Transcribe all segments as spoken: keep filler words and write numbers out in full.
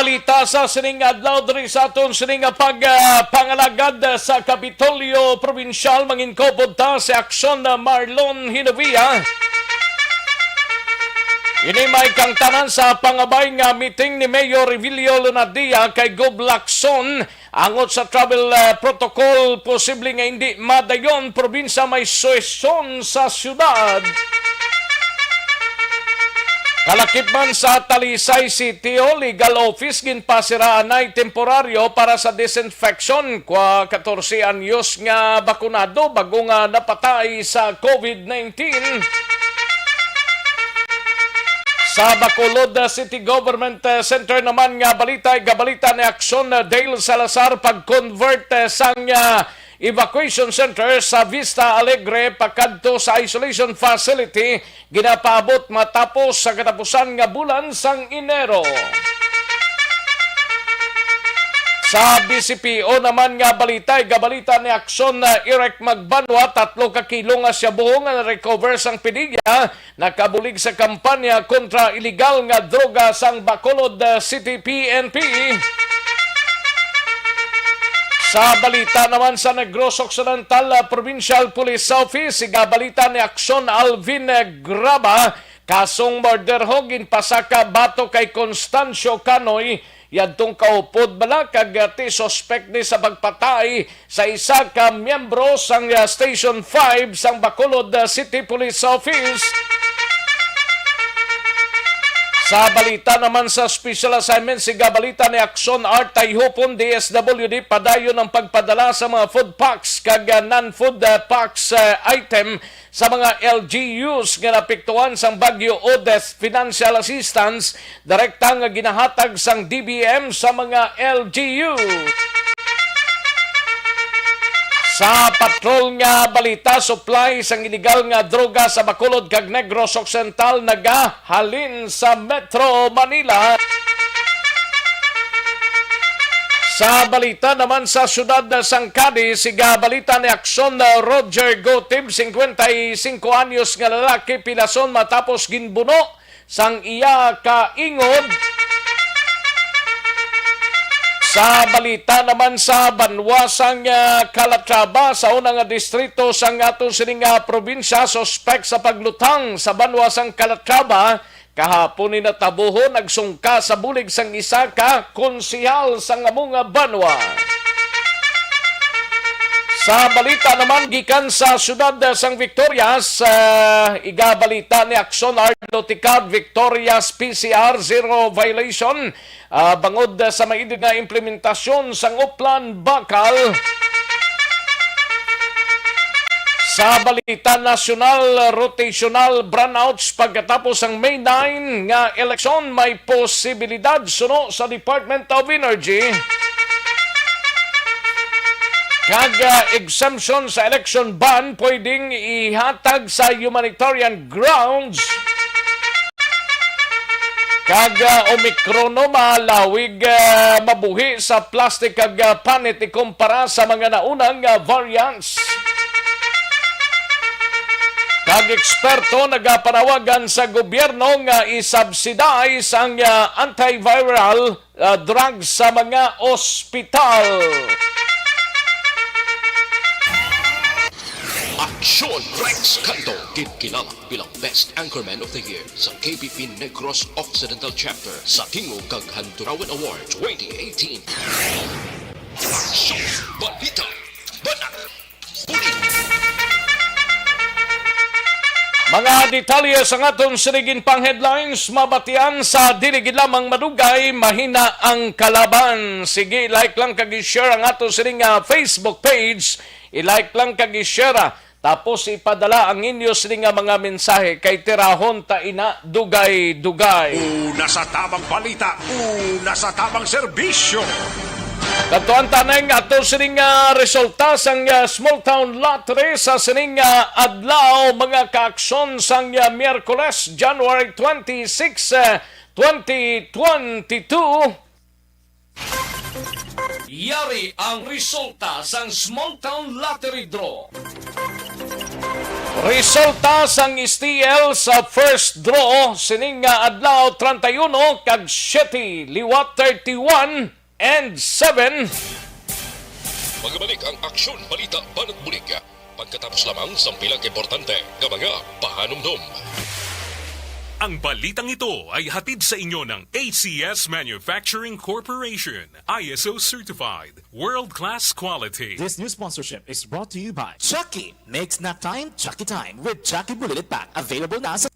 Ita sa sining adlaw diri sa aton sining pag, ah, pangalagad sa Kapitolyo Probinsyal, mangin-upod ta si Aksyon na Marlon Hinovia. Ini may kangtanan sa pangabay nga meeting ni Mayor Revilio Lunadia kay Gob Lacson angot sa travel, ah, protocol, posible nga hindi madayon probinsya may sesyon sa syudad. Kalakip man sa Talisay City Hall Legal Office, ginpasiraan nay temporaryo para sa disinfection. Kwa katorse anyos nga bakunado bago nga napatay sa COVID nineteen. Sa Bacolod, uh, City Government, uh, Center naman nga balita, igabalita ni Aksyon, uh, Dale Salazar, pag-convert, uh, sang, uh, evacuation center sa Vista Alegre pakadto sa isolation facility ginapaabot matapos sa katapusan nga bulan sang Enero. Sa B C P O naman nga balita, igabalita ni Aksyon na Eric Magbanwa, tatlo ka kilo nga shabu nga na-recover sang PDEA, nakabulig sa kampanya kontra iligal nga droga sang Bacolod, uh, City P N P. Sa balita naman sa Negros Occidental, uh, Provincial Police Office, igabalita ni Aksyon Alvin, uh, Graba, kasong murder ho ginpasaka batok kay Constancio Canoy, yadtong kaupod bala kag, ah, ti suspek ni sa pagpatay sa isa ka miyembro sang, ah, Station five sang Bacolod, ah, City Police Office. Sa balita naman sa special assignment, siga balita ni Aksyon Art Tayhupon, D S W D, padayon ang pagpadala sa mga food packs kag, ah, non-food, ah, packs, ah, item sa mga L G Us nga naapektuhan sang Bagyo Odette. Financial assistance direkta nga ginahatag sang D B M sa mga L G U. Sa patrol nga balita, supply sang iligal nga droga sa Bacolod kag Negros Occidental nagahalin sa Metro Manila. Sa balita naman sa siyudad sang Cadiz, siga balita ni Aksyon, uh, Roger Gotib, singkwenta y singko anyos nga lalaki, pilason matapos ginbuno sang iya ka ingod. Sa balita naman sa banwa sang, uh, Calatrava, sa una nga distrito sang aton sining, uh, probinsya, suspek sa paglutang sa banwa sang Calatrava, kahapon ni natabuhon nagsungka sa bulig sang isa ka konsehal sang amo nga banwa. Sa balita naman gikan sa siyudad sang Victorias, ah, igabalita ni Aksyon Arlo Ticad, Victorias P C R zero violation, ah, bangod sa maidid nga implementasyon sang Oplan Bakal. Sa balita nasyonal, rotational brownouts pagkatapos sang May nine nga eleksyon, may posibilidad suno sa Department of Energy. Kag, ah, exemption sa election ban pwedeng ihatag sa humanitarian grounds. Kag, ah, Omicron, no, malawig, ah, mabuhi sa plastic kag, ah, panit ikumpara sa mga naunang, ah, variants. Kag eksperto nagapanawagan sa gobyerno nga i-subsidize ang, ah, antiviral, ah, drugs sa mga ospital. Aksyon Rex Canto, ginkilala bilang Best Anchorman of the Year sa K B P Negros Occidental Chapter sa Tingog kag Handurawon Award twenty eighteen. Aksyon, balita, banat, bulig. Mga detalye sa aton sining pang headlines, mabatian sa dili gid lamang madugay, mahina ang kalaban. Sige, like lang kag i-share ang aton sining, ah, Facebook page. I-like lang kag i-share, ah. Tapos ipadala ang inyo sini nga mga mensahe kay tirahon ta ina dugay-dugay. Una sa tabang balita, una sa tabang serbisyo. Kadtuan ta na ang ato sining, ah, resulta sang, ah, Small Town Lottery sa sining, ah, adlaw, mga kaaksyon, sang, ah, Miyerkules, January twenty-six, ah, twenty twenty-two. Yari ang resulta sang Small Town Lottery Draw. Resulta sang S T L sa first draw sining nga adlaw, treinta y uno kag siete, liwat thirty-one and seven. Magbalik ang Aksyon Balita Banat Bulig pagkatapos lamang sang pila ka importante nga mga pahanumdom. Ang balitang ito ay hatid sa inyo ng A C S Manufacturing Corporation, I S O certified, world-class quality. This news sponsorship is brought to you by Chucky. Makes nap time Chucky time with Chucky Bulilit Pack. Available na sa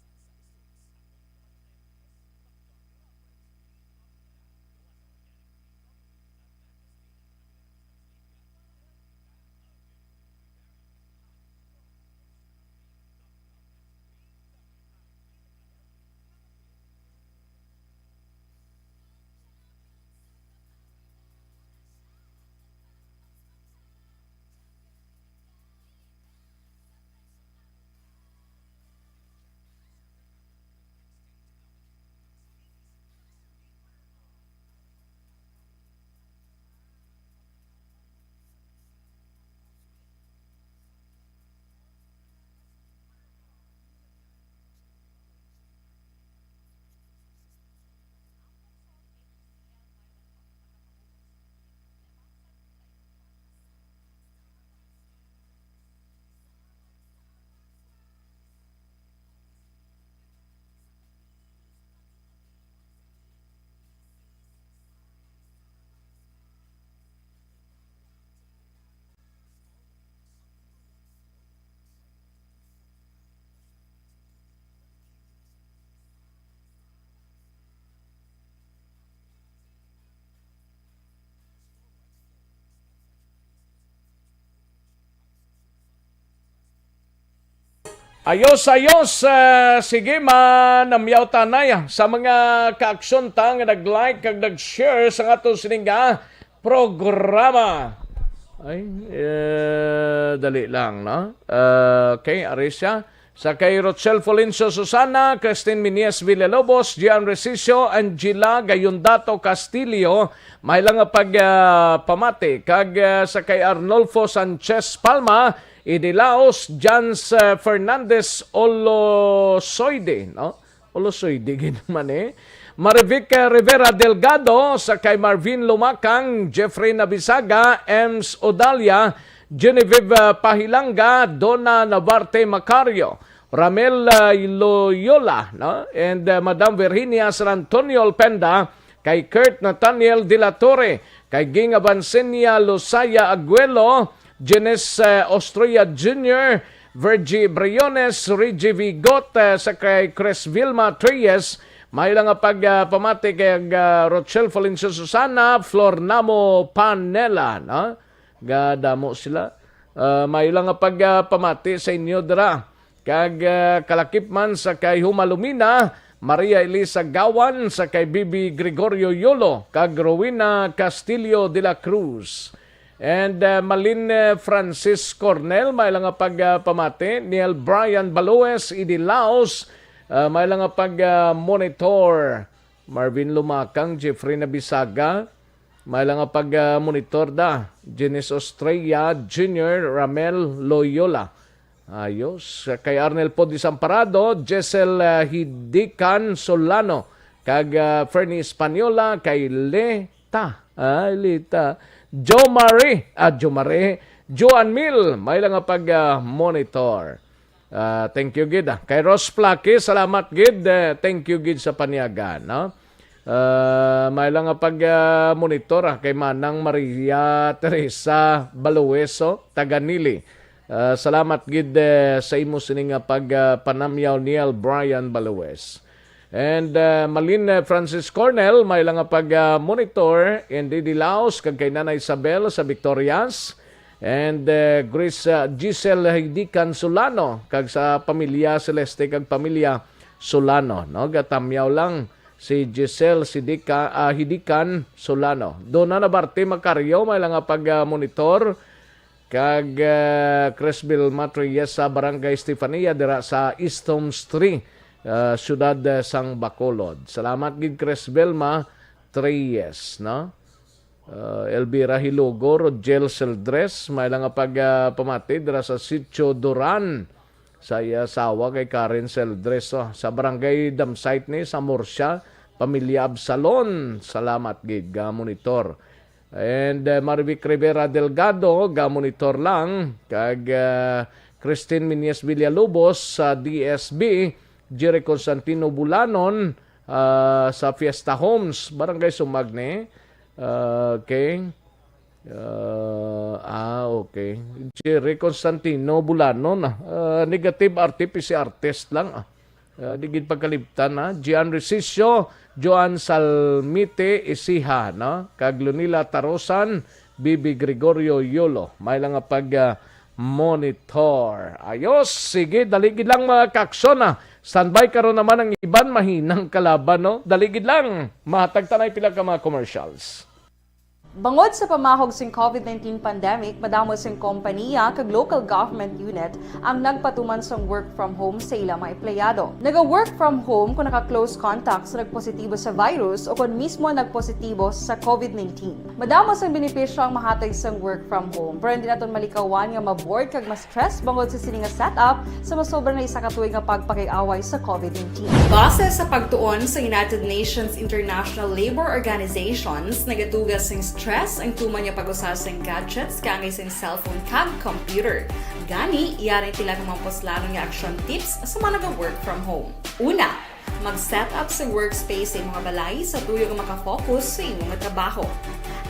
Ayos, ayos. Ah, sige, manamyaw tanay sa mga kaaksyon ta nga nag-like kag nag-share sa ato sining nga programa. Ay, eh, dali lang, no? Ah, okay, ari siya. Sa kay Rochelle Florencio Susana, Christine Minies Villalobos, Gian Resicio, Angela Gayondato Castillo, may lang nga pag, ah, pamati. Kag, ah, sa kay Arnolfo Sanchez Palma, Idi Laos, Jans, eh, Fernandez Olosoide, no? Olosoide, gid man, eh. Marivic, eh, Rivera Delgado, sa kay Marvin Lumakang, Jeffrey Nabisaga, Ems Odalia, Genevieve, eh, Pahilanga, Donna Navarte Macario, Ramel, eh, Loyola, no? And, eh, Madam Virginia San Antonio Alpenda, kay Kurt Nathaniel de la Torre, kay Ging Abansenia Losaya Aguelo, Genes, eh, Ostria Junior, Virgie Briones, Reggie Vigot, eh, sa kay Chris Vilma Treyes, may lang nga pag, ah, pamati kay, ah, Rochelle Valencia Susana, Flor Namo Panela, no? Gadamo sila. Ah, may lang nga pag, ah, pamati sa inyo dira. Kag, ah, kalakip man sa kay Humalumina, Maria Elisa Gawan, sa kay Bibi Gregorio Yolo, kag Rowena Castillo de la Cruz. And, ah, Malin, eh, Francis Cornel, may lang nga pag, ah, pamati. Neil Brian Baloes, Idi Laos, ah, may lang nga pag, ah, monitor. Marvin Lumakang, Jeffrey Nabisaga, may lang nga pag, ah, monitor da. Genes Estrella Junior, Ramel Loyola. Ayos. Kay Arnel Pod Desamparado, Jessel, ah, Hidican Solano, kag, ah, Fernie Española, kay Leta. Ay, Leta. Jo Marie, ah, Jo Marie. Joan Mil, may lang nga pag, ah, monitor. Ah, thank you gid, ah. Kay Ross Plaque, salamat gid. Eh, thank you gid sa panyaga, no? Ah, may lang nga pag, ah, monitor, ah, kay Manang Maria Teresa Balueso, taga Nili. Ah, salamat gid, eh, sa imo sini nga pag, ah, panamyaw, Neil Brian Balues. And, ah, Malin, eh, Francis Cornell, may lang nga pag, ah, monitor, and Didi Laos, kag kay Nanay Isabel sa Victorias. And, eh, Grace, ah, Giselle Hidican Solano, kag sa pamilya Celeste kag pamilya Solano, no? Gatamyaw lang si Giselle Sidica, ah, Hidican Solano. Dona Nabarte Macario, may lang nga pag, ah, monitor. Kag, ah, Cresville Matriesa, Barangay Stefania, dira sa East Homes three, ah, siyudad, ah, sang Bacolod. Salamat gid, Cresville Matrias, no? Ah, Elvira Hilugo, Rogel Seldres, may lang nga pag, ah, pamati dira sa Sitio Duran, sa iya asawa kay Karen Seldres, oh, sa Barangay Damsite ni sa Murcia, pamilya Absalon. Salamat gid, ga monitor. And, uh, Marivic Rivera Delgado, ga monitor lang, kag, uh, Christine Minyes Villalobos sa D S B, Jerry Constantino Bulanon, uh, sa Fiesta Homes, Barangay Sumag ni. Uh, okay. Uh, ah, okay. Jerry Constantino Bulanon, ah. Uh, negative R T P C R test lang, ah. Ah, di gid pagkalibtan, ha. Gian Resicio, Joan Salmite Isiha, no? Kag Lunila Tarosan, Bibi Gregorio Yolo. May lang nga pag, ah, monitor. Ayos, sige, dali gid lang, mga kaaksyon, ha. Standby karon naman ang iban, mahinang kalaban, no? Dali gid lang. Mahatag tanay pila ka mga commercials. Bangod sa pamahog sing covid nineteen pandemic, madamo sing kompaniya kag local government unit ang nagpatuman sang work from home sa ila mga empleyado. Naga-work from home kung naka-close contact sa nagpositibo sa virus o kon mismo nagpositibo sa covid nineteen. Madamo sang benepisyo ang mahatag sang work from home, pero hindi naton malikawan nga ma-bored kag ma-stress bangod sa sini nga setup sa masobra na isa ka tuig nga pagpakig-away sa covid nineteen. Base sa pagtuon sa United Nations International Labor Organizations, nagatuga sing stress ang tuman nga pag-usa sing gadgets kaangay sing cellphone kag computer. Gani, yari sila nga mga puslanon nga action tips sa mga naga-work from home. Una, mag-set up sa workspace sa imong balay sa tuyo nga makafocus sa imong trabaho.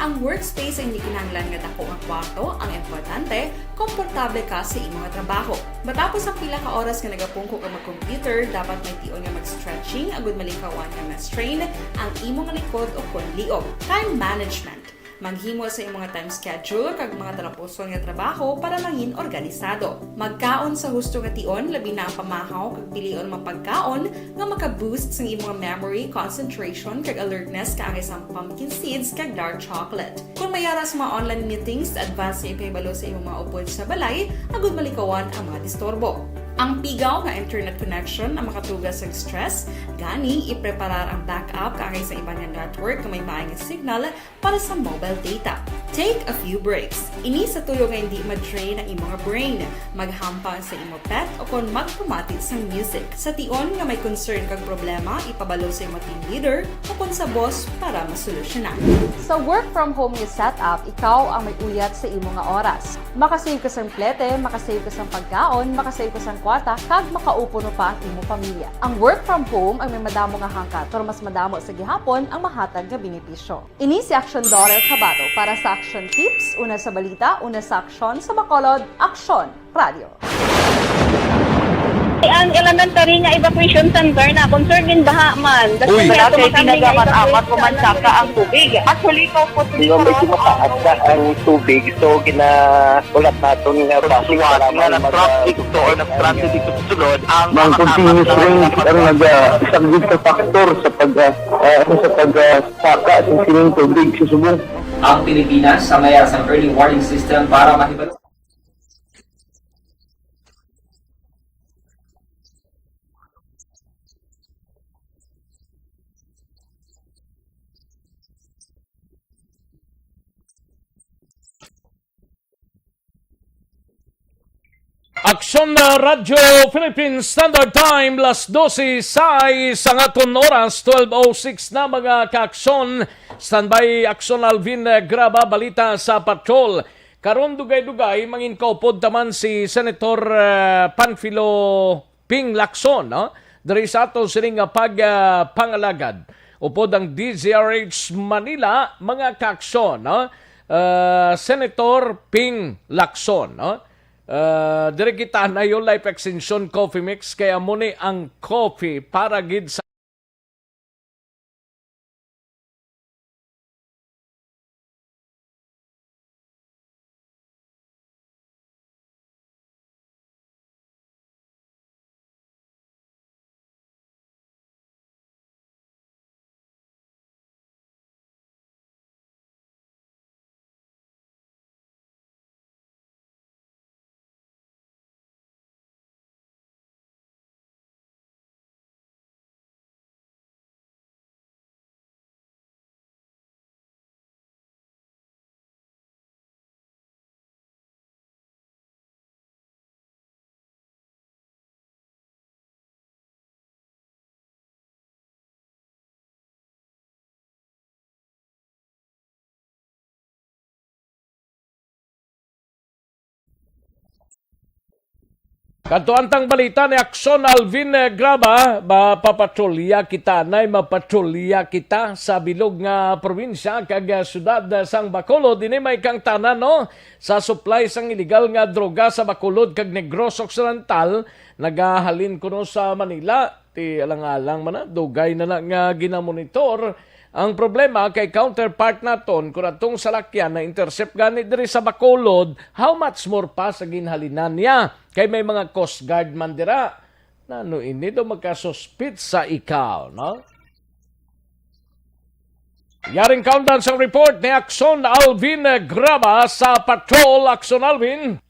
Ang workspace ay hindi kinahanglan nga dako nga kwarto, ang importante, komportable ka sa imong trabaho. Matapos ang pila ka oras nga nagapungko ka mag-computer, dapat may tion nga mag-stretching agud malikawan nga ma-strain ang imong likod o kon liog. Time management. Maghimo sa imong time schedule kag mga talapuson nga trabaho para mangin organisado. Magkaon sa husto nga tion, labi na ang pamahaw kag pilion mga pagkaon nga maka-boost sang imong memory, concentration, kag alertness kaangay sang pumpkin seeds kag dark chocolate. Kon may ara sa mga online meetings, advance nga ipahibalo sa imong mga upod sa balay agud malikawan ang mga disturbo. Ang pigaw nga internet connection ang makatuga sang stress, gani ipreparar ang backup kaangay sa iban nga network nga may maay nga signal para sa mobile data. Take a few breaks. Ini sa tuyo nga hindi ma-drain ang imong brain. Maghampang sa imo pet o kon magpamati sang music. Sa tion nga may concern kag problema, ipabalo sa imo team leader o kon sa boss para masolusyonan. Sa work from home nga setup, ikaw ang may uyat sa imo nga oras. Makasave ka sang plete, makasave ka sang pagkaon, makasave ka sang kwarta, kag makaupo pa ang imo pamilya. Ang work from home ang may madamo nga hangkat, pero mas madamo sa gihapon ang mahatag nga benepisyo. Ini si Aksyon Dorer Cabato para sa Aksyon Tips, una sa balita, una sa aksyon, sa Bacolod, Aksyon Radio. Ang elementary nga evacuation center na concern din baha man. Uy. Wala kay ginagamit-amat ko man saka ang tubig. Actually, ko po. Medyo mataas na ang tubig, so gina-, ulat naton nga base nga mag-, nag-traffic to or nag-transit dito sa sulod ang mga continuous rain ang nag-, ah, isang big factor sa pag-, ah, ah, ano, sa pag, ah, saka sa sining tubig sa subong. Ang Pilipinas sa may sang early warning system para mahibat- Aksyon na Radyo Philippine Standard Time, las dose sais ang aton oras, twelve oh six na, mga kaaksyon. Standby, Aksyon Alvin, eh, Graba, balita sa patrol. Karon dugay-dugay, mangin kaupod taman si Senator, eh, Panfilo Ping Lacson, no? Diri sa aton sining nga pag, ah, pangalagad. Upod ang D Z R H Manila, mga kaaksyon, no? Ah, Senator Ping Lacson, no? Ah, diri kita na yung Life Extension Coffee Mix, kay amo ni ang coffee para gid sa Kadto ang tang balita ni Akson Alvin, eh, Graba, mapapatrolya kita, nay mapatrolya kita sa bilog nga probinsya kag, ah, syudad, ah, sang Bacolod. Ini may kangtanan, no, sa supply sang illegal nga droga sa Bacolod kag Negros Occidental, nagahalin kuno sa Manila. Ti alang-alang man na, dugay na na nga ginamonitor. Ang problema kay counterpart naton, kun atong salakyan na-intercept gani diri sa Bacolod, how much more pa sa ginhalinan niya? Kay may mga Coast Guard man dira. Nano ini daw magkasuspit sa ikaw, no? Yaring kaundan sang report ni Akson Alvin Graba sa Patrol. Akson Alvin.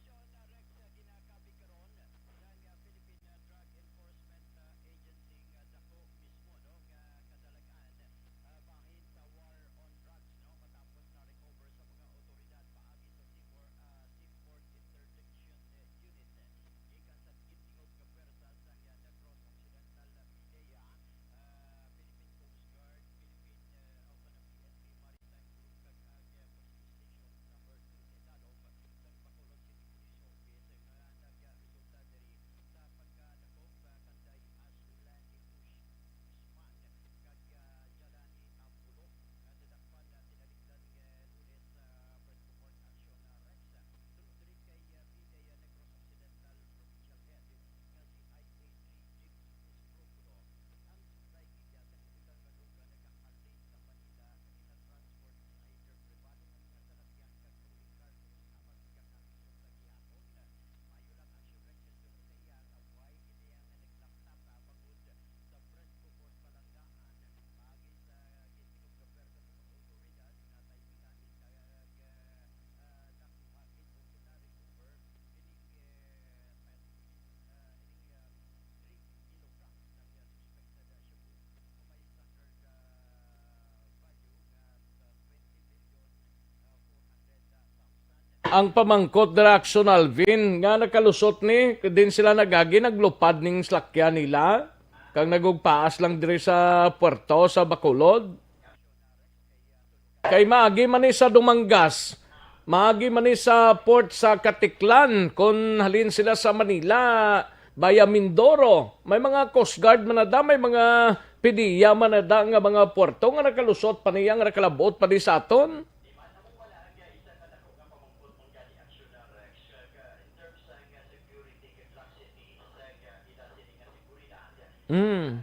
Ang pamangkot dira, Akson Alvin, nga nakalusot ni, din sila nagagi, naglupad ning salakyan nila, kag nagugpaas lang diri sa puerto sa Bacolod. Kay maagi man ni sa Dumangas, maagi man ni sa port sa Caticlan, kon halin sila sa Manila, via Mindoro. May mga Coast Guard man na da, may mga PDEA man na da nga mga puerto nga nakalusot pa niya, nga nakalabot pa ni sa aton. Mm.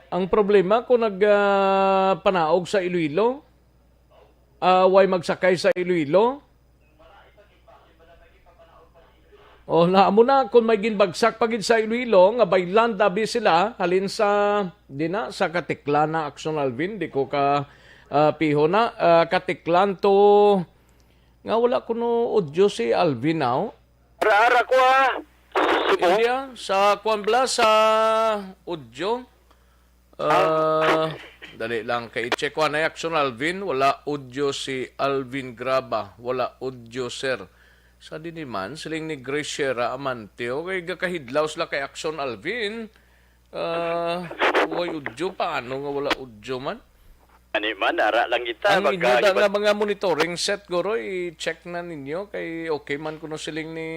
Ang problema kung nag, ah, panaog sa Iloilo, ah, way magsakay sa Iloilo. Oh, na amo na, kung may ginbagsak pa gid sa Iloilo nga by land abi sila halin sa, di na, sa Caticlan na, Akson Alvin, di ko ka, ah, piho na, ah, Caticlan to, nga wala kuno audio si Alvin now. Ara, ara ko, ah. Subong. India, sa kuwan bala, sa audio. Ah, dali lang kay i-check ko anay, Akson Alvin, wala audio si Alvin Graba, wala audio, sir. Sa dini man, siling ni Graciera Amanteo, kay gakahidlaw sila kay Akson Alvin. Ah, way audio, paano nga wala audio man? Ani man, ara lang kita. Ang inyo da nga mga monitoring set, guro, i-check na ninyo kay okay man kuno siling ni,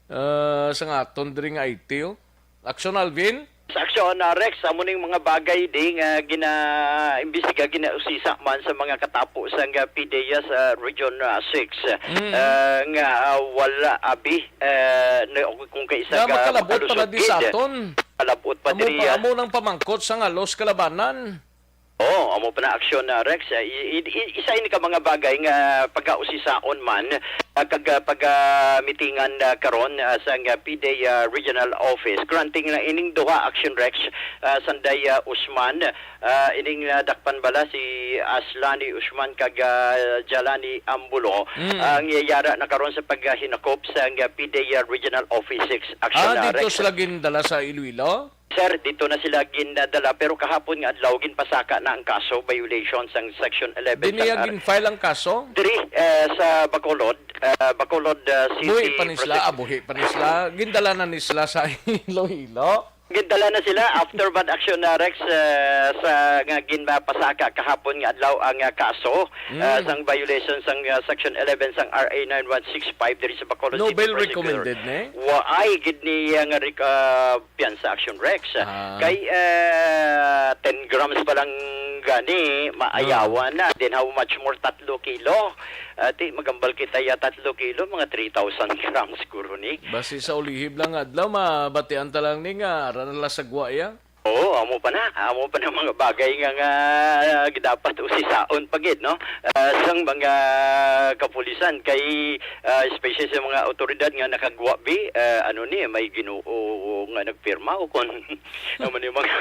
ah, sa nga aton diri nga I T, oh. Akson Alvin? Sa Akson, ah, Rex, amo ning mga bagay di nga gina-imbestiga, ginausisa man sa mga katapo sa nga PDEA sa Region, ah, six, Mm. ah, nga, ah, wala abi, ah, na, kung kaisa Nga ka makalabot pa na makalusot di sa gid. Aton. Kalabot pa Amo diri, pa, ah. Amo nang pamangkot sa nga Los Kalabanan. Oh, amo pa na aksyon na, Rex. Ah, i-, i-, i-, isa ini ka mga bagay nga pagausisaon man, ah, kag, ah, pagamitingan, ah, karon, ah, sa nga PDEA, ah, Regional Office. Granting na ining duha action, Rex, ah, sanday, ah, Usman, ah, ining, ah, dakpan bala si Aslani Usman kag, ah, Jalani Ambulo, Mm. ang yayara na karon sa paghinakop sa nga PDEA, ah, Regional Office six action Ah, na, dito Rex. Sila gindala sa Iloilo? Sir, dito na sila gindala, pero kahapon nga adlaw ginpasaka na ang kaso, violation sang Section eleven Di niya sang R-, gin-file ang kaso? Diri, eh, sa Bacolod, ah, Bacolod, ah, City Buhi pa ni sila, Prosecutor. Ah, buhi pa ni sila. Gindala na ni sila sa Iloilo. Gindala na sila after bad action na Rex, ah, sa nga ginpasaka kahapon nga adlaw ang, ah, kaso, ah, Mm. sang violation sang, ah, Section eleven sang R A nine one six five diri sa Bacolod No City bail Prosecutor. Recommended, ne? Wa ay gid ni, ah, nga rec-, ah, piyansa action Rex. Ah. Kay, ah, ten grams pa lang gani, maayawan na. Then how much more tatlo kilo? Ati, magambal kita ya tatlo kilo, mga three thousand grams siguro ni. Basi sa ulihib lang nga adlaw, mabatian ta lang ni nga ara na la sagwa ya. Oo, amo pa na. Amo pa na mga bagay nga, nga dapat usisaon pa gid, no? Ah, sang mga kapulisan kay, ah, especially sa mga awtoridad nga nakagwa bi, ah, ano ni, may Ginoo nga nagpirma o kon ano ni mga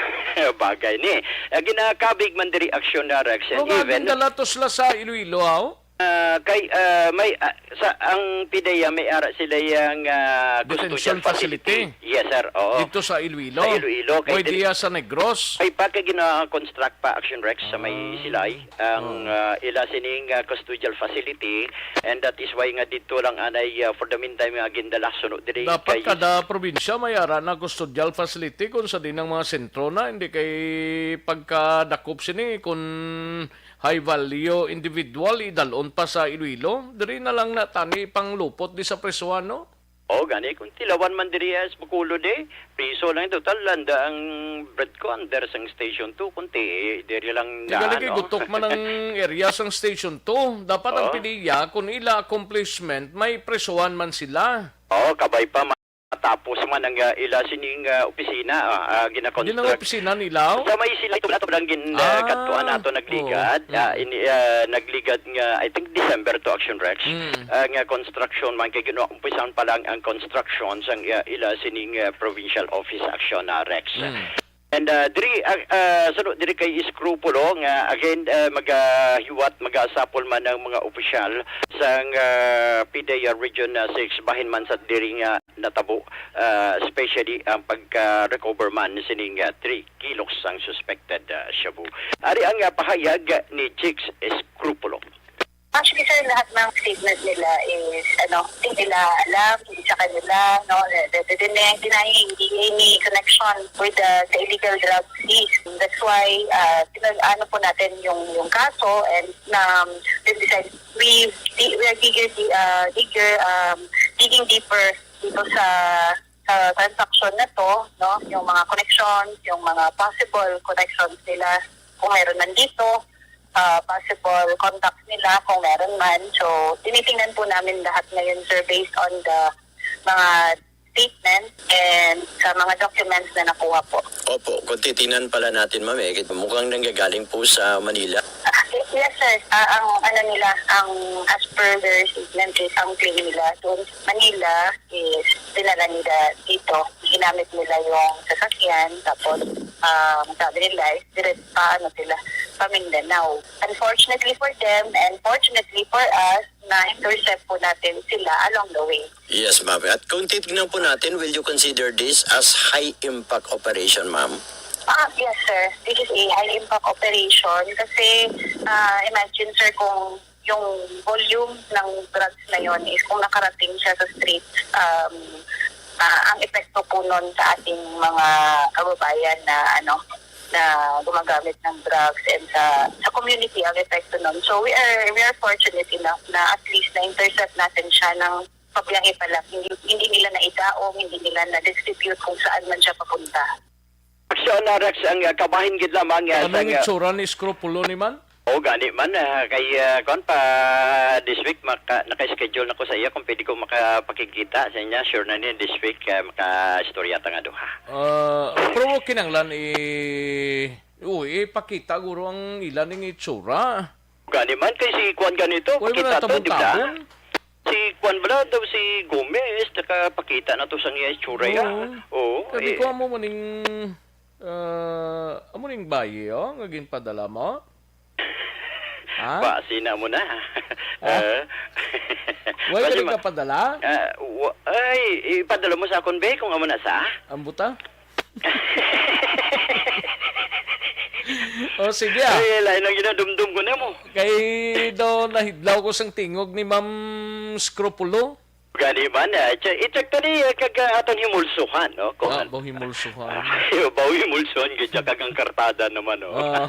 bagay ni. Ah, ginakabig man diri aksyon na Rex and Pero nga even gindala to sila sa Iloilo, aw? Ah, kay, ah, may, ah, sa, ang PDEA may ara sila yang, ah, Detention custodial facility. Facility. Yes, sir. Oo. Dito sa Iloilo? Sa Iloilo, kay Pwede diri ya sa Negros? Ay, pa kay gina-construct pa, Action Rex, sa may Ah. Silay. Ang, Oh. ah, ila sining, ah, custodial facility, and that is why nga dito lang anay, ah, for the meantime, nga gindala suno diri Dapat kay kada probinsya may ara na custodial facility kung sa din ang mga sentro na, hindi kay pagkadakop sini kung high value individual, idalon pa sa Iloilo. Diri na lang na tani panglupot di sa presuhan, no? O, gani, kung tilawan man diri as Bacolod, eh, piso lang, total, landa ang bread ko under sang Station two, kung ti-, diri lang Di na, gani kay ano. Gutok man ang area sang Station two. Dapat ang Oo. PDEA, kung ila accomplishment, may presuhan man sila. Oo, kabay pa, matapos man ang, ah, ila sining, ah, opisina, ah, ah, ginakonstruct. Di na opisina nila, oh? Sa may sila, ito lang gin, ah, Ah, kadtuan nato nagligad, oo. Ah, Mm. ini, ah, nagligad nga, I think, December to, Action Rex, Mm. ah, nga construction man kay ginaumpisan pa lang ang construction sang, ah, ila sining, ah, provincial office, Action, ah, Rex. Mm. And, ah, diri, ah, ah, suno diri kay Escrupulo nga, again, ah, magahiwat, magasapol man ang mga opisyal sang, ah, PDEA Region, ah, six, bahin man sa diri nga natabo, ah, especially ang pagka-recover man sining, ah, three kilos sang suspected, ah, shabu. Ari ang, ah, pahayag ni Chicks Escrupulo. Actually, sir, lahat ng statement nila is, ano, hindi nila alam, hindi sa kanila, no? The, the, the, the, denying, denying any connection with the, the illegal drug case. That's why, uh, pinag-, ano po natin yung, yung kaso and, um, we decided, we, di-, we are digger, di-, uh, digger, um, digging deeper dito sa, sa transaction na to, no? Yung mga connections, yung mga possible connections nila, kung meron man dito, ah, possible contacts nila kung meron man. So, tinitingnan po namin lahat ngayon, sir, based on the mga statement and sa mga documents na nakuha po. Opo, kung titingnan pala natin, ma'am, eh, mukhang nanggagaling po sa Manila. Ah, yes, sir. Ah, ang ano nila, ang as per their statement is ang claim nila doon sa Manila is dinala nila dito. Ginamit nila yung sasakyan, tapos, um, sabi nila, is direct pa, ano sila, pa Mindanao. Unfortunately for them, and fortunately for us, na-intercept po natin sila along the way. Yes, ma'am. At kung titignan po natin, will you consider this as high impact operation, ma'am? Ah, yes, sir. This is a high impact operation kasi, ah, imagine, sir, kung yung volume ng drugs na yon is kung nakarating siya sa streets, um, ah, ang epekto po nun sa ating mga kababayan na, ano, na gumagamit ng drugs and sa, sa community ang epekto nun. So we are, we are fortunate enough na at least na-intercept natin siya ng pabiyahe pa lang. Hindi, hindi nila naidaog, hindi nila na-distribute kung saan man siya papunta. Aksyon na, Rex, ang, ah, kabahin gid lamang, ah, Anong sa, ah, itsura ni Escrupulo ni man? O, gani man, ah, kay, ah, kuwan pa, this week, maka-, naka-schedule na ko sa iya kung pwede ko makapakigkita sa inya. Sure na ni this week, ah, maka-istorya ta nga duha. Ah, pero kinahanglan i-, uy, ipakita guro ang ila ning itsura. Gani man, kay si kuwan ganito, Uy, pakita wala to, di ba? Tabon-tabon. Si kuwan bala daw, si Gomez, nakapakita na to sa iya itsura, ya. Oo. Oo, Sabi eh. Ko, amo man ning, ah, amo ning bayi, oh, nga ginpadala mo? Ha? Basi na mo na. Ah? Eh. Why ka Basi ma-, nagpapadala? Ah, wa-, ay, ipadala mo sa akon, be, kung amo na sa? Ang buta? O, sige, ah. Ay, lain ang ginadumdum ko nimo. Kay daw nahidlaw ko sang tingog ni Ma'am Scrupulo. Gani ba na? Che-, i-check tani, eh, kag, ah, aton himulsuhan, no? Kung Ah, ano. Bawhimulsuhan. Bawhimulsuhan, gid siya, kag ang kartada naman, no? Ah,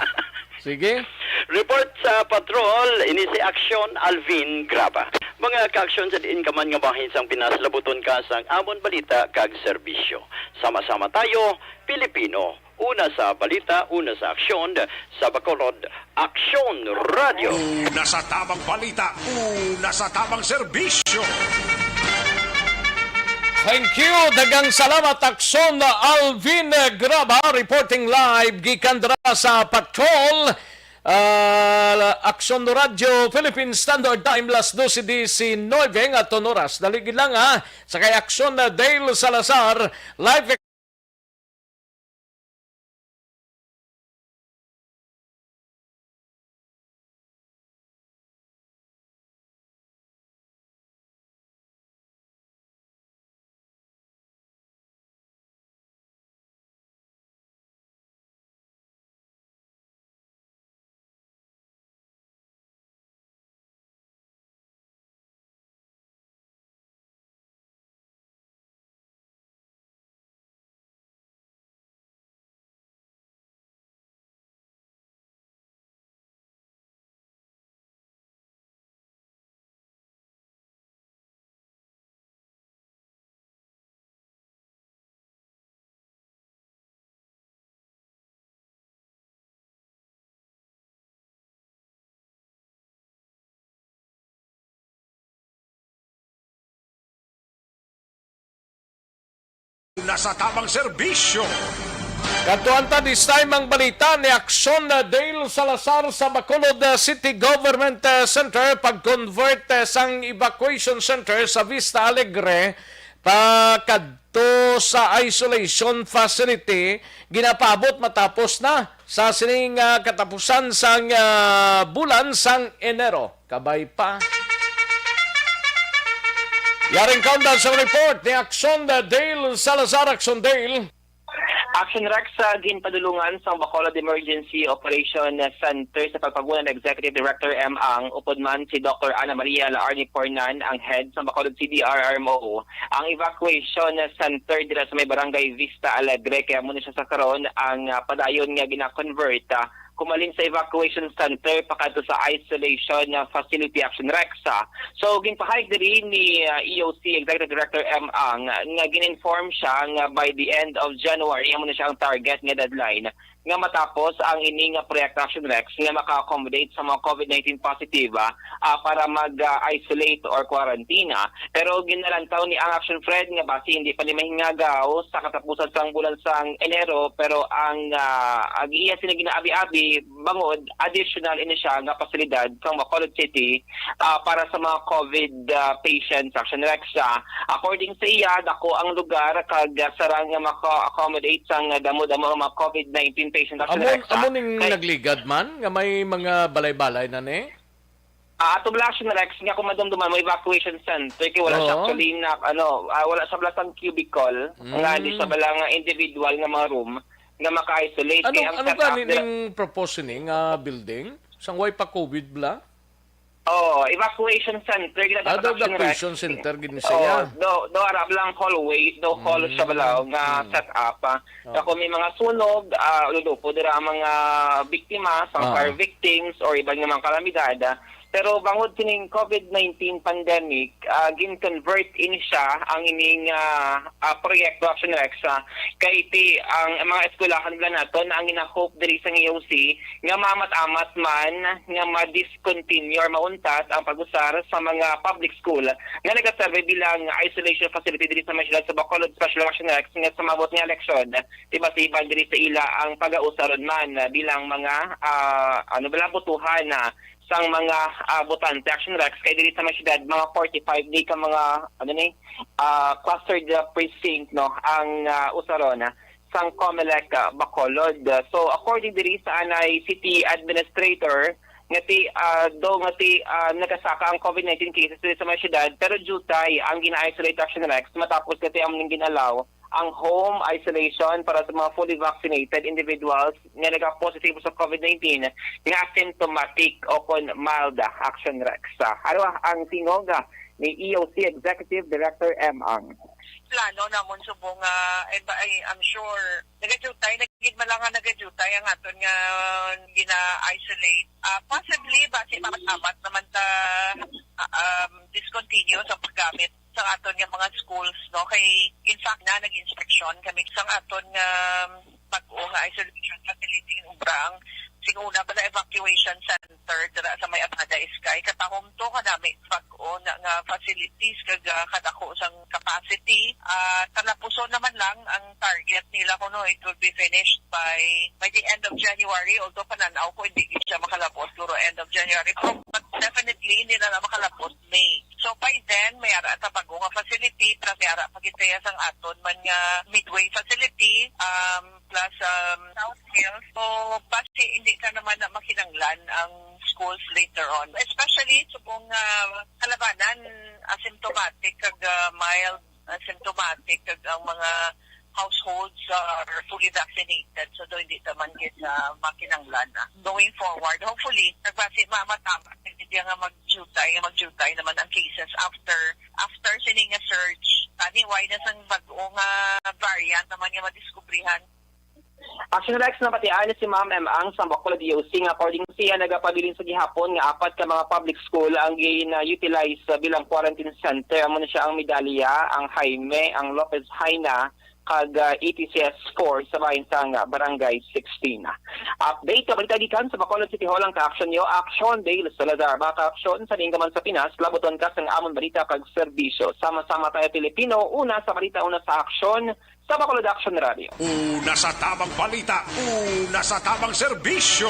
sige. Report sa patrol, ini si Aksyon Alvin Graba. Mga kaaksyon, sa diin ka man nga bahin sang Pinas, labuton ka sang amon balita kag serbisyo. Sama-sama tayo, Pilipino. Una sa balita, una sa aksyon, sa Bacolod, Aksyon Radio. Una sa tamang balita, una sa tamang serbisyo. Thank you. Daghang salamat, Aksyon Alvin Graba, reporting live gikan dira sa Patrol. Ah, Aksyon Radio Philippine Standard Time, las doce diecinueve nga aton oras. Dali gid lang, ha. Sa kay Aksyon Dale Salazar, live Nasa tamang serbisyo. Kadtuan ta this time ang balita ni Aksyon Dale Salazar sa Bacolod, uh, City Government, uh, Center, pag-convert, uh, sang evacuation center sa Vista Alegre pa kadto sa isolation facility, ginapaabot matapos na sa sining, uh, katapusan sang, uh, bulan sang Enero. Kabay pa. Yaring kaundan sa report ni Aksyon Dale Salazar. Aksyon Dale. Action Rex, sa ginpadulungan sang Bacolod Emergency Operation Center sa pagpanguna ni Executive Director M. Ang, upod man si Doctor Ana Maria Laarni Pornan, ang head sa Bacolod C D R R M O. Ang evacuation center dira sa may barangay Vista Alegre, kaya muna siya sa karon ang, ah, padayon nga gina-convert, ah, kumalin sa evacuation center pakadto sa isolation, ah, facility, Action Rex. Ah, so, ginpahayag diri ni, ah, E O C Executive Director M. Ang nga gin-inform siya nga by the end of January, amo na siya ang target nga deadline nga matapos ang ini nga proyekto, Action Rex, nga maka-accommodate sa mga covid nineteen positive, ah, ah, para mag, ah, isolate or quarantine. Pero ginalantaw ni ang Action Fred nga basi hindi pa ni mahingagaw sa katapusan sang bulan sang Enero, pero ang, ah, ang iya sini ginaabi-abi bangod additional ini siya nga pasilidad sang Bacolod City, ah, para sa mga covid, ah, patients, Action Rex. Ah, according sa iya, dako ang lugar kag, ah, sarang nga maka-accommodate sang damo-damo nga mga covid nineteen patients, Action Amo, Rex. amo ning Ah, nagligad man nga may mga balay-balay na ni? Ah, ato bala, Action Rex, nga kung madumduman mo, evacuation center, kay wala siya Oo. actually na, ano, ah, wala siya bala sang cubicle, Mm. nga di siya bala nga individual nga mga room nga maka-isolate. Ano, Kay ang ano setup gani dira ning propose ni nga building? Sang way pa covid bala? Oh, evacuation center, gina Ah, daw Action Rex. evacuation center gid ni Oh, siya. do, do, ara lang hallway, do hall siya bala Mm. nga Mm. set up, ah. Oh. Kung may mga sunog, ah, lulupo dira ang mga biktima, sa Ah. fire victims, or iban nga mga kalamidad, ah. Pero bangod sining covid nineteen pandemic, ah, gin-convert ini siya, ang ining, ah, ah, proyekto, Action Rex, ah, kay ti, ang mga eskwelahan nila naton ang gina-hope diri sa E O C nga maamat-amat man nga ma-discontinue or mauntat ang pag-usar sa mga public school nga nagaserve bilang isolation facility diri sa may siyudad sa Bacolod, Special Action Rex, nga sa maabot nga eleksyon, ti basi iban diri sa ila ang pag-ausa ron man bilang mga, ah, ano bala, botohan na sang mga, ah, botante, Action Rex, kay diri sa may siyudad, mga forty-five di ka mga, ano ni, ah, clustered, ah, precinct, no, ang, ah, usa ron, ah, sang Comelec, ah, Bacolod. So, according diri sa anay city administrator, nga ti, ah, do nga ti, ah, nagasaka ang covid nineteen cases diri sa may siyudad, pero diutay ang gina-isolate, Action Rex, matapos nga ti amo ning gin-allow ang home isolation para sa mga fully vaccinated individuals nga nagapositibo sa COVID nineteen nga asymptomatic o kon mild, ah, Action Rex. Ah, ano ang tingog, ah, ni E O C Executive Director M Ang? Plano namon subong nga, and ba-, I, I'm sure, nagadutay, nagid man lang nga nagadutay ang aton nga gina-isolate. Ah, possibly, basi mamat-amat naman ta, ah, um, discontinue sa paggamit sa aton nga mga schools, no? Kay, in fact, na nag-inspection kami sa aton nga bag-o nga isolation facility in Ubrang. Sing una pa na evacuation center dira sa may Abada Iskay. Katahom to kanami bag-o na nga facilities kag, ah, kadako sang capacity. Ah, talapuson naman lang ang target nila kuno. It will be finished by, by the end of January, although panan-aw ko hindi gid siya makalabos, siguro end of January. Pero, but definitely, hindi na, na makalabos May. So, by then, may ara ta bag-o nga facility, plus may ara pa gid kaya sang aton man nga Midway facility, um, plus, um, South Hills. So, basi hindi ka naman na makinanglan ang schools later on. Especially, subong nga kalabanan, asymptomatic kag, ah, mild asymptomatic, kag ang mga households are fully vaccinated, so do hindi ta man gid na makinanglan na. Going forward, hopefully, nagbasi ma-, matama, hindi nga magjutay, magjutay naman ang cases after, after sini nga surge. Tani, why na sang bag-o nga variant naman nga madiskubrihan? Action Rex, nabatian ni si Ma'am M Ang sa Bacolod E O C nga according siya nagapabilin sa gihapon nga apat ka mga public school ang gina-utilize bilang quarantine center. Amo na siya ang Medallia, ang Jaime, ang Lopez Jaena, kag, ah, E T C S four sa bahin sang, ah, Barangay sixteen. Update ka balita gikan sa Bacolod City Hall ang ka-action niyo, Action Dale Salazar. Mga ka-action, sa diin ka man sa Pinas, labuton ka sang amon balita kag serbisyo. Sama-sama tayo, Pilipino. Una sa balita, una sa aksyon, sa Bacolod Action Radio. Una sa tamang balita, una sa tamang serbisyo.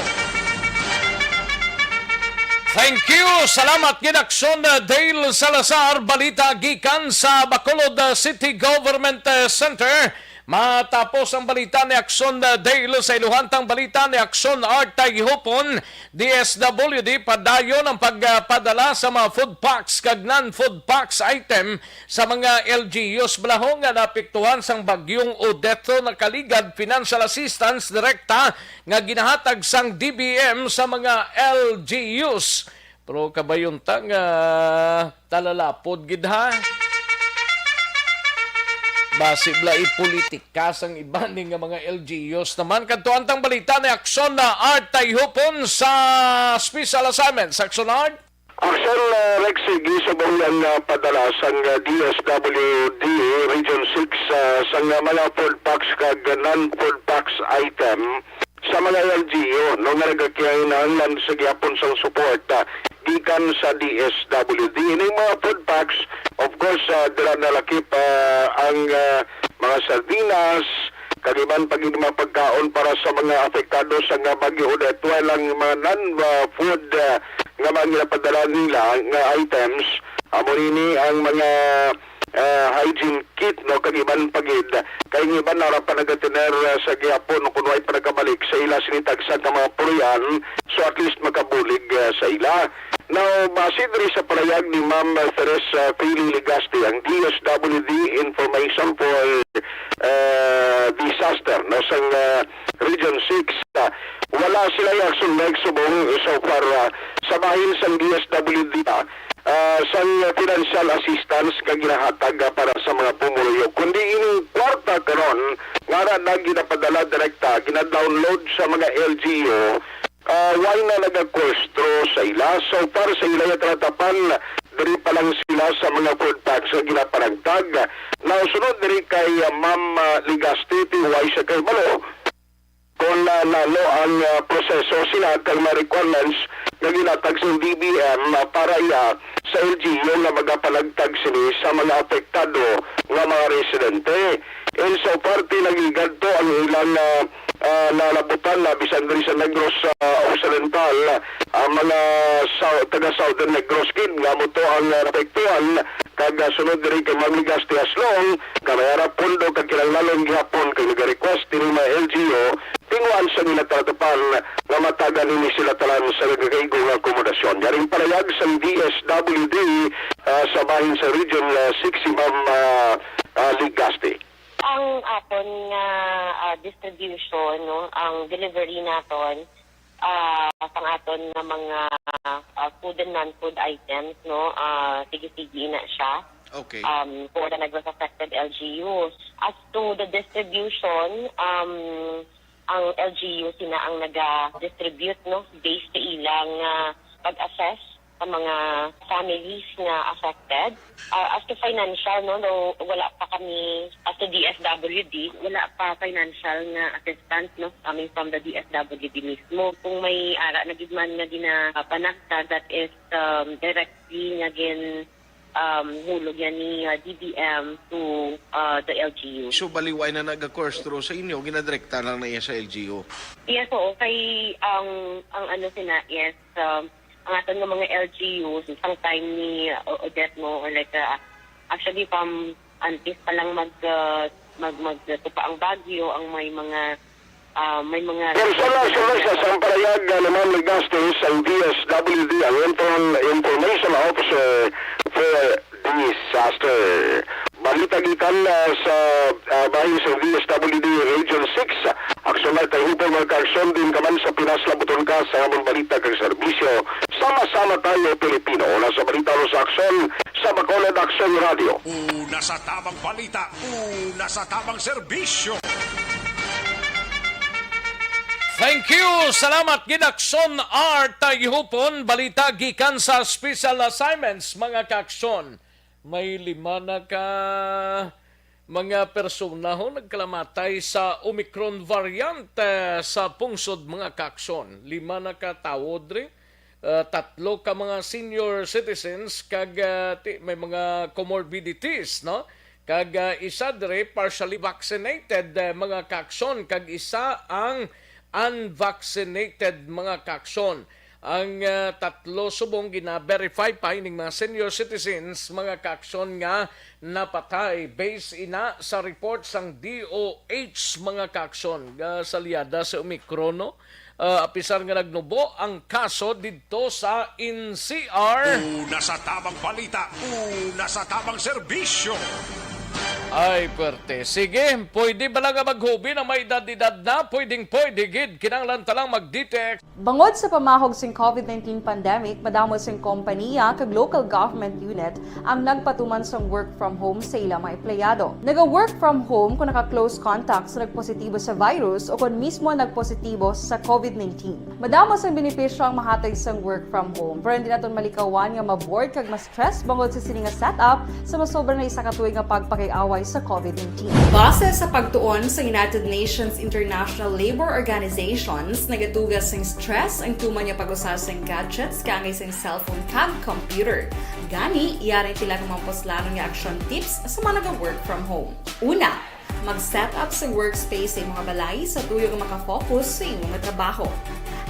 Thank you. Salamat gid, Action, uh, Dale Salazar. Balita gikan sa Bacolod, uh, City Government, uh, Center. Matapos ang balita ni Action, uh, Dale, sa iluhantang balita ni Action Art Tayhupon, D S W D, padayon ang pagpadala sa mga food packs kag non-food packs item sa mga L G Us bala ho nga naapektuhan sang Bagyong Odette. Nakaligad financial assistance direkta nga ginahatag sang D B M sa mga L G Us. Pero kabayon ta nga talalapod gid, ha? Basi bala ipolitika sang iban ni nga mga L G Us naman. Kadto ang tang balita ni Action na Art Tayhupon sa special assignment. Action Art. Action, ah, Rex, sige sa bahayag nga padala sang, ah, D S W D Region six, ah, sang, ah, mga food packs kag non-food packs item sa mga L G U, no, nga nagakinahanglan sa gihapon sang suporta gikan sa D S W D. Ining mga food packs, of course, ah, dira nalakip, ah, ang, ah, mga sardinas, kag iban pa gid mga pagkaon para sa mga apektado sa nga Bagyo Odette, while ang mga non, ah, food, ah, nga mga ginapadala nila nga items, amo ini ang mga, ah, hygiene kit, no, kag iban pa gid. Kay ang iban ara pa nagatener, ah, sa gihapon, no, kun way pa nagabalik sa ila sini tagsa ka mga puloy-an, so at least makabulig, ah, sa ila. Now, base diri sa palayag ni Ma'am Teresa Pili Ligaste, ang D S W D Information for, uh, Disaster, no, sang, uh, Region six, uh, wala sila action like subong so far, uh, sa bahin sang D S W D, uh, sang financial assistance nga ginahatag, uh, para sa mga pumuluyo. Kundi ining kwarta karon, nga na, na ginapadala direkta, gina-download sa mga L G U, ah, way na naga-course through sa ila. So far sa ila nga talatapan, diri pa lang sila sa mga food packs nga ginapanagtag. Now, sunod diri kay, ah, Ma'am, ah, Legaspi, way siya kahibalo kung, ah, nano ang, ah, proseso sila kag mga requirements nga ginatag sa D B M, ah, para iya sa L G U nga magapanagtag sini sa mga apektado nga mga residente. In so far, ti nagligad to ang ilang, ah, ah, nalabutan na bisan diri sa Negros, ah, Occidental, ang mga Sou-, taga Southern Negros gid nga amo to ang, ah, naapektuhan, kag, ah, sunod diri kay Ma'am Legaspi, as long nga may ara pondo kag kinahanglanon gihapon kag nagarequest diri mga L G U, tinguhaan sa ginatatapan nga matagan ini sila tanan sa nagakaigo nga akomodasyon. Yaring palayag sang D S W D, ah, sa bahin sa Region, ah, six, si Ma'am, ah, ah, Legaspi. Ang aton nga, ah, distribution, no, ang delivery naton, ah, sang aton nga mga, ah, food and non-food items, no, ah, sige-sige na siya, Okay. um, for the Negros affected L G Us. As to the distribution, um, ang L G U sina ang naga-distribute, no, based sa ilang, ah, pag-assess sa mga families nga affected. Ah, as to financial, no, no, wala pa kami, as to D S W D, wala pa financial nga assistance, no, coming from the D S W D mismo. Kung may ara na gid man nga ginapanakta, that is, um, directly nga gin, um, hulog yan ni, uh, D B M to, uh, the L G U. So, baliway na naga-course through sa inyo, ginadirekta lang na iya sa L G U? Yes, oo. Kay ang, ang ano sina, yes, um, ang aton nga mga L G Us, sang time ni, uh, Odette mo, or like, uh, actually, from antes pa lang mag, uh, mag, magtupa ang bagyo, ang may mga, uh, may mga Personal sa sa, sa pahayag, uh, ni Ma'am Legaspi, ang D S W D, ang Interim Information Officer for Disaster. Balita gikan, ah, sa, ah, bahin sa D S W D Region six. Aksyon na kay Hupon, mga kaaksyon, din ka man sa Pinas, labuton ka sa among balita kag serbisyo. Sama-sama tayo, Pilipino. Una sa balita, una sa aksyon, sa Bacolod Aksyon Radio. Una sa tabang balita, una sa tabang serbisyo. Thank you. Salamat gid, Aksyon Art Tayhupon. Balita gikan sa Special Assignments, mga kaaksyon. May lima na ka mga personaho nagkalamatay sa Omicron variant, eh, sa pungsod, mga kaaksyon. Lima na ka tawo diri, eh, tatlo ka mga senior citizens kag, eh, ti-, may mga comorbidities, no? Kag, eh, isa diri partially vaccinated, eh, mga kaaksyon, kag isa ang unvaccinated, mga kaaksyon. Ang, ah, tatlo subong gina-verify pa ining mga senior citizens, mga kaaksyon, nga napatay, based ina sa report sang D O H, mga kaaksyon, nga salyada sa Omicron, no? Ah, apisar nga nagnubo ang kaso didto sa N C R. Una sa tabang balita, una sa tabang serbisyo. Ay, pwerte. Sige, pwede bala nga maghubi na may edad-edad na? Pwedeng pwede gid. Kinahanglan ta lang mag-detect. Bangod sa pamahog sing COVID nineteen pandemic, madamo sing kompaniya kag local government unit ang nagpatuman sang work from home sa ila mga empleyado. Naga-work from home kung naka-close contact sa nagpositibo sa virus o kon mismo nagpositibo sa COVID nineteen. Madamo sang benepisyo ang mahatag sang work from home, pero hindi naton malikawan nga ma-bored kag ma-stress bangod sa sini nga setup sa masobra na isa ka tuig nga pagpakig-away sa COVID nineteen. Base sa pagtuon sa United Nations International Labour Organizations, nagatuga sing stress ang tuman nga pag-usa sing gadgets kaangay sing cellphone kag computer. Gani, yari ang pila ka mga puslanon nga action tips sa mga naga-work from home. Una, mag-set up sa workspace sa imong balay sa tuyo nga makafocus sa imong trabaho.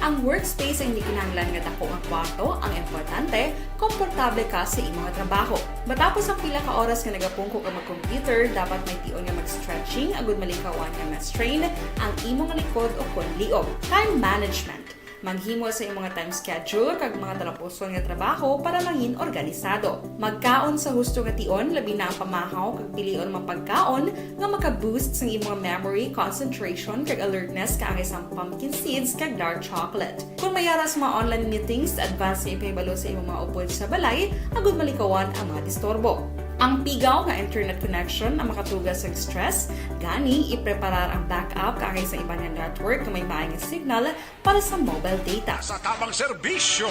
Ang workspace ang hindi kinahanglan nga dako nga kwarto, ang importante, komportable ka sa imong trabaho. Matapos ang pila ka oras nga nagapungko ka mag-computer, dapat may tion nga mag-stretching agud malikawan nga ma-strain ang imong likod o kon liog. Time management. Maghimo sa imong time schedule kag mga talapuson nga trabaho para mangin organisado. Magkaon sa husto nga tion, labi na ang pamahaw kag pilion mga pagkaon nga maka-boost sang imong memory, concentration, kag alertness kaangay sang pumpkin seeds kag dark chocolate. Kung may ara sa mga online meetings, advance nga ipahibalo sa imong mga upod sa balay agud malikawan ang mga disturbo. Ang pigaw nga internet connection ang makatuga sang stress, gani ipreparar ang backup kaangay sa iban nga network nga may maayong signal para sa mobile data. Sa tabang serbisyo.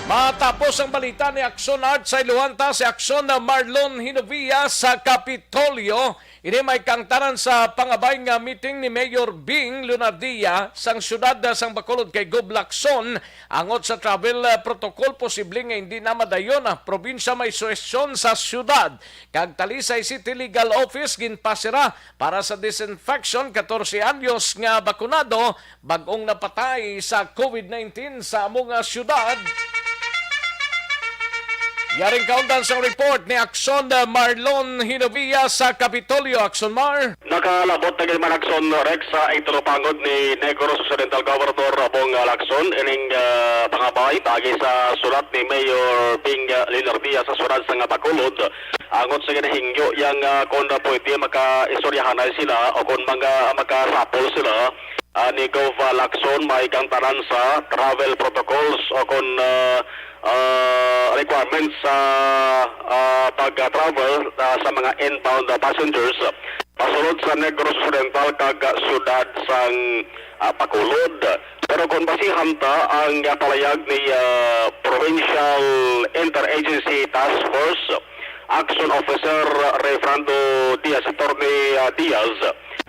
Matapos ang balita ni Aksyon Art, sa iluhan ta si Aksyon na Marlon Hinovia sa Kapitolyo. Ini may kaangtanan sa pangabay nga meeting ni Mayor Bing Lunardia sang siyudad sang Bacolod kay Gob Lacson angot sa travel, ah, protocol, posible nga hindi na madayon ang probinsya may suhestyon sa siyudad. Kag Talisay City Legal Office ginpasira para sa disinfection, katorse anyos nga bakunado, bag-ong napatay sa COVID nineteen sa amo nga siyudad. Yaring kaundan sang report ni Akson Marlon Hinovia sa Kapitolyo. Akson Mar. Nakalabot na gid man, Akson Rex, sa itinupangod ni Negros Occidental Governor Bong Lacson ining, ah, pangabay paagi sa sulat ni Mayor Bing Linardia sa syudad sang Bacolod. Angot sa ginahingyo yang, ah, kon pwede makaistoryahanay sila o kon mga makasapol sila, ah, ni Gov Lacson, may kang tanan sa travel protocols o kon, ah, ah, requirements sa, ah, pag-travel, ah, sa mga inbound, ah, passengers pasulod sa Negros Occidental kag, ah, siyudad sang, ah, Bacolod. Pero kon basihan ta ang, ah, palayag ni, ah, Provincial Interagency Task Force Action Officer Rayfrando Diaz, Attorney, ah, Diaz,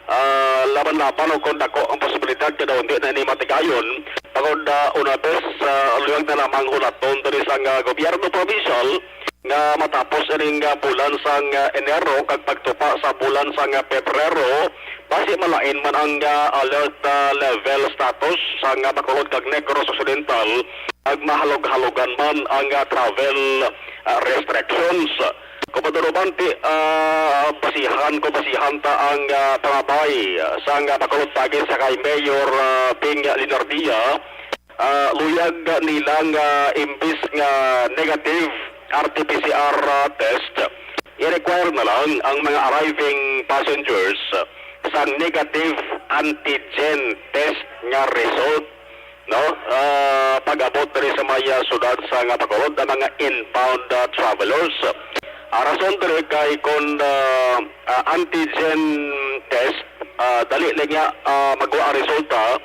ah, laban-laban o kon dako ang posibilidad nga daw hindi na ini matigayon, bangod, ah, una bes, ah, luyag na lamang hulaton diri sang, ah, gobyerno provincial nga matapos ining, ah, bulan sang, ah, Enero kag pagtupa sa bulan sang, ah, Pebrero, basi malain man ang, ah, alert, ah, level status sang, ah, Bacolod kag Negros Occidental, ag mahalog-halogan man ang, ah, travel, ah, restrictions. Kung matunuban ti, ah, basihan, kung basihan ta ang, ah, pangabay, ah, sang, ah, Bacolod paagi sa kay Mayor, ah, Bing Linardia, ah, luyag nila nga imbis nga negative R T P C R, ah, test, i-require na lang ang mga arriving passengers sa negative antigen test nga result, no? Ah, pag-abot diri sa may, ah, siyudad sang Bacolod, ang mga inbound, ah, travelers. Ang rason diri kay kon, ah, ah, antigen test, ah, dali lang nga, ah, magwa ang resulta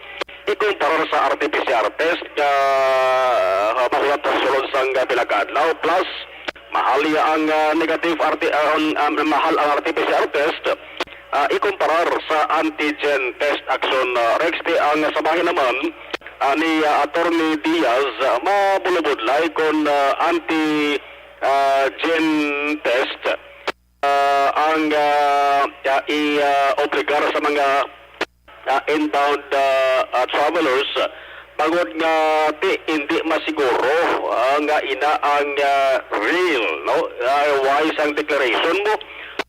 ikumparar sa R T P C R test nga, ah, mahulat sa sulod sang pila ka adlaw. Plus, mahal ya ang, ah, negative R T, ah, ang, ang mahal ang R T P C R test, ah, ikumparar sa antigen test. Akson, ah, Rex, ti ang sa bahin naman, ah, ni, ah, Attorney Diaz, ah, mabulabudlay kon, ah, anti, ah, gen test, ah, ang, ah, ah, i, ah, obligar sa mga, ah, inbound, ah, ah, travelers, bangod nga ti hindi masiguro, ah, nga ina ang, ah, real, no? Ah, way sang declaration mo,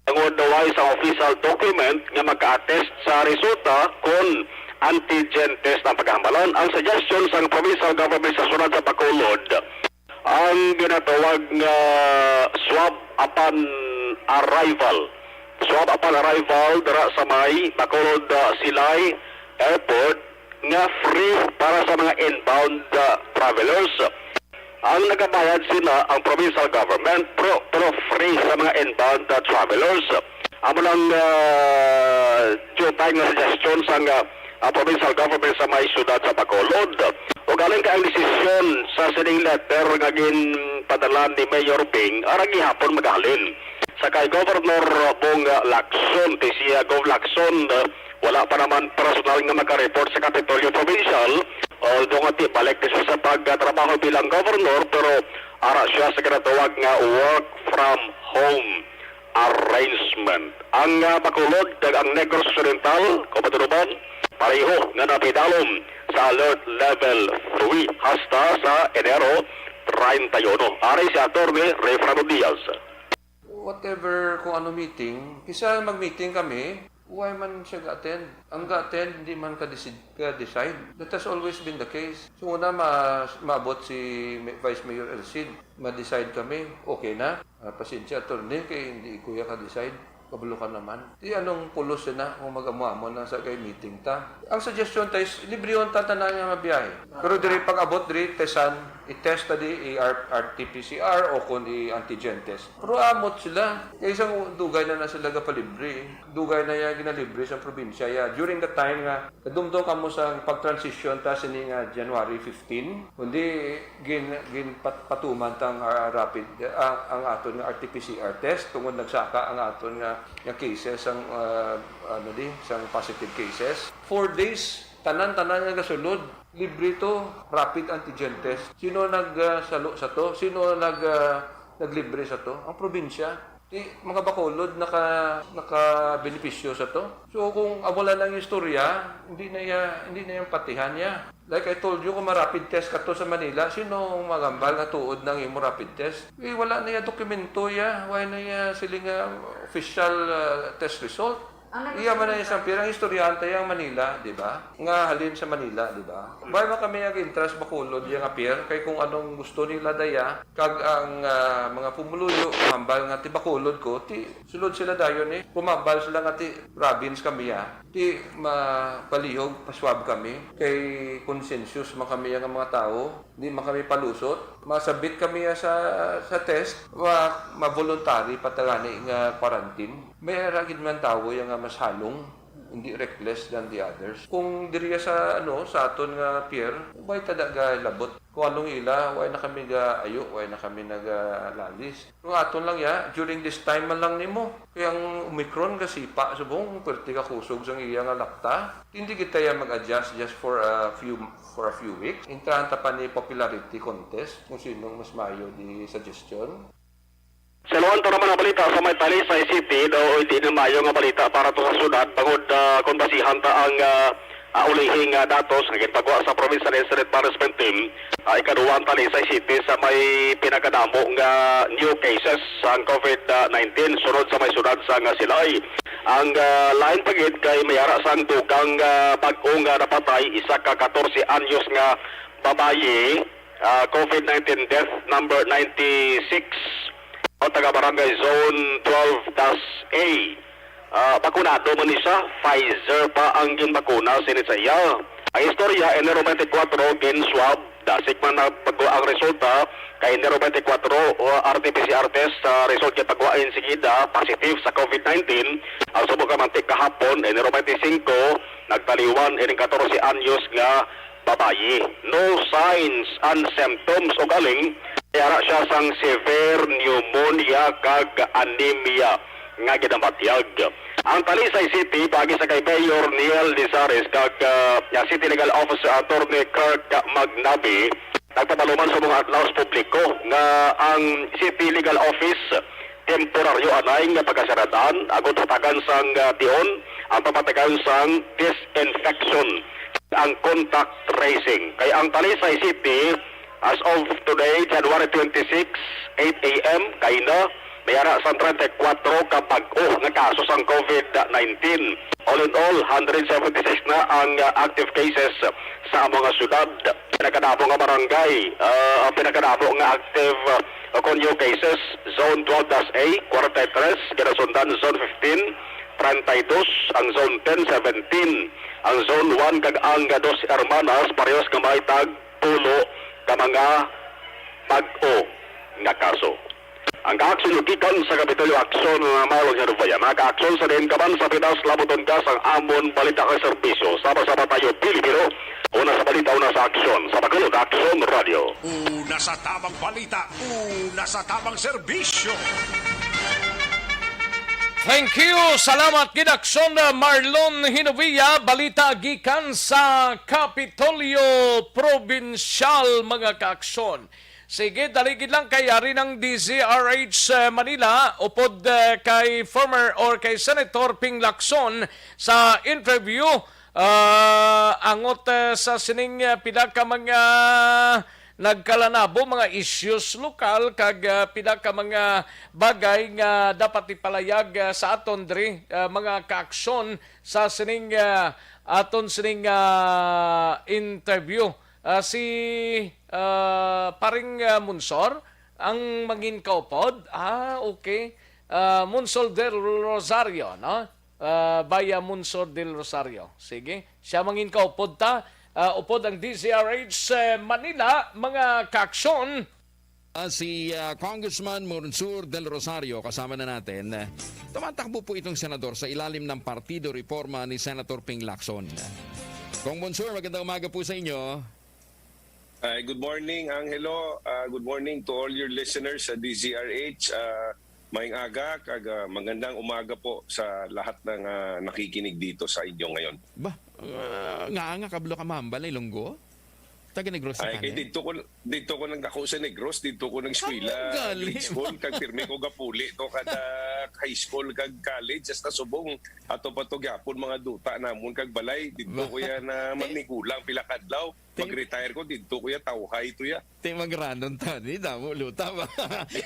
bangod way sang official document nga maka-attest sa resulta kon antigen test ang pagahamalan. Ang suggestion sang provincial government sa siyudad sa Bacolod, ang ginatawag nga swab upon arrival. Swab upon arrival dira sa may Bacolod, ah, Silay Airport nga free para sa mga inbound, ah, travelers. Ang nagabayad sina ang provincial government, pero, pero free sa mga inbound, ah, travelers. Amo lang, ah, diutay nga suggestion sang, ah, ah, provincial government sa may siyudad sa Bacolod. Ugaling kay ang desisyon sa sining letter nga ginpadala ni Mayor Bing, ara gihapon magahalin sa kay Governor Bong Lacson, ti siya, Gov Lacson, ah, wala pa naman personal nga makareport sa Kapitolyo Provincial, although nga ti balik na siya sa pagtrabaho bilang governor, pero ara siya sa ginatawag nga work from home arrangement. Ang, ah, Bacolod kag ang Negros Occidental, kung matunuban, pareho nga napidalom sa Alert Level three hasta sa Enero treinta y uno. Ari si Attorney Rayfrando Diaz. Whatever, kung ano meeting, kisa mag-meeting kami, why man siya ga-attend? Ang ga-attend, hindi man ka-decide, ka-decide. That has always been the case. So, una, ma-, maabot si Ma-, Vice Mayor El Cid, ma-decide kami, okay na. Ah, pasensya, attorney, kay hindi kuya ka-decide. Kabalo ka naman. Di anong pulos na kung mag-amo-amo na sa kay meeting ta? Ang suggestion ta is, librehon ta tanan nga mabiyahe. Pero diri pag-abot diri, tesan, i-test ta di, i-R-, R T P C R o kung i-antigen test. Pero amot sila. Kay isang dugay na na sila gapalibre. Dugay na ya ginalibre sa probinsya ya. During the time nga, kadumdom kamo sa pag-transition ta sini nga January fifteen, kundi gin-, ginpat-, patuman tang, ah, rapid, ah, ang aton nga R T P C R test tungod nagsaka ang aton nga, nga cases, ang, ah, ano di, sang positive cases. Four days, tanan-tanan nga gasulod, libre to, rapid antigen test. Sino nag, ah, salo sa to? Sino nag, ah, naglibre sa to? Ang probinsya. Di, mga Bacolod naka, nakabenepisyo sa to. So, kung amo lang ang istorya, hindi na iya, hindi na yung patihan niya. Like I told you, kung ma-rapid test ka to sa Manila, sino ang magambal nga tuod nang imo rapid test? Eh, wala na iya dokumento iya. Why na iya siling nga official, ah, test result? Ang Iya man na nagsusunod isang pirang istoryahan tayo ang Manila, di ba? Nga halin sa Manila, di ba? Why man kami nag-intras Bacolod iya nga pier? Kay kung anong gusto nila daya, kag ang, ah, mga pumuluyo, hambal nga ti Bacolod ko, ti sulod sila dayon eh. Kumambal sila nga ti province kami ah. Ti mapalihog, paswab kami. Kay consensus man kami ang mga tao, di man kami palusot. Masabit kami ah sa, sa test, wa, ma-voluntary pa ta gani nga quarantine. May ara gid man tawo iya nga mas halong, hindi reckless than the others. Kung diriya sa, ano, sa aton nga pier, way ta da galabot. Kung anong ila, way na kami gaayo, way na kami nagalalis. Kung aton lang ya, during this time man lang nimo. Kay ang Omicron gasipa subong, perti ka kusog sang iya nga lakta. Hindi kita ya mag-adjust just for a few, for a few weeks. Intrahan ta pa ni popularity contest kung sino ang mas mayo di suggestion. Sa luwan to naman ang balita sa may Talisay City, daw hindi na mayo nga balita para to sa syudad, bangod, ah, kung basihan ta ang, ah, ah, ulihing, ah, datos nga ginpagwa sa Provincial Incident Management Team, ah, ikaduwa ang Talisay City sa may pinakadamo nga new cases sang COVID nineteen, sunod sa may syudad sang Silay. Ang, ah, lain pa gid kay may ara sang dugang, ah, bag-o nga napatay, isa ka katorse anyos nga babayi, ah, COVID nineteen death number ninety-six, o taga Barangay Zone twelve dash A. Ah, bakunado man ni siya, Pfizer pa ang ginbakuna sini sa iya. Ang istorya, Enero twenty-four, gin-swab, dasig man na pagwa ang resulta, kay Enero twenty-four, o R T P C R test, sa result kay pagwa insigida, positive sa COVID nineteen. Ang subong kamanti kahapon, Enero twenty-five, nagtaliwan ining katorse anyos nga babayi. No signs and symptoms, o galing, yara siya sang severe pneumonia kag anemia nga ginamatyag. Ang Talisay City, paagi sa kay Mayor Neil Lizares kag, ah, City Legal Officer Attorney Kirk Magnabi, nagpadaluman sa mga adlaw sa publiko nga ang City Legal Office temporaryo anay nga pagkasaradan agud hatagan sang, ah, tion ang pamatagan sang disinfection, ang contact tracing. Kay ang Talisay City, as of today, January twenty-six, eight A M, kaina, may ara sang treinta y cuatro ka bag-o nga kaso sang COVID nineteen. All in all, hundred seventy-six na ang, ah, active cases sa amo nga syudad. Pinakadamo nga barangay, ah, ang pinakadamo nga active, ah, o kon new cases, Zone twelve dash A, forty-three, ginasundan Zone fifteen, treinta y dos, ang Zone ten, seventeen, ang Zone one kag ang Dos Hermanas, parehas nga may tag pulo ka mga bag-o nga kaso. Ang kaakson gikan sa Kapitolyo Aksyon nga Malong Herbayan. Ang kaakson sa diin ka man sa pitas, labuton ka sang amon balita kag serbisyo. Sama-sama tayo, Pilipino. Una sa balita, una sa aksyon. Sa Bacolod, Aksyon Radio. Una sa tamang balita, una sa tamang serbisyo. Thank you. Salamat gid, Aksyon Marlon Hinovia. Balita gikan sa Kapitolyo Probinsyal, mga kaaksyon. Sige, dali gid lang kay ari ng D Z R H, eh, Manila, upod, eh, kay former or kay Senator Ping Lacson sa interview, ah, angot, eh, sa sining, eh, pila ka mga nagkalanabo, mga issues lokal, kag, ah, pila ka mga bagay nga dapat ipalayag, ah, sa aton diri, ah, mga kaaksyon sa sining, ah, aton sining, ah, interview. Ah, si, ah, Paring, ah, Monsor ang mangin kaupod. Ah, okay. Ah, Monsor del Rosario, no? Ah, Baya Monsor del Rosario. Sige. Siya mangin kaupod ta. Ah, upod ang D Z R H, eh, Manila, mga kaaksyon. Ah, si, ah, Congressman Monsor del Rosario, kasama na natin. Ah, tumatakbo po itong senador sa ilalim ng Partido Reforma ni Senator Ping Lacson. Cong Monsor, magandang umaga po sa inyo. Ay, good morning, Angelo. Ah, good morning to all your listeners sa D Z R H. Ah, maayong aga, kag, ah, magandang umaga po sa lahat ng, ah, nakikinig dito sa inyo ngayon. Ba, ah, nga, nga kablo ka mahambal na Ilonggo? Taga Negros sa Ay, kay kanin? didto ko, didto ko nagdako sa Negros, didto ko nag-eskwela, Ang galing. grade school, kag pirmi ko gapuli to kada high school kag college, hasta subong ato pa to gyapon mga duta namon kag balay, didto Ba- ko ya na Ti- magnigulang pila kadlaw. Ti- Mag-retire ko, didto ko ya tawhay to ya. Ti magranon tani, damo luta ba?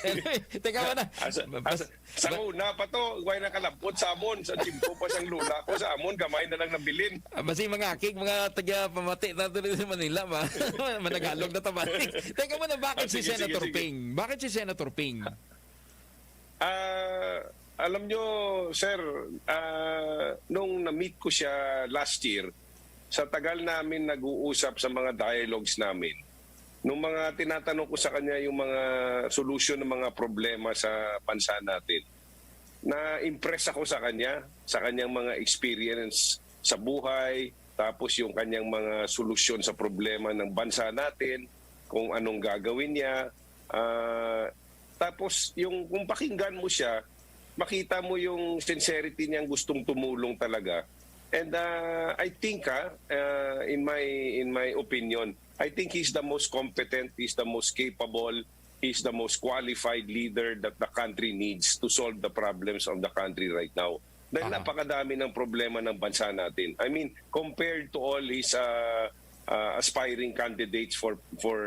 Anyway, teka mo na. Asa, Pas- asa, Sa ba- una pa to, way nakalabot sa amon, sa tiyempo pa sang lola ko, sa amon, gamay na lang nabilin. Ah, basi mga akig, mga taga pamati na to rin sa Manila, ba? Managalog na tabalik. Teka mo na, bakit Ah, si sige, sige, Senator sige. Ping? Bakit si Senator Ping? Ah, alam nyo, sir, ah, nung na-meet ko siya last year, sa tagal namin nag-uusap sa mga dialogues namin, nung mga tinatanong ko sa kanya yung mga solusyon ng mga problema sa bansa natin, na-impress ako sa kanya, sa kanyang mga experience sa buhay, tapos yung kanyang mga solusyon sa problema ng bansa natin, kung anong gagawin niya. Ah, tapos yung kung pakinggan mo siya, makita mo yung sincerity niyang gustong tumulong talaga. And ah, I think, ah, ah, in my in my opinion, I think he's the most competent, he's the most capable, he's the most qualified leader that the country needs to solve the problems of the country right now. Dahil Aha. napakadami ng problema ng bansa natin. I mean, compared to all his ah, ah, aspiring candidates for for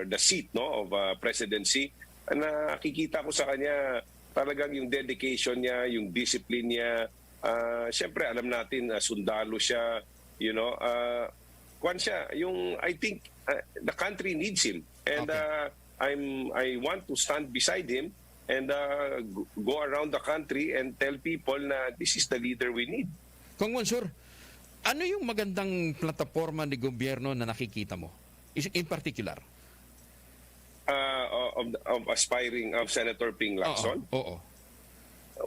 the seat, no, of ah, presidency, nakikita ko sa kanya talagang yung dedication niya, yung discipline niya. Ah, siyempre, alam natin, ah, sundalo siya, you know. Ah, kwan siya, yung, I think, ah, the country needs him. And Okay. ah, I'm, I want to stand beside him and ah, g- go around the country and tell people na this is the leader we need. Kong Mansur, ano yung magandang plataporma ni gobyerno na nakikita mo? Is- In particular? Ah, of, of aspiring, of Senator Ping Lacson? Oo, oo.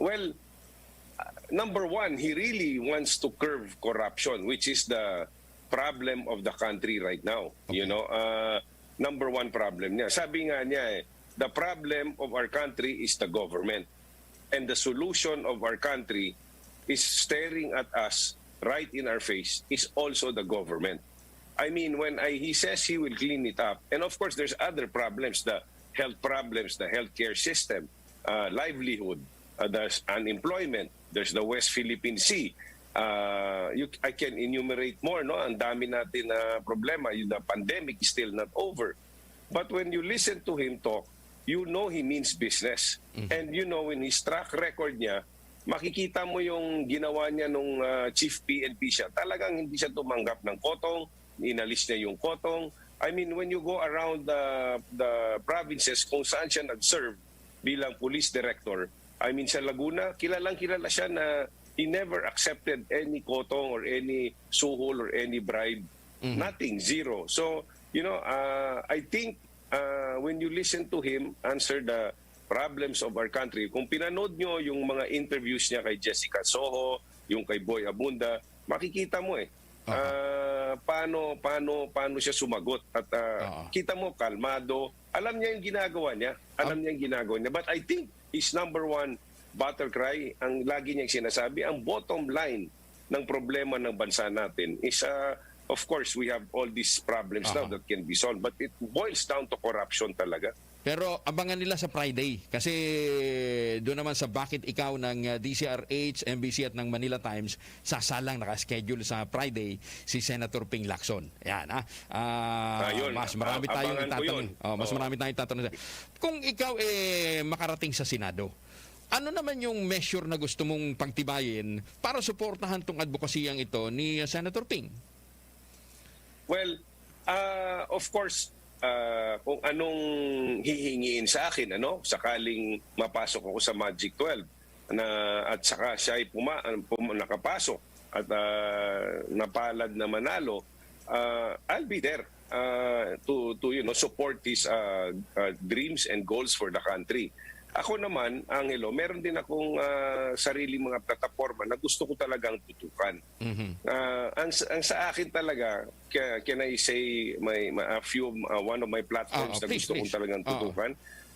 Well, uh, number one, he really wants to curb corruption, which is the problem of the country right now. Okay. You know, uh, number one problem niya. Sabi nga niya eh, the problem of our country is the government. And the solution of our country is staring at us right in our face is also the government. I mean, when I, he says he will clean it up, and of course, there's other problems, the health problems, the healthcare system, uh, livelihood, uh, there's unemployment, there's the West Philippine Sea. Uh, you, I can enumerate more, no? Ang dami natin na problema. Yung, the pandemic is still not over. But when you listen to him talk, you know he means business. Mhm. And you know, in his track record niya, makikita mo yung ginawa niya nung ah, chief P N P siya. Talagang hindi siya tumanggap ng kotong, inalis niya yung kotong. I mean, when you go around the, the provinces kung saan siya nag-serve bilang police director, I mean, sa Laguna, kilalang kilala siya na he never accepted any kotong or any suhol or any bribe. Mhm. Nothing, zero. So, you know, uh, I think uh, when you listen to him answer the problems of our country, kung pinanood nyo yung mga interviews niya kay Jessica Soho, yung kay Boy Abunda, makikita mo eh. Aha. Ah, paano paano paano siya sumagot at ah, Oo. kita mo kalmado. Alam niya yung ginagawa niya. Alam Ab- niya yung ginagawa niya. But I think his number one battle cry, ang lagi niyang sinasabi, ang bottom line ng problema ng bansa natin is ah, of course, we have all these problems now Aha. that can be solved, but it boils down to corruption talaga. Pero abangan nila sa Friday kasi doon naman sa Bakit Ikaw ng uh, D C R H, M B C at ng Manila Times, sasalang naka-schedule sa Friday si Senator Ping Lacson. Yan, ha? Ah, Ayun, mas marami ab- tayong abangan ko itatanong. yun. Oh, mas Oo. marami tayong itatanong. Kung ikaw eh makarating sa Senado, ano naman yung measure na gusto mong pagtibayin para suportahan tong advokasiyang ito ni uh, Senator Ping? Well, ah, of course, ah, kung anong hihingiin sa akin, ano, sakaling mapasok ako sa Magic twelve na at saka siya ay puma, pum, nakapasok at ah, napalad na manalo, ah, I'll be there ah, to to you know support his ah, ah, dreams and goals for the country. Ako naman, Angelo, meron din akong ah, sarili mga plataforma na gusto ko talagang tutukan. Mhm. Ah, ang, ang sa akin talaga, ca- can I say my, my a few uh, one of my platforms Oo, na please, gusto kong please. talagang Oo. tutukan?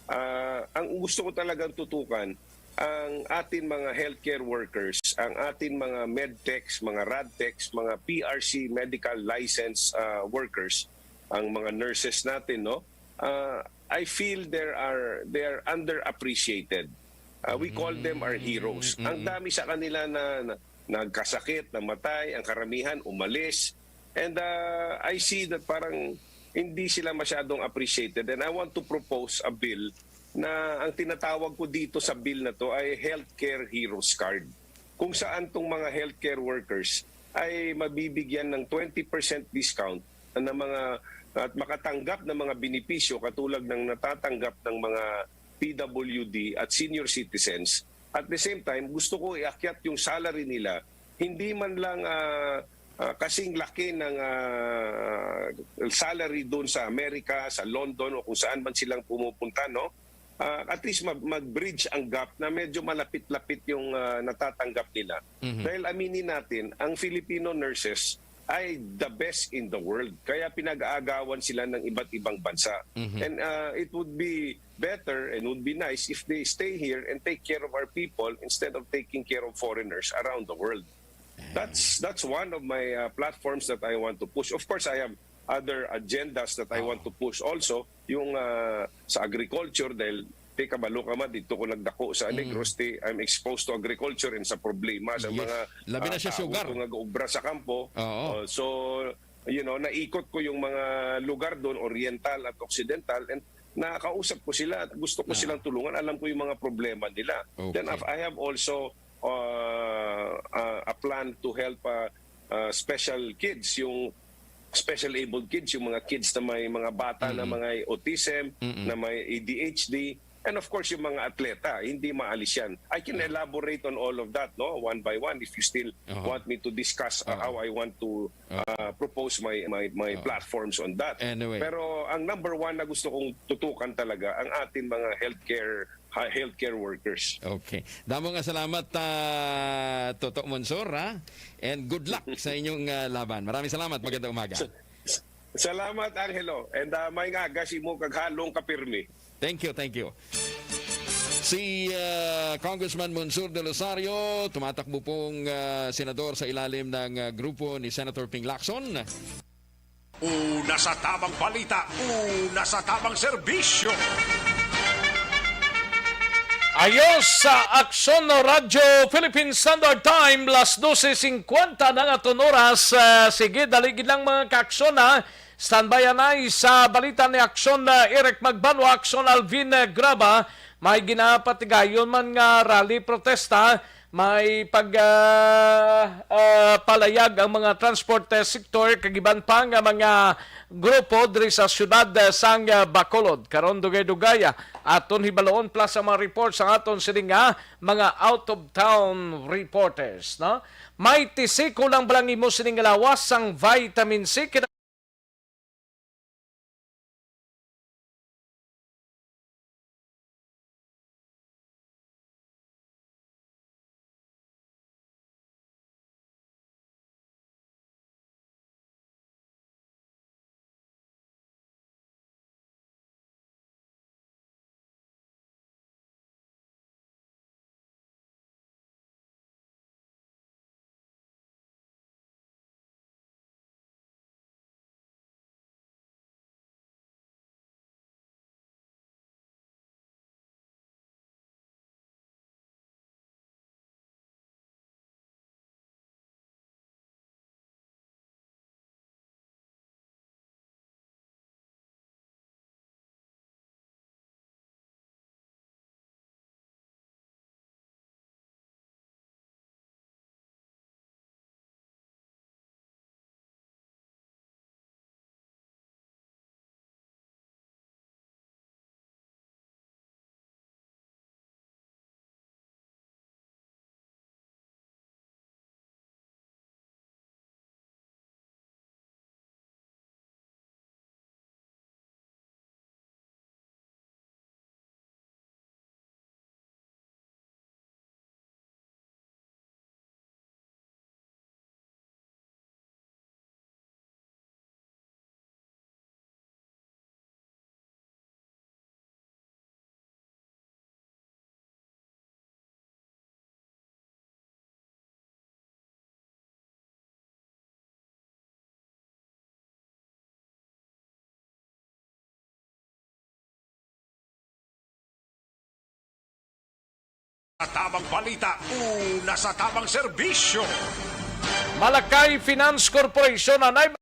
Ah, ang gusto ko talagang tutukan ang atin mga healthcare workers, ang atin mga medtechs, mga radtechs, mga P R C medical license ah, workers, ang mga nurses natin, no? Ah, I feel there are, they are underappreciated. Ah, we call them our heroes. Ang dami sa kanila na, na nagkasakit, namatay, ang karamihan umalis. And, ah, I see that parang hindi sila masyadong appreciated. And I want to propose a bill na ang tinatawag ko dito sa bill na 'to ay healthcare heroes card, kung saan 'tong mga healthcare workers ay mabibigyan ng twenty percent discount na mga, at makatanggap ng mga benepisyo katulad ng natatanggap ng mga P W D at senior citizens. At the same time, gusto ko iakyat yung salary nila, hindi man lang, ah, ah, kasing laki ng, ah, salary doon sa Amerika, sa London, o kung saan man silang pumupunta, no? Ah, at least mag-, mag-bridge ang gap na medyo malapit-lapit yung, ah, natatanggap nila. Mhm. Dahil aminin natin, ang Filipino nurses ay the best in the world. Kaya pinag-aagawan sila ng iba't ibang bansa. Mhm. And, ah, it would be better and would be nice if they stay here and take care of our people instead of taking care of foreigners around the world. That's, that's one of my, uh, platforms that I want to push. Of course, I have other agendas that I want to push also. Yung, uh, sa agriculture, dahil di kabalo ka man, dito ko nagdako sa Negros, di, I'm exposed to agriculture and sa problema sa mga, labi na uh, siya tao sugar ko nga gaobra sa kampo. Oo. Uh, so, you know, naikot ko yung mga lugar doon, oriental at occidental, and nakausap ko sila at gusto ko silang tulungan. Alam ko yung mga problema nila. Then, okay, I have also, uh, uh, a plan to help, uh, uh, special kids, yung special abled kids, yung mga kids na may mga bata na, mm-mm, mga autism, mm-mm, na may A D H D, and of course yung mga atleta, hindi maalis yan. I can, mm, elaborate on all of that, no, one by one, if you still, uh-huh, want me to discuss, uh, uh-huh, how I want to, uh, propose my, my, my, uh-huh, platforms on that. Anyway. Pero ang number one na gusto kong tutukan talaga ang ating mga healthcare, ha-, healthcare workers. Okay. Damo nga salamat, ah, Toto Monsor, ha? And good luck sa inyong, ah, laban. Maraming salamat. Magandang umaga. Sa-, s-, salamat, Angelo. And, ah, may nga, gas imo kag halong kapirmi. Thank you, thank you. Si, ah, Congressman Monsor del Rosario, tumatakbo pong, ah, senador sa ilalim ng, ah, grupo ni Senator Ping Lacson. Una sa tabang balita, una sa tabang serbisyo. Ayos sa Aksyon Radyo Philippine Standard Time, las dose singkwenta na nga aton oras. Ah, sige, dali gid lang, mga kaaksyon, ha. Standby anay sa balita ni Aksyon, ah, Eric Magbanwa, Aksyon Alvin, ah, Graba. May ginapatigayon man nga rally protesta, may pag, ah, ah, palayag ang mga transport, eh, sektor, kag iban pa nga mga grupo diri sa siyudad, eh, sang, ah, Bacolod. Karon, dugay-dugay, ah, aton hibaluon plus ang mga reports sang aton sini nga mga out-of-town reporters, no? May tisiko lang bala ang imo sining lawas sang vitamin C? Tabang balita, una sa tabang serbisyo. Malakay Finance Corporation anay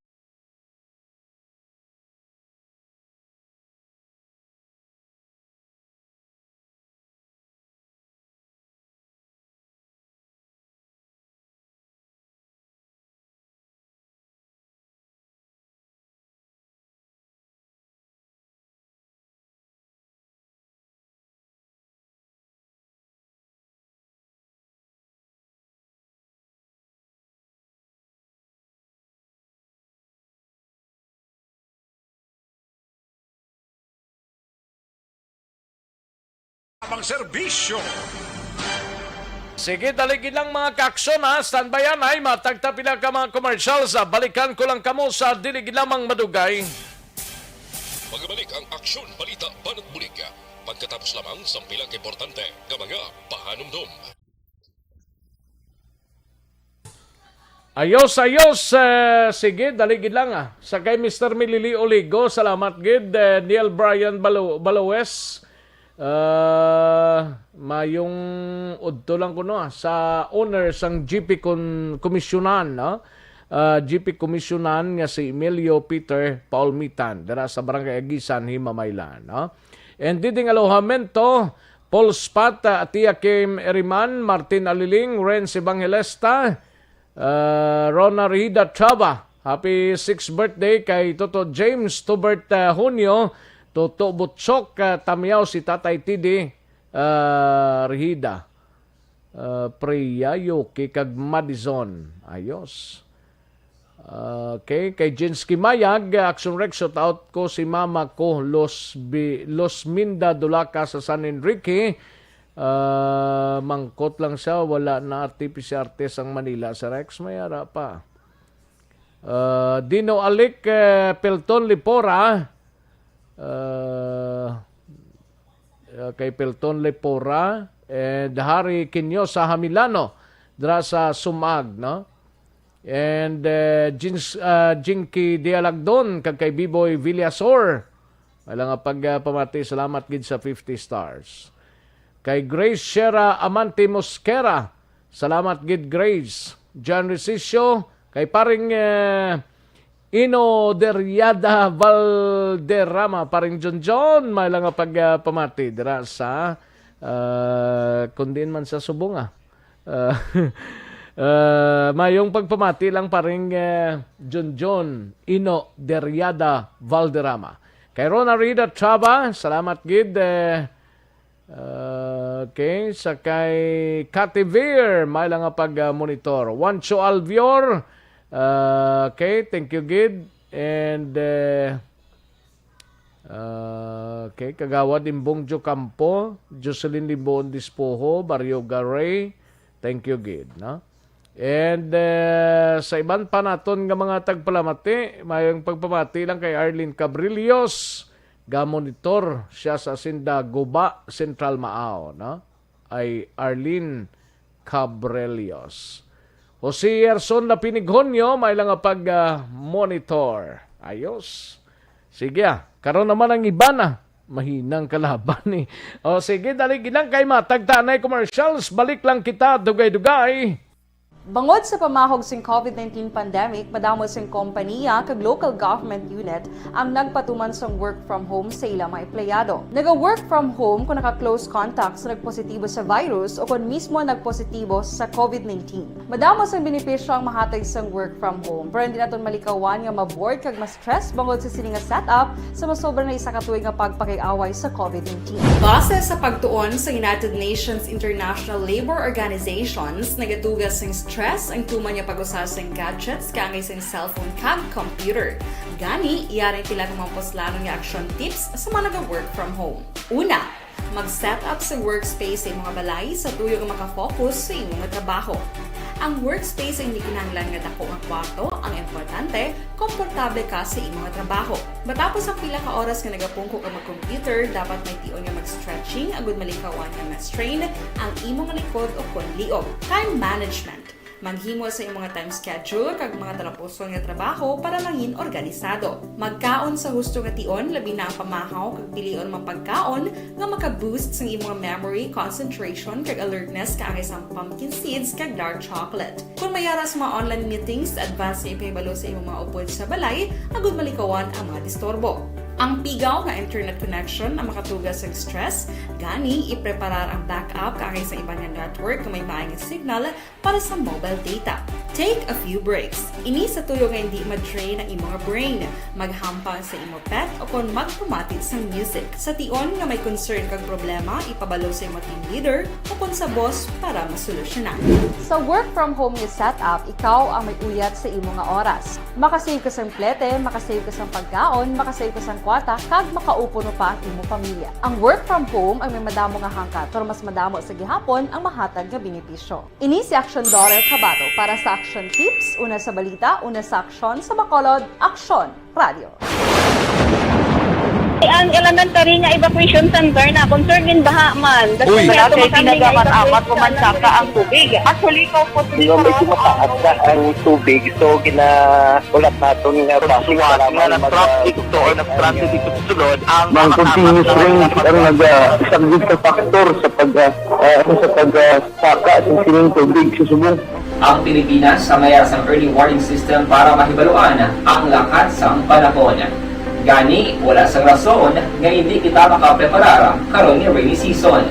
Ang serbisyo. Sige, dali gid lang, mga kaaksyon, ha. Standby anay, matagta pila ka mga commercials, ha. Balikan ko lang kamo sa dili gid lamang madugay. Magabalik ang aksyon, balita, banat bulig. Pagkatapos lamang sa pila ka importante nga mga pahanumdom. Ayos, ayos. Eh, sige, dali gid lang, ah. Sa kay Mister Milili Oligo, salamat gid. Eh, Neil Brian Balo-, Baloes, ah, mayong udto lang kuno, ah, sa owner sang G P Kon-, Komisyonan, no? Ah, G P Komisyonan nga si Emilio Peter Paulmitan, dira sa Barangay Agisan, Himamaylan, no? And Diding Alojamento, Paul Spat, ah, Tia Kim Eriman, Martin Aliling, Renz Evangelista, ah, Rona Rida Traba. Happy sixth birthday kay Toto James Tubert, ah, Hunyo, Toto Butchok, ah, Tamiao si Tatay T D, ah, Rihida, ah, Priya, Yuki, kag Madison. Ayos. Okay, kay Jens Kimayag, Action Rex, shout out ko si mama ko, Los Bi-, Los Minda Dulaca sa San Enrique. Ah, mangkot lang siya, wala na arte P C R test ang Manila sa Rex, may ara pa. Ah, Dino Alic, eh, Pelton Lipora, ah, ah, kay Pelton Lepora and Harry Quinosa Hamilano dira sa Sumag, no? And, eh, Jins-, ah, Jinky Dialagdon kag kay Biboy Villasor. Wala nga pag, ah, pamati, salamat gid sa fifty stars. Kay Grace Shera Amante Mosquera, salamat gid, Grace. John Resicio, kay paring, eh, Ino Deriada Valderrama, paring John John, may lang nga pag, ah, pamati dira sa, ah, kung diin man sa Subong, ah. Ah, ah, mayong pagpamati lang, paring, eh, John John Ino Deriada Valderrama. Kay Rona Rida Traba, salamat gid, eh, Okay, sa kay Kativir, may lang nga pag, ah, monitor. Juancho Alvior, ah, okay, thank you gid. And, eh, ah, okay, Kagawad Imbong Jocampo, Jocelyn Limboon Dispoho, Barrio Garay, thank you gid, no? And, eh, sa iban pa naton nga mga tagpalamati, mayong pagpamati lang kay Arlene Cabrillos, gamonitor siya sa Hacienda Guba, Central Maao, no? Ay Arlene Cabrillos. Jose Yerson Lapinigjonyo, may lang nga pag, ah, monitor. Ayos. Sige, ah. Karon naman ang iban, ah. Mahinang kalaban, eh. O, sige, dali gid lang kay matagtanay commercials. Balik lang kita, dugay-dugay. Bangod sa pamahog sing COVID nineteen pandemic, madamo sing kompaniya kag local government unit ang nagpatuman sang work from home sa ila mga empleyado. Naga-work from home kon naka-close contact sa nagpositibo sa virus o kon mismo nagpositibo sa COVID nineteen. Madamo sang benepisyo ang mahatag sang work from home, pero hindi naton malikawan nga ma-bored kag ma-stress bangod sa sini nga setup sa masobra na isa ka tuig nga pagpakig-away sa COVID nineteen. Base sa pagtuon sa United Nations International Labour Organizations, nagatuga sing stress ang tuman nga pag-usa sing gadgets kaangay sing cellphone kag computer. Gani, yari ang pila ka mga puslanon nga action tips sa mga naga-work from home. Una, mag-set up sa workspace sa imo nga balay sa tuyo nga makafocus sa imo nga trabaho. Ang workspace ay hindi kinahanglan nga dako nga kwarto, ang importante, komportable ka sa imo nga trabaho. Matapos ang pila ka oras nga nagapungko ka mag-computer, dapat may tion nga mag-stretching agud malikawan nga ma-strain ang imo nga likod o kon liog. Time management. Maghimo sa imong time schedule kag mga talapuson nga trabaho para mangin organisado. Magkaon sa husto nga tion, labi na ang pamahaw kag pilion mga pagkaon nga maka-boost sang imong memory, concentration, kag alertness kaangay sang pumpkin seeds kag dark chocolate. Kung may ara sa mga online meetings, advance nga ipahibalo sa imong mga upod sa balay agud malikawan ang mga disturbo. Ang pigaw nga internet connection ang makatuga sa stress, gani ipreparar ang backup kaangay sa iban nga network nga may maayong signal para sa mobile data. Take a few breaks. Ini sa tuyo nga hindi ma-drain ang imong brain. Maghampang sa imo pet o kon magpamati sang music. Sa tion nga may concern kag problema, ipabalo sa imo team leader o kon sa boss para masolusyonan. Sa work from home nga setup, ikaw ang may uyat sa imo nga oras. Makasave ka sang plete, makasave ka sang pagkaon, makasave ka sang kwarta, kag makaupo pa ang imo pamilya. Ang work from home ang may madamo nga hangkat, pero mas madamo sa gihapon ang mahatag nga benepisyo. Ini si Action Daughter Kabato para sa Action Tips, una sa balita, una sa aksyon, sa Bacolod, Aksyon Radio. Ang elementary nga evacuation center na concern in baha man. Uy! Wala kay ginagamat-amat ko man saka ang tubig. Actually, ikaw po, Hindi, medyo mataas na ang tubig. So, gina-, ulat naton nga traffic, kailangan na mag-, traffic to or traffic ito sulod ang Ang continuous rain ang nag-, ah, isang big factor sa pag, ah, ah, sa pag, ah, saka sa sining tubig sa subong. Ang Pilipinas ang may sang early warning system para mahibaluan ang lakat sang panahon. Gani, wala sang rason nga hindi kita makapreparar karon nga rainy season.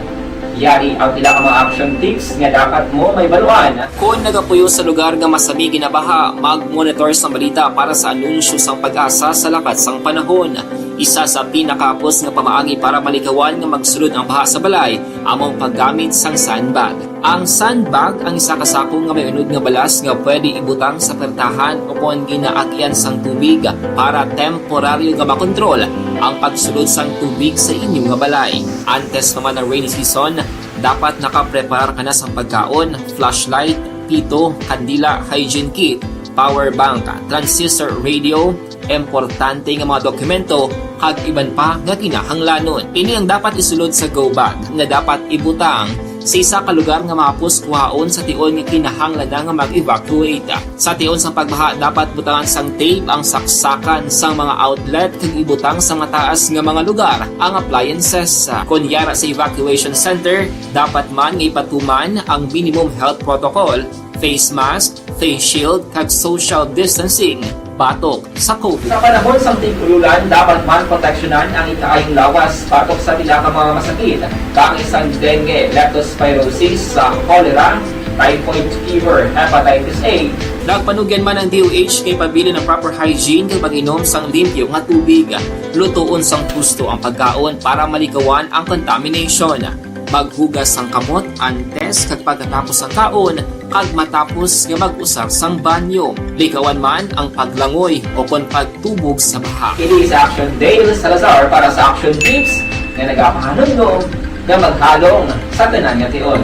Yari ang pila ka mga action tips nga dapat mo mahibaluan. Kon nagapuyo sa lugar nga masami ginabaha, mag-monitor sang balita para sa anunsyo sang PAGASA sa lakat sang panahon. Isa sa pinakahapos nga pamaagi para malikawan nga magsulod ang baha sa balay amo ang paggamit sang sandbag. Ang sandbag ang isa ka sako nga may unod nga balas nga pwede ibutang sa pertahan o kon ginaagian sang tubig para temporaryo nga makontrol ang pagsulod sang tubig sa inyo nga balay. Antes pa man ang rainy season, dapat nakapreparar ka na sang pagkaon, flashlight, pito, kandila, hygiene kit, power bank, transistor radio, importante nga mga dokumento, kag iban pa nga kinahanglanon. Ini ang dapat isulod sa go bag nga dapat ibutang sa isa ka lugar nga mahapos kuhaon sa tion nga kinahanglan na nga mag-evacuate. Sa tion sang pagbaha, dapat butangan sang tape ang saksakan sang mga outlet kag ibutang sa mataas nga mga lugar ang appliances. Kon yara sa evacuation center, dapat man nga ipatuman ang minimum health protocol, face mask, face shield, kag social distancing batok sa COVID. Sa panahon sang tig-ululan, dapat man proteksyonan ang ikaayong lawas batok sa pila ka mga masakit, kaangay sang dengue, leptospirosis, sa cholera, typhoid fever, hepatitis A. Nagpanugyan man ang D O H nga ipabilin ang proper hygiene kag pag-inom sang limpyo nga tubig. Lutoon sang husto ang pagkaon para malikawan ang contamination. Maghugas sang kamot antes kag pagkatapos sang kaon kag matapos nga mag-usar sang banyo. Likawan man ang paglangoy o kon pagtubog sa baha. Kini si Action Dale Salazar para sa Action Tips nga nagapahanumdom nga maghalong sa tanan nga tion.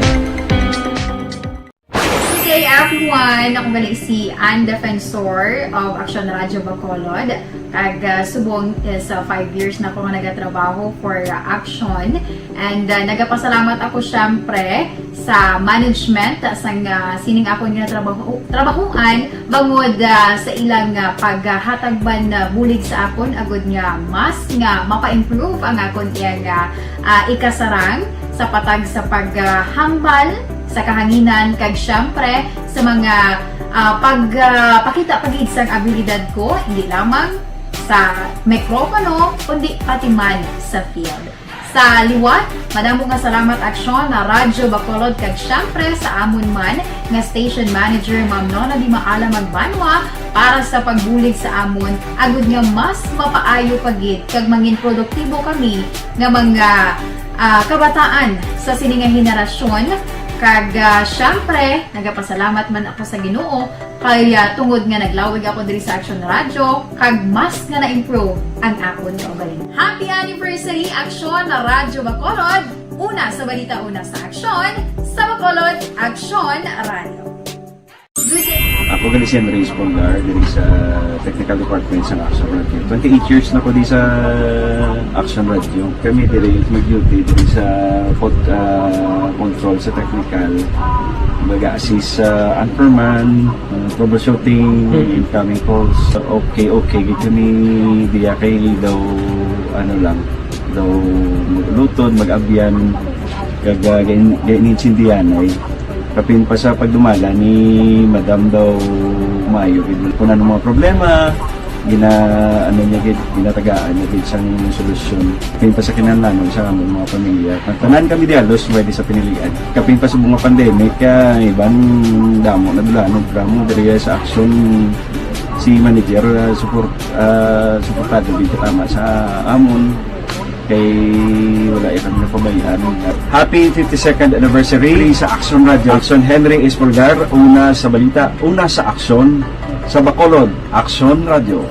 Good day, everyone! Ako gali si Ann Defensor of Action Radio Bacolod. Kag, ah, subong is, ah, five years na ako nga nagatrabaho for, ah, Action. And, ah, nagapasalamat ako, syempre, sa management, ah, sang, ah, sining akon nga trabaho, trabahuan, bangod, ah, sa ilang, ah, paghatag man, ah, bulig sa akon, agud nga mas nga mapa-improve ang akon iyang, ah, ah, ikasarang sa patag sa paghambal sa kahanginan, kag syempre sa mga, ah, pag, ah, pakita pa gid sang abilidad ko, hindi lamang sa mikropono, kundi pati man sa field. Sa liwat, madamo nga salamat, Aksyon, na Radyo Bacolod, kag syempre sa amon man nga station manager, Ma'am Nona Di Maala Magbanwa, para sa pagbulig sa amon, agud nga mas mapaayo pa gid kag mangin produktibo kami nga mga, ah, kabataan sa sini nga henerasyon. Kag, ah, syempre, nagapasalamat man ako sa Ginoo kay, ah, tungod nga naglawig ako diri sa Action Radio, kag mas nga na-improve ang akon kaugalingon. Happy anniversary, Action Radyo Bacolod! Una sa balita, una sa aksyon, sa Bacolod, Action Radio. Ako gali si Henry Espolgar, diri sa technical department sa Action Radio. Twenty-eight years na ko di sa Action Radio. Kami diri mag-duty diri sa pod-, ah, control sa technical. Mag-assist sa anchorman, ah, troubleshooting, Mm. incoming calls. Okay, okay. Gid kami diya kay daw, ano lang, daw maglutod, mag-abyan, kag, ah, gain-, gain-, intindihan ay. Kapin pa sa pagdumala ni Madam daw maayo gid. Kung ano mga problema, gina-, ano niya gid, ginatagaan niya gid sang solusyon. Kapin pa sa kinahanglanon sa amon mga pamilya. Tanan kami diya, halos pwede sa pinilian. Kapin pa sa mga pandemic, ah, iban damo na dula, no, drama diri sa Action si manager, ah, support, ah, suportado gid katama sa amon. Kay wala ya kami napabayaan. Happy fifty-second anniversary sa Action Radio. Action Henry Espolgar, una sa balita, una sa aksyon, sa Bacolod, Action Radio.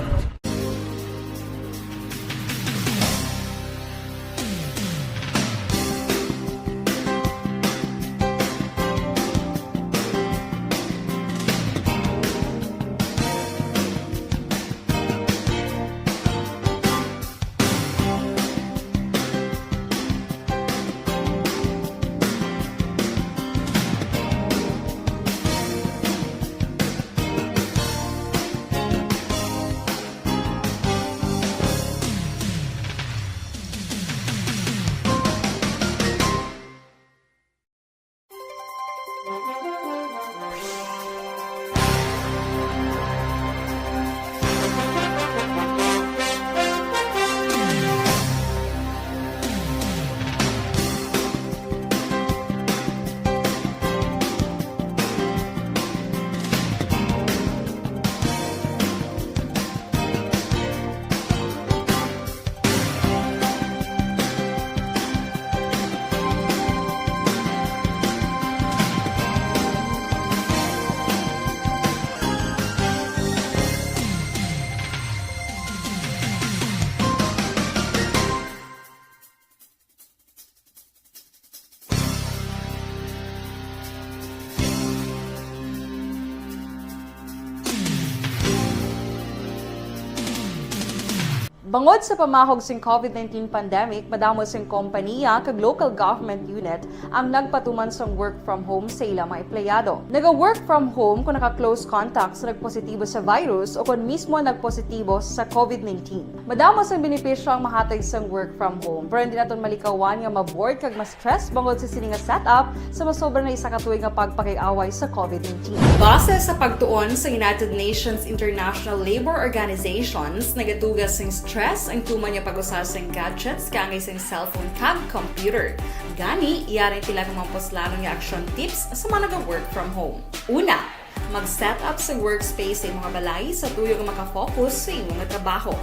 Bangod sa pamahog sing COVID nineteen pandemic, madamo sing kompaniya kag local government unit ang nagpatuman sang work from home sa ila mga empleyado. Naga-work from home kung naka-close contact sa nagpositibo sa virus o kung mismo nagpositibo sa COVID nineteen. Madamo sang benepisyo ang mahatag sang work from home, pero hindi naton malikawan nga ma-bored kag ma-stress bangod sa sini nga setup sa masobra na isa ka tuig nga pagpakig-away sa COVID nineteen. Base sa pagtuon sa United Nations International Labour Organizations, nagatuga sing stress ang tuman nga pag-usa sing gadgets kaangay sing cellphone kag computer. Gani, yari ang pila ka mga puslanon nga action tips sa mga naga-work from home. Una, mag-set up sa workspace sa imong balay sa tuyo nga makafocus sa imo nga trabaho.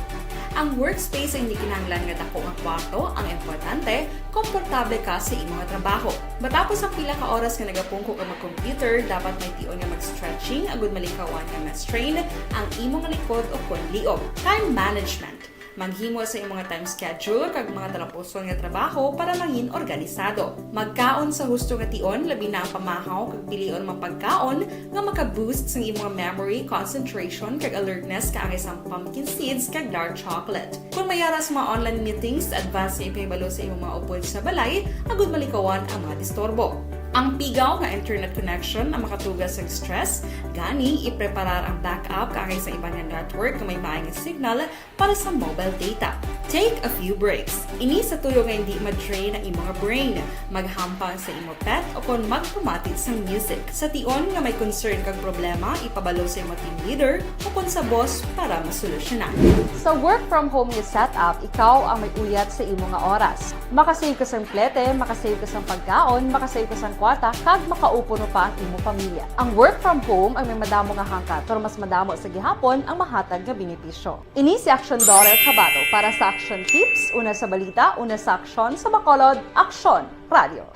Ang workspace ay hindi kinahanglan nga dako nga kwarto, ang importante, komportable ka sa imo nga trabaho. Matapos ang pila ka oras nga nagapungko ka mag-computer, dapat may tion nga mag-stretching agud malikawan nga ma-strain ang imo nga likod o kon liog. Time management. Maghimo sa imong time schedule kag mga talapuson nga trabaho para mangin organisado. Magkaon sa husto nga tion, labi na ang pamahaw kag pilion mga pagkaon nga maka-boost sang imong memory, concentration, kag alertness kaangay sang pumpkin seeds kag dark chocolate. Kung may ara sa mga online meetings, advance nga ipahibalo sa imong mga upod sa balay agud malikawan ang mga disturbo. Ang pigaw nga internet connection ang makatuga sang stress, gani ipreparar ang backup kaangay sa iban nga network nga may maay nga signal para sa mobile data. Take a few breaks. Ini sa tuyo nga hindi ma-drain ang imo nga brain. Maghampang sa imo pet o kon magpamati sang music. Sa tion nga may concern kag problema, ipabalo sa imo team leader o kon sa boss para masolusyonan. Sa work from home nga setup, ikaw ang may uyat sa imo nga oras. Makasave ka sang plete, makasave ka sang pagkaon, makasave ka sang kwarta, kag makaupod pa ang imo pamilya. Ang work from home ang may madamo nga hangkat, pero mas madamo sa gihapon ang mahatag nga benepisyo. Ini si Action Daughter Kabato para sa Action Tips, una sa balita, una sa aksyon, sa Bacolod, Action Radio.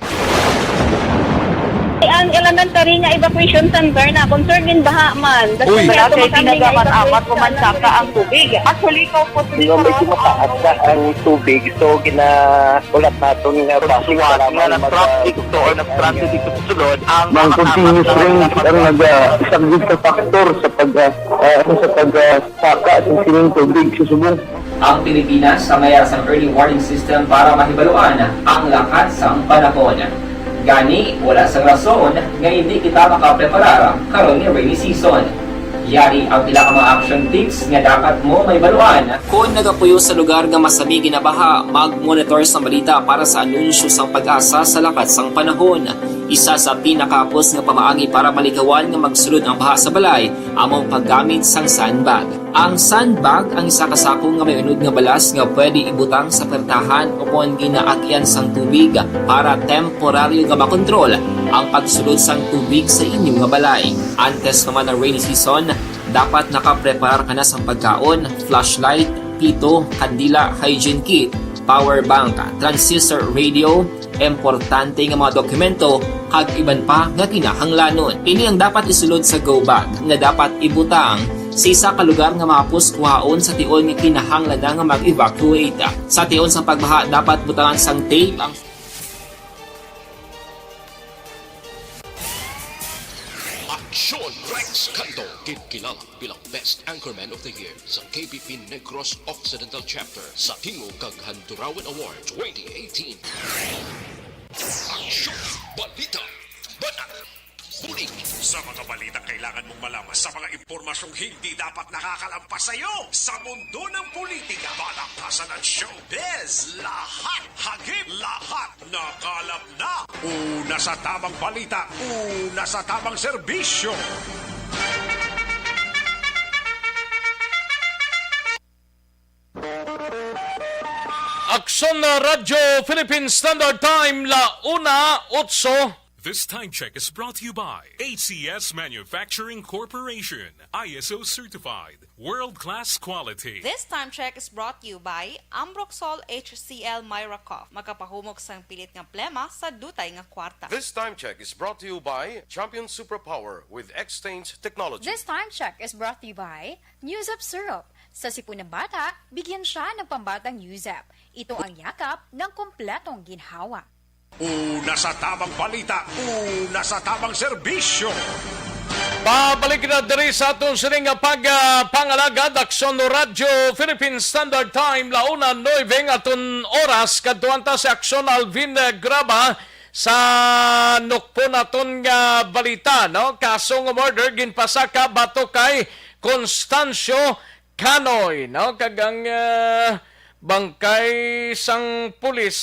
Ang elementary nga evacuation center na concern din baha man. Uy. Wala kay tinaga man amat ko man saka ang tubig. Actually, ko po. Di ba, medyo mataas na ang tubig, so ginahulat naton nga basi nga nag-traffic to or nag-transit dito sa sulod ang mga continuous rain ang nag-, ah, isa gid ka factor sa pag, ah, ah, sa pag, ah, saka sa sining tubig sa subong. Ang Pilipinas sa mayar sang early warning system para mahibaluan ang lakat sang panahon. Gani, wala sang rason nga hindi kita makapreparar karon nga rainy season. Yari ang pila ka mga action tips nga dapat mo mahibaluan. Kon nagapuyo sa lugar nga masami ginabaha, mag-monitor sang balita para sa anunsyo sang PAGASA sa lakat sang panahon. Isa sa pinakahapos nga pamaagi para malikawan nga magsulod ang baha sa balay amo ang paggamit sang sandbag. Ang sandbag ang isa ka sako nga may unod nga balas nga pwede ibutang sa pertahan o kon ginaagyan sang tubig para temporaryo nga makontrol ang pagsulod sang tubig sa inyo nga balay. Antes naman ang rainy season, dapat nakapreparar ka na sang pagkaon, flashlight, pito, kandila, hygiene kit, power bank, transistor radio, importante nga mga dokumento, kag iban pa nga kinahanglanon. Ini ang dapat isulod sa go bag nga dapat ibutang sa isa ka lugar nga mahapos kuhaon sa tion nga kinahanglan na nga mag-evacuate. Sa tion sang pagbaha, dapat butangan sang tape ang Aksyon Rex Canto, gid kilala bilang Best Anchorman of the Year sa K B P Negros Occidental Chapter sa Tingog kag Handurawan Award twenty eighteen. Aksyon, balita, banat, bulig. Sa mga balitang kailangan mong malaman, sa mga impormasyong hindi dapat nakakalampas sa iyo, sa mundo ng politika, balaktasan ng showbiz, lahat, hagip, lahat, nakalap na. Una sa tamang balita, una sa tamang serbisyo. Aksyon na Radyo Philippine Standard Time, la una otso. This time check is brought to you by A C S Manufacturing Corporation, I S O certified, world-class quality. This time check is brought to you by Ambroxol H C L Myra Cough, makapahumok sang pilit nga plema sa dutay nga kwarta. This time check is brought to you by Champion Superpower with X-Stains Technology. This time check is brought to you by Newsep Syrup. Sa sipon ng bata, bigyan siya ng pambatang Newsep. Ito ang yakap ng kompletong ginhawa. Una sa tamang balita, una sa tamang serbisyo. Pabalik na diri sa aton sining nga pag, ah, pangalagad, Aksyon Radyo Philippine Standard Time, la una nuebe ang aton oras. Kadtuan ta si Aksyon Alvin, eh, Graba sa nukpon naton nga balita, no? Kaso nga murder ginpasaka batok kay Constancio Canoy, no? Kag ang, ah, bangkay sang pulis,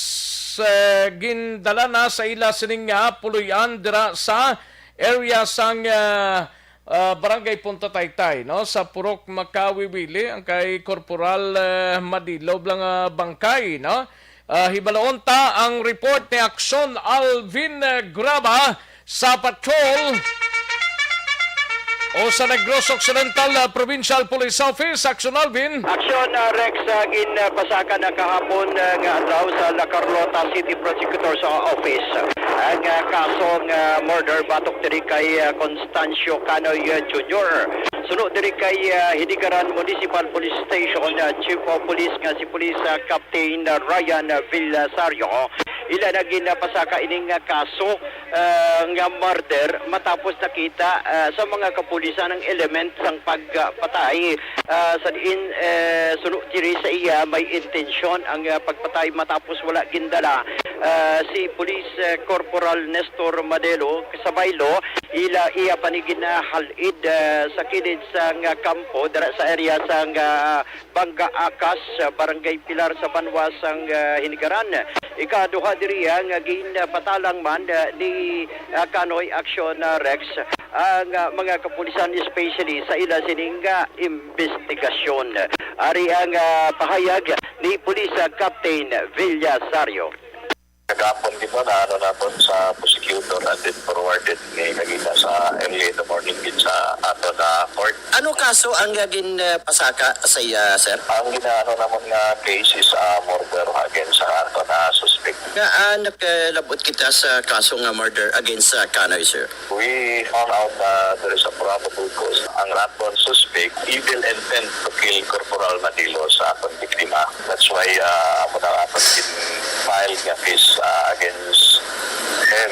eh, gindala na sa ila sining nga puloy-an dira sa area sang, ah, ah, Barangay Punta Taytay, no? Sa Purok Makawiwili, ang kay Corporal, eh, Madilog lang, ah, bangkay, no? Ah, hibaluon ta ang report ni Aksyon Alvin, eh, Graba sa patrol o sa Negros Occidental, ah, Provincial Police Office. Aksyon Alvin. Aksyon, ah, Rex, ah, ginpasaka na kahapon, ah, nga adlaw sa La Carlota City Prosecutor's Office ang, ah, kasong, ah, murder batok diri kay, ah, Constancio Canoy, ah, Junior. Suno diri kay, ah, Hinigaran Municipal Police Station, ah, Chief of Police nga si Police, ah, Captain Ryan Villasario, ila na ginpasaka ining, ah, kaso, ah, nga murder matapos nakita, ah, sa mga kapulisan ang element sang pagpatay, ah, sa diin, eh, suno diri sa iya may intensyon ang, ah, pagpatay matapos wala gindala, ah, si Police, eh, Corporal Nestor Madelo sa baylo, ila iya pa ni ginahal-id, ah, sa kilid sang kampo dira sa area sang, ah, Bangga Akas, ah, Barangay Pilar sa banwa sang, ah, Hinigaran. Ikaduha diri, ah, nga ginpatalang man, ah, ni, ah, Kanoy Aksyon, ah, Rex ang, ah, mga kapulisan, especially sa ila sining, ah, investigasyon. Ari ang, ah, pahayag ni Pulis, ah, Captain Villasario. Kagapon gid mo na ano naton sa prosecutor and then forwarded ni kagina sa early in the morning gid sa ato na court. Ano kaso ang, uh, gin, uh, pasaka sa iya, sir? Ang ginaano naman nga case is, uh, murder against sa ato na suspect. Nga, uh, nakalabot kita sa kaso nga murder against sa Kanoy, sir. We found out na there is a probable cause. Ang aton suspect, evil intent to kill Corporal Manilo sa aton biktima. That's why, uh, amo na aton gin-file nga case, uh, against him.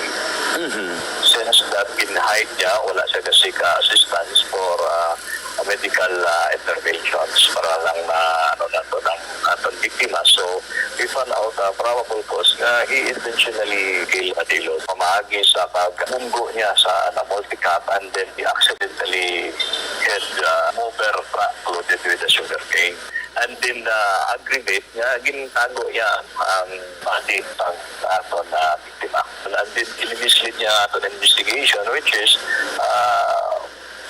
Mhm. Since that gin-hide niya, wala siya ga-seek, uh, assistance for, uh, medical, uh, interventions para lang na, ano na to, ng aton biktima. So, we found out, uh, probable cause nga he intentionally killed Manilo. Pamaagi sa pagkabunggo niya sa, ano, multicab and then he accidentally hit, uh, mover truck loaded with the sugarcane. And then, uh, aggravate nga gintago niya ang body sang aton na biktima. And then, kini-mislead niya aton investigation, which is, uh,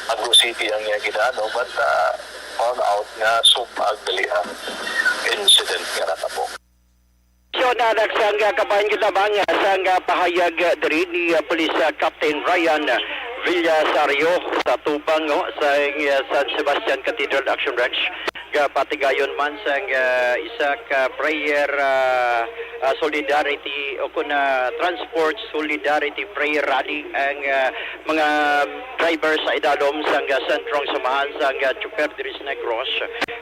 Bago City ang iya ginaano, but, uh, found out nga sub-ag dali ang incident nga natabo. So, na nagsangga kabahin kita bang sang pahayag diri ni, uh, Police, uh, Captain Ryan Villasario sa tubang, no, sa, uh, San Sebastian Cathedral Action Ranch. Gapatigayon man sang, uh, isa ka prayer, uh, uh, solidarity o kun, uh, transport solidarity prayer rally ang, uh, mga driver sa idalom sang, uh, sentrong samahan sang, uh, Chopper diri sa Negros,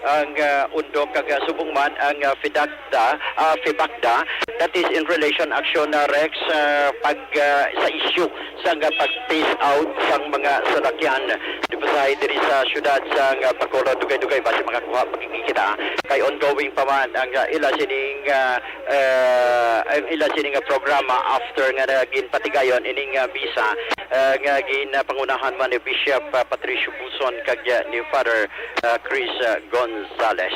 ang, uh, undok kag, uh, subong man ang, uh, FEDACDA, uh, FEBACDA, that is in relation action, uh, Rex, uh, pag, uh, sa issue sang, uh, pag-phase out sang mga salakyan di pasahe diri sa siyudad sang, uh, Bacolod. Dugay-dugay basi makakuha pagkikita kay ongoing pa man ang, uh, ila sining, uh, uh, ang ila sining, uh, programa after nga na ginpatigayon ining, uh, misa, uh, nga ginapangunahan man ni Bishop, uh, Patricio Buson kag, uh, ni Father, uh, Chris, uh, Gonzales.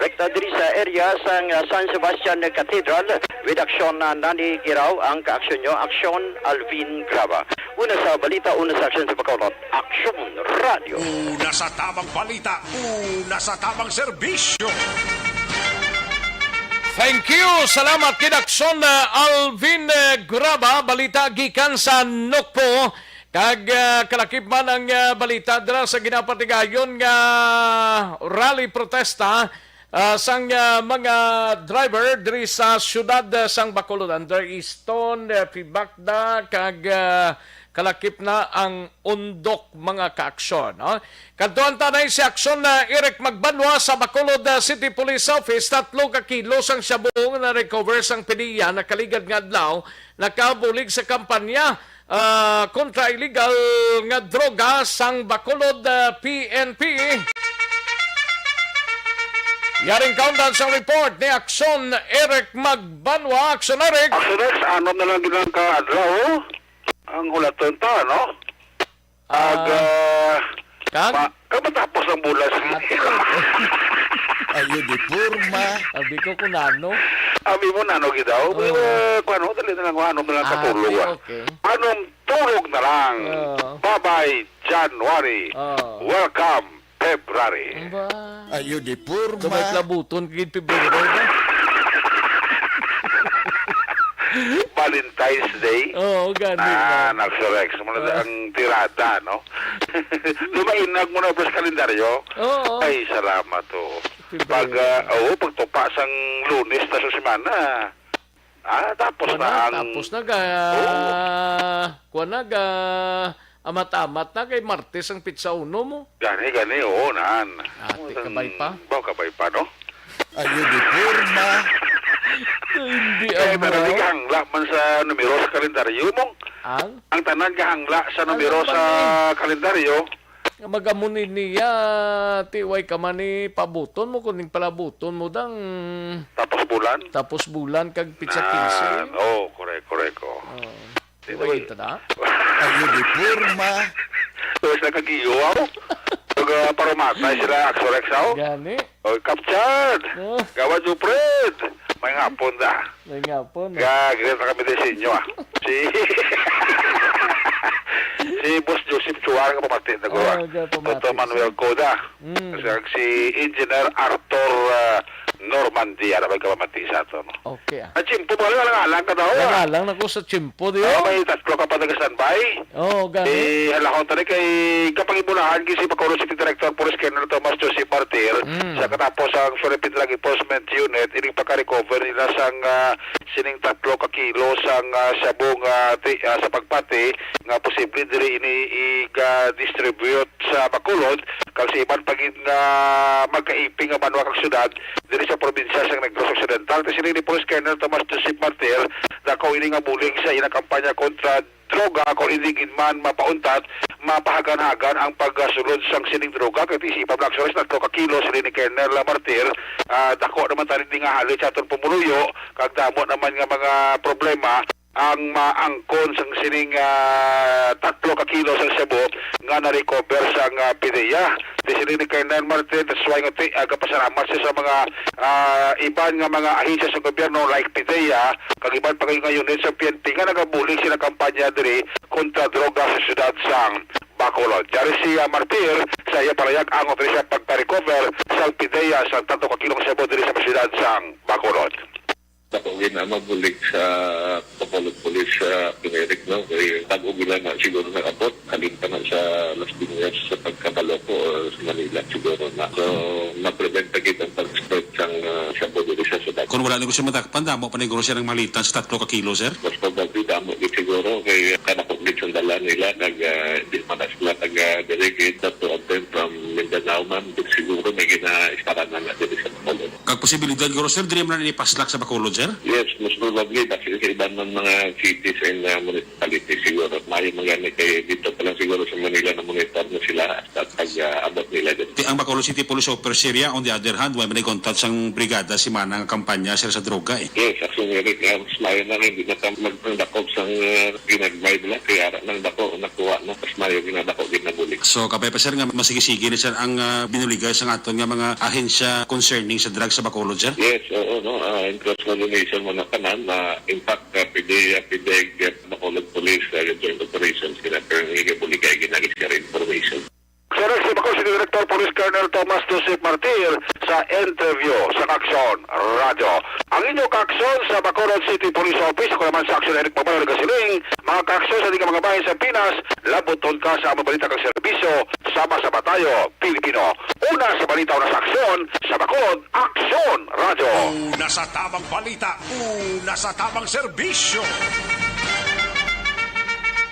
Rekta diri sa area sang, uh, San Sebastian Cathedral, with action na Nani Giraw ang kaaksyon nyo, aksyon Alvin Graba. Una sa balita, una sa aksyon sa Bacolod, Aksyon Radio. Una sa tamang balita, una sa tamang serbisyo. Thank you. Salamat gid, Aksyon, uh, Alvin, uh, Graba. Balita gikan sa Nokpo. Kag, ah, kalakip man ang, ah, balita dira sa ginapatigayon nga rally protesta, ah, sang, ah, mga driver diri sa siyudad, ah, sang Bacolod, under Easton, ah, FEBACDA, kag, ah, kalakip na ang undok mga kaaksyon, no? Kadtuan ta na si Aksyon na Eric Magbanwa sa Bacolod, ah, City Police Office. Tatlo ka kilo sang shabu nga na-recover sang P D E A nakaligad nga adlaw, nakabulig sa kampanya ah, kontra illegal nga droga sang Bacolod, ah, P N P. Yaring kaundan sang report ni Aksyon Eric Magbanwa. Aksyon Eric. Aksyon Eric, sa anom na lang gid ang kaadlaw, ang hulaton ta, no? Ag, Ah, ah, kag? ma-, kag matapos ang bulan. Ate. Ayo di porma. Abi ko kung nano. Abi mo nano gid daw. Oo. Pero, ah, kung ano, dali na lang kung ano na lang Ah, katulog, okay, ah. Okay. Anong tulog na lang? Oo. Bye-bye, January. Oo. Welcome, February. Ba? Ayo di porma. Gamay klabuton kagid Pebrero, no? Valentine's Day. Oo, gani, Ah, no? Nagsurex. Muna Ah. ang tirada, no? Lumainag mo na ba sa kalendaryo? Oo. Ay, salamat, oh. Pebrero. Pag, ah, oo, pagtupa sang Lunes na sa semana. Ah, tapos Kuwan na na, ang tapos na ga, Oo. kuwan na ga, amat-amat na kay Martes ang pitsa uno mo. Gani, gani, oo, naan. Ate, Ang kabay pa? Baw, kabay pa, no? Ayo di porma. Hindi Kaya ang tanan mga gahangla man sa numero sa kalendaryo mo. Ang? Ang tanan gahangla sa numero Alam sa man eh. kalendaryo. Nga mag-amo ni niya, ti, way ka man ni pabuton mo, kuning palabuton mo dang Tapos bulan? tapos bulan kag pitsa Nan, quince. Oh, correct, correct, oh. Oh. Di Way ba ito na? Ayo di porma. Tapos nagkagiyo, aw. Pag, ah, parumatay sila, Axorex, aw. Gani. Oh, captured. Oh. Gawa, Jupred. May ngapon da. May ngapon, eh. Ga, greet na kami din sa inyo, ah. Si, si Boss Joseph Chuar nga pamati na ko, ah. Ah, ga pamati Doktor Manuel siya. Coda. Mm. Kag si Engineer Arthur, ah, Normandy, ara may kamamati sa ato, no? Okay, ah. Ang tiyempo, mga lang, alang ka daw, ah. Lang-alang na ko sa tiyempo, di, oh. Ah, may tatlo ka pa nag-standby. Oh, gani. Eh, halahon tani kay kapangibulahan, kay si Bacolod City Director Police Colonel Thomas Joseph Martir, mm, sa katapos ang Philippine Drug Enforcement Unit, ining pagka-recover nila sang, ah, sining tatlo ka kilo sang, ah, shabu nga ti-, ah, sa pagpati nga posible diri ini iga-distribute sa Bacolod, kag sa iban pa gid nga magkaiping nga banwa kag syudad diri sa probinsya sang Negros Occidental. Kay siling ni Police Colonel Thomas Joseph Martir, dako ini nga bulig sa iyang kampanya kontra droga, kon hindi gid man mapauntat, mapahagan-hagan ang pagsulod sang sining droga. Kay isipon lang, actually, sa tatlo ka kilo, siling ni Colonel Martir, ah, dako naman tani nga halit sa aton pumuluyo, kag damo naman nga mga problema ang maangkon sang sining, ah, tatlo ka kilo sang shabu nga na-recover sang, ah, PDEA. Di siling ni Colonel Martin, that's why nga ti-, ah, gapasalamat siya sa mga, ah, iban nga mga ahensya sa gobyerno like PDEA, kag iban pa nga unit sa P N P nga nagabulig sila kampanya diri kontra droga sa siyudad sang Bacolod. Diari si, ah, Martir sa iya palayag, angot diri sa pagpa-recover sang PDEA sa tatlo ka kilong shabu diri sa siyudad sang Bacolod. Ako gina mabulig sa Bacolod Police sa Pineric, no? Kay bago gila na siguro nakabot, halin pa na sa Las Piñas sa pagkabalo ko or sa Manila siguro na. So, ma-prevent pa gid ang pag-spread sang, ah, shabu diri sa syudad. Kung wala ni ko siya matakpan, damo pa ni siguro siya ng malitan sa tatlo ka kilo, sir? Mas probably, damo gid siguro kay kadako gid ang dala nila, nag, ah, di man na sila taga-delegate, that two of them from Mindanao man, di siguro may gina-isparan na nga diri sa Bacolod. Kag posibilidad, siguro, sir, diri man na ipaslak sa Bacolod, sir? Yes, most probably, basi sa iban ng mga cities and, uh, municipalities, siguro. Maayo man gani kay dito pa lang siguro sa Manila na monitor na sila at pag, uh, abot nila dito. Ti-, ang Bacolod City Police Officer, sir, on the other hand, wala man contact sang brigada si Manang kampanya, sir, sa droga, eh. Yes, actually, Eric, uh, mas maayo na nga, hindi na ta magdakop sang, uh, ginagmay nila, kay ara nang dako, nakuha na, mas maayo ginadako, ginabulig. So, kabay pa, sir, nga masigi-sige ni, sir, ang, ah, binuligay sa aton nga mga ahensya concerning sa drugs sa Bacolod, sir? Yes, oo, no. Ah, in close coordination mo na tanan, na in fact, ah, PDEA, PDEG, ah, Bacolod Police, ah, Joint Operations, kina pero nga buligay, ginagis ka information. Sir, si Bacolod City Director Police Colonel Thomas Joseph Martir sa interview sa Kakson Radyo. Ang inyo Kakson sa Bacolod City Police Office, ako naman sa Aksyon Eric Pabalo nagasiling, mga Kakson sa di ka mga bahin sa Pinas, labuton ka sa among balita kag serbisyo, sama-sama tayo, Pilipino. Una sa balita, una sa aksyon, sa Bacolod, Aksyon Radyo. Una sa tamang balita, una sa tamang serbisyo.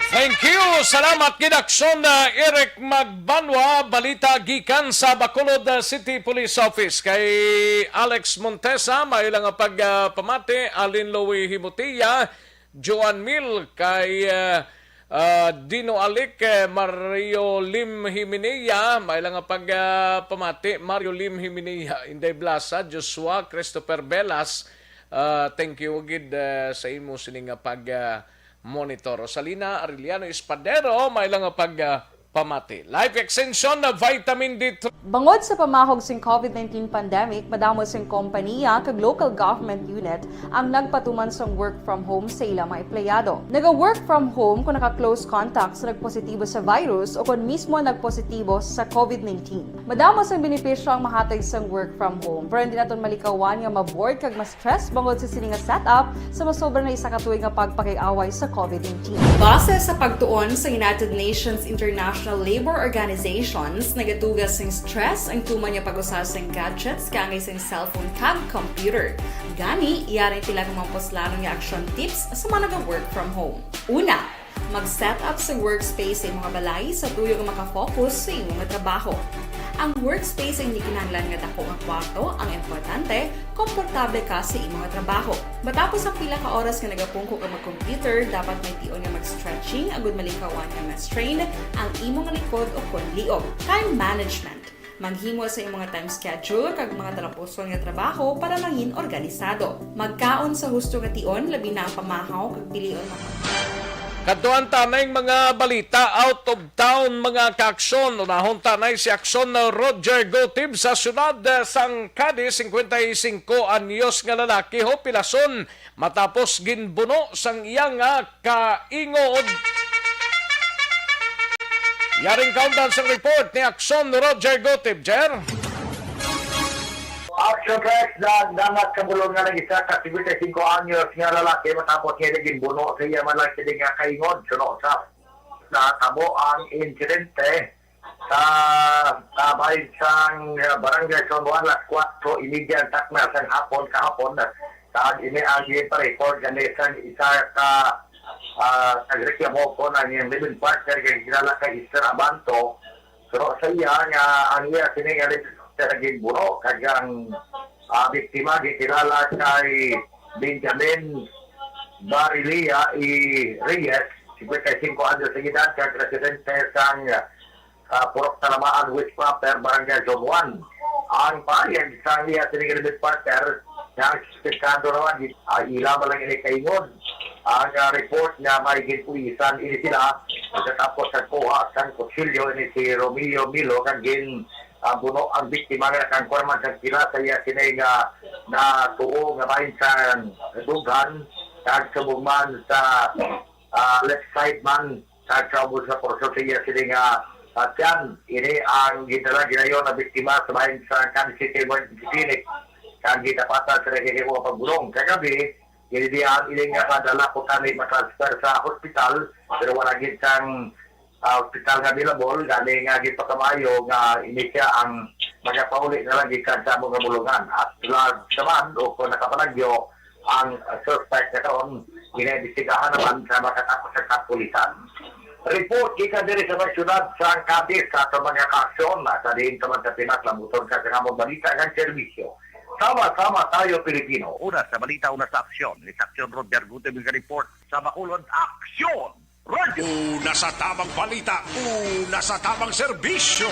Thank you. Salamat gid, Aksyon, uh, Eric Magbanwa. Balita gikan sa Bacolod, uh, City Police Office. Kay Alex Montesa, may lang nga pag, uh, pamati, Alin Louie Himutia, Joan Mil, kay, uh, uh, Dino Alic, eh, Mario Lim Himinea, may lang nga pag, uh, pamati, Mario Lim Himinea, Inday Blasa, Joshua, Christopher Velas, uh, thank you gid, uh, sa imo sini nga pag, uh, monitor. Rosalina Arellano Espadero, may lang nga pag, ah, pamati. Life Extension na Vitamin D three. Bangod sa pamahog sing covid nineteen pandemic, madamo sing kompanya kag local government unit ang nagpatuman sang work from home sa ila mga empleyado. Naga-work from home kung naka-close contact sa nagpositibo sa virus o kung mismo nagpositibo sa covid nineteen. Madamo sang benepisyo ang mahatag sang work from home, pero hindi naton malikawan nga ma-bored kag ma-stress bangod sa sini nga setup sa masobra na isa ka tuig nga pagpakiaway sa covid nineteen. Base sa pagtuon sa United Nations International Labour Organizations, nagatuga sing stress ang tuman nga pag-usa sing gadgets kaangay sing cellphone kag computer. Gani, yari tila ang mga puslanon nga action tips sa mga naga-work from home. Una, mag-set up sa workspace sa imong balay sa tuyo nga maka-focus sa imong trabaho. Ang workspace ay hindi kinahanglan nga dako nga kwarto, ang importante, komportable ka sa imong trabaho. Matapos ang pila ka oras nga nagapungko ka mag-computer, dapat may tion nga mag-stretching agud malikawan nga ma-strain ang imong likod o kon liog. Time management. Maghimo sa imong time schedule kag mga talapuson nga trabaho para mangin organisado. Magkaon sa husto nga tion, labi na ang pamahaw kag pilion na. Kadtuan ta na ang mga balita out of town, mga kaaksyon. Unahon ta na si aksyon na Roger Gotib sa syudad, eh, sang Cadiz, singkwenta y singko anyos nga lalaki, hopilason matapos ginbuno sang iya nga kaingod. Yaring kaundan sang report ni Akson Roger Gotib, Jer. Action So guys, nagdangat sa bulong nga nag-isa ka singkwenta y singko anyos nga lalaki matapos nga ginbuno sa iya man lang sini nga kaingon. Suno sa natabo ang insidente sa tabay sang, uh, Barangay San Juan, alas kuwatro y media ang takna sang hapon kahapon. Tag ini ang gipa-record gani sang isa ka, ah, nagreklamo ko na ang iyang living partner nga gilala kay Esther Abanto. Pero sa iya nga ang iya sini nga living partner ginbuno kag ang, ah, biktima gikilala kay Benjamin Barilia y Reyes, singkwenta y singko anyos sa edad, kag residente sang, ah, Purok Talamaan West Proper, Barangay Zone one. Ang pahayag sang iya sini nga living partner nga ang suspetsado naman, ah, ila man lang ini kaingon. Ang, ah, report nga may ginpulisan ini sila pagkatapos sa kuha sang kutsilyo ini si Romeo Milo kag gin, ah, buno ang biktima nga nakangkon man sang pila sa iya sini nga natuo nga bahin sa dughan kag subong man sa, ah, left side man kag sa ubos nga porsyon sa iya sini nga, ah, tiyan. Ini ang gidala ginayon na biktima sa bahin sa Cadiz City Emergency Clinic kag gidapatan sa nagkakawa pagbulong. Kagabi, ginilihan ini nga padala ko tani matransfer sa hospital, pero wala gid sang, ah, hospital nga available, gani nga gipakamayo nga ini siya ang magapauli na lang gikan sa amo nga bulungan. At large naman o kung nakapanagyo ang suspect nga karon, ginaimbestigahan naman sa makatapos sa kapulisan. Report gikan diri sa may siyudad sa Cadiz sa ato mga kaaksyon, sa diin ka man sa Pinas, lambuton ka sa among balita nga serbisyo. Sama-sama tayo, Pilipino. Una sa balita, una sa aksyon. Ni sa aksyon, Roger Gutib, nga report sa Bacolod Aksyon Radyo. Una sa tamang balita, una sa tamang serbisyo.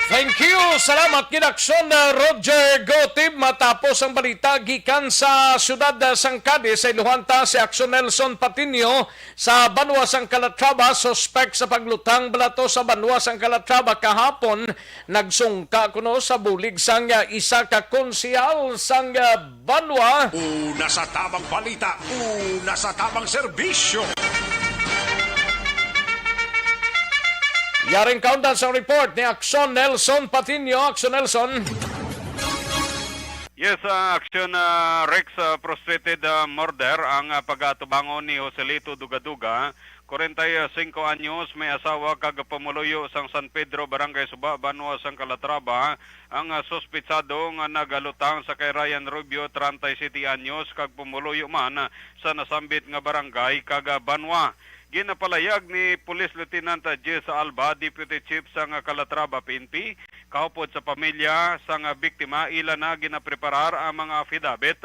Thank you. Salamat gid, Aksyon, uh, Roger Gutib. Matapos ang balita gikan sa siyudad, uh, sang Cadiz, sa iluhan ta si Aksyon Nelson Patiño sa banwa sang Calatrava, suspek sa paglutang balato sa banwa sang Calatrava kahapon, nagsungka kuno sa bulig sang, uh, isa ka konsehal sang, uh, banwa. Una sa tamang balita, una sa tamang serbisyo. Yaring kaundan sang report ni Aksyon Nelson Patiño. Aksyon Nelson. Yes, ah, aksyon, ah, Rex, ah, frustrated, ah, murder ang, ah, pag-atubangon ni Joselito Dugaduga, kwarenta y singko anyos, may asawa kag pumuluyo sang San Pedro, Barangay Suba, banwa sang Calatrava, ang, ah, suspitsado nga nagalutang sa kay Ryan Rubio, treinta y siete anyos, kag pumuluyo man sa nasambit nga barangay kag, ah, banwa. Ginapalayag ni Police Lieutenant Jess Alba, Deputy Chief sang Calatrava P N P, kaupod sa pamilya sang biktima, ila na ginapreparar ang mga affidavit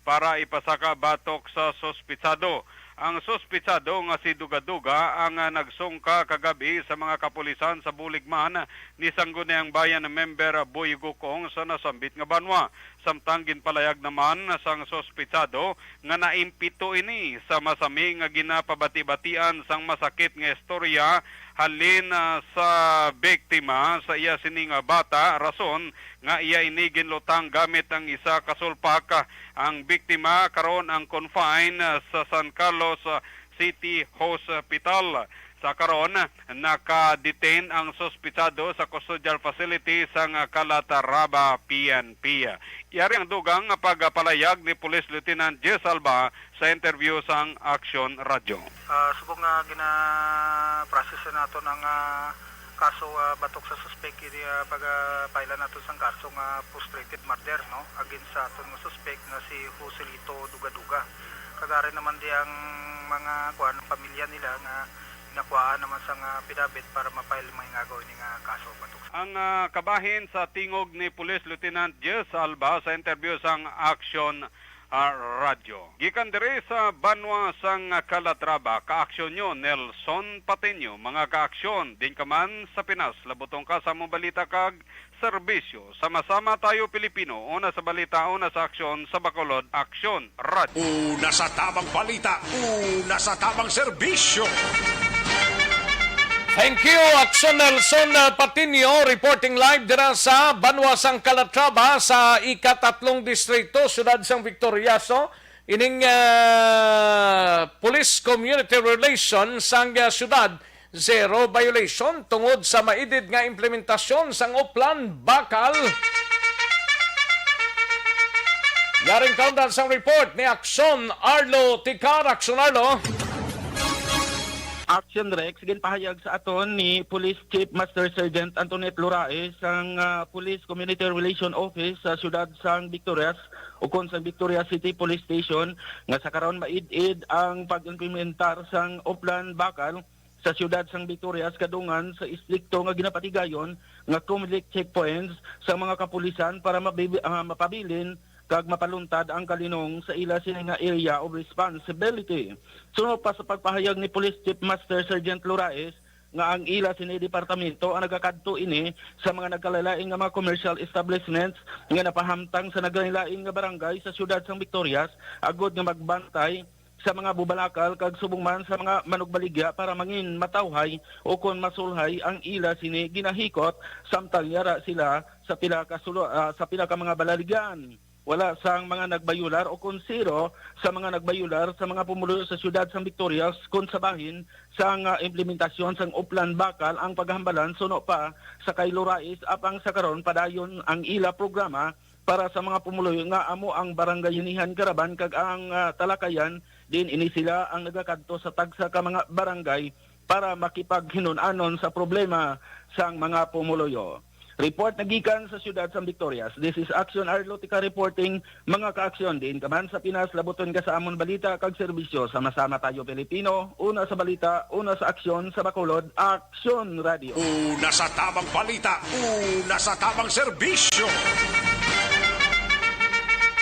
para ipasaka batok sa suspitsado. Ang suspitsado nga si Dugaduga ang, ah, nagsungka kagabi sa mga kapulisan sa bulig man ni Sangguniang Bayan member Boy Gukong sa nasambit nga banwa. Samtang ginpalayag naman sang suspitsado nga naimpito ini sa masami nga ginapabati-batian sang masakit nga istorya halin, ah, sa biktima sa iya sini nga bata, rason nga iya ini ginlutang gamit ang isa ka sulpak. Ang biktima karon ang confine, ah, sa San Carlos, ah, City Hospital. Sa karon, naka-detain ang suspitsado sa custodial facility sang Calatrava P N P. Yari ang dugang nga pagpalayag ni Police Lieutenant Jess Alba sa interview sang Aksyon Radyo. Ah, subong nga gina-process na nato ang, ah, kaso, ah, batok sa suspek, ini, ah, pag, ah, file nato sang kaso nga frustrated murder, no, against sa aton nga suspek nga si Joselito Dugaduga. Kag ari naman di ang mga, kuan, ang pamilya nila nga nakuhaan naman sang, ah, affidavit para ma-file mga ingagaw ini nga kaso batok sa Ang, ah, kabahin sa tingog ni Police Lieutenant Jess Alba sa interview sang Aksyon, ah, Radyo. Gikan diri sa banwa sang Calatrava, kaaksyon nyo, Nelson Patiño. Mga kaaksyon, din ka man sa Pinas, labutong ka sa among balita kag serbisyo. Sama-sama tayo, Pilipino. Una sa balita, una sa aksyon, sa Bacolod Aksyon Radyo. Una sa tamang balita, una sa tamang serbisyo. Thank you, Aksyon Nelson, uh, Patiño, reporting live dira sa banwa sang Calatrava, sa ikatatlong distrito, siyudad sang Victoriaso. Ining, uh, Police Community Relations sang, uh, siyudad, zero violation tungod sa maidid nga implementasyon sang Oplan Bakal. Karing kaundan sang report ni Aksyon Arlo Ticar. Aksyon Arlo. Action Rex, ginpahayag sa aton ni Police Chief Master Sergeant Antoinette Loraes sang, ah, Police Community Relation Office sa siyudad sang Victorias, ukon sang Victorias City Police Station, nga sa karon maid-id ang pag-implementar sang Oplan Bakal sa siyudad sang Victorias kadungan sa istrikto nga ginapatigayon nga COMELEC checkpoints sa mga kapulisan para mabibi-, ah, mapabilin kag mapaluntad ang kalinong sa ila sini nga area of responsibility. Suno pa sa pagpahayag ni Police Chief Master Sergeant Loraes nga ang ila sini departamento ang nagakadto ini sa mga nagkalain-lain nga mga commercial establishments nga napahamtang sa naglain-lain nga barangay sa siyudad sang Victorias, agod nga magbantay sa mga bubalakal kag subong man sa mga manugbaligya para mangin matawhay o kon masulhay ang ila sini ginahikot, samtang yara sila sa pila ka sulo-, ah, sa pila ka mga balaligyan. Wala sang mga nagbayular o kon zero sa mga nagbayular sa mga pumuluyo sa siyudad sang Victorias, kon sa bahin sang, ah, implementasyon sang Oplan Bakal ang paghambalan, suno pa sa kay Loraes, apang sa karon padayon ang ila programa para sa mga pumuluyo nga amo ang barangayanihan karaban kag ang, ah, talakayan, diin ini sila ang nagakadto sa tagsa ka mga barangay para makipaghinun-anon sa problema sang mga pumuluyo. Report nagikan sa siyudad sang Victorias. This is Action Arlo Tica reporting, mga kaaksyon, diin ka man sa Pinas, labuton ka sa amon balita kag serbisyo. Sama-sama tayo, Pilipino, una sa balita, una sa aksyon, sa Bacolod, Aksyon Radio. Una sa tamang balita, una sa tamang serbisyo.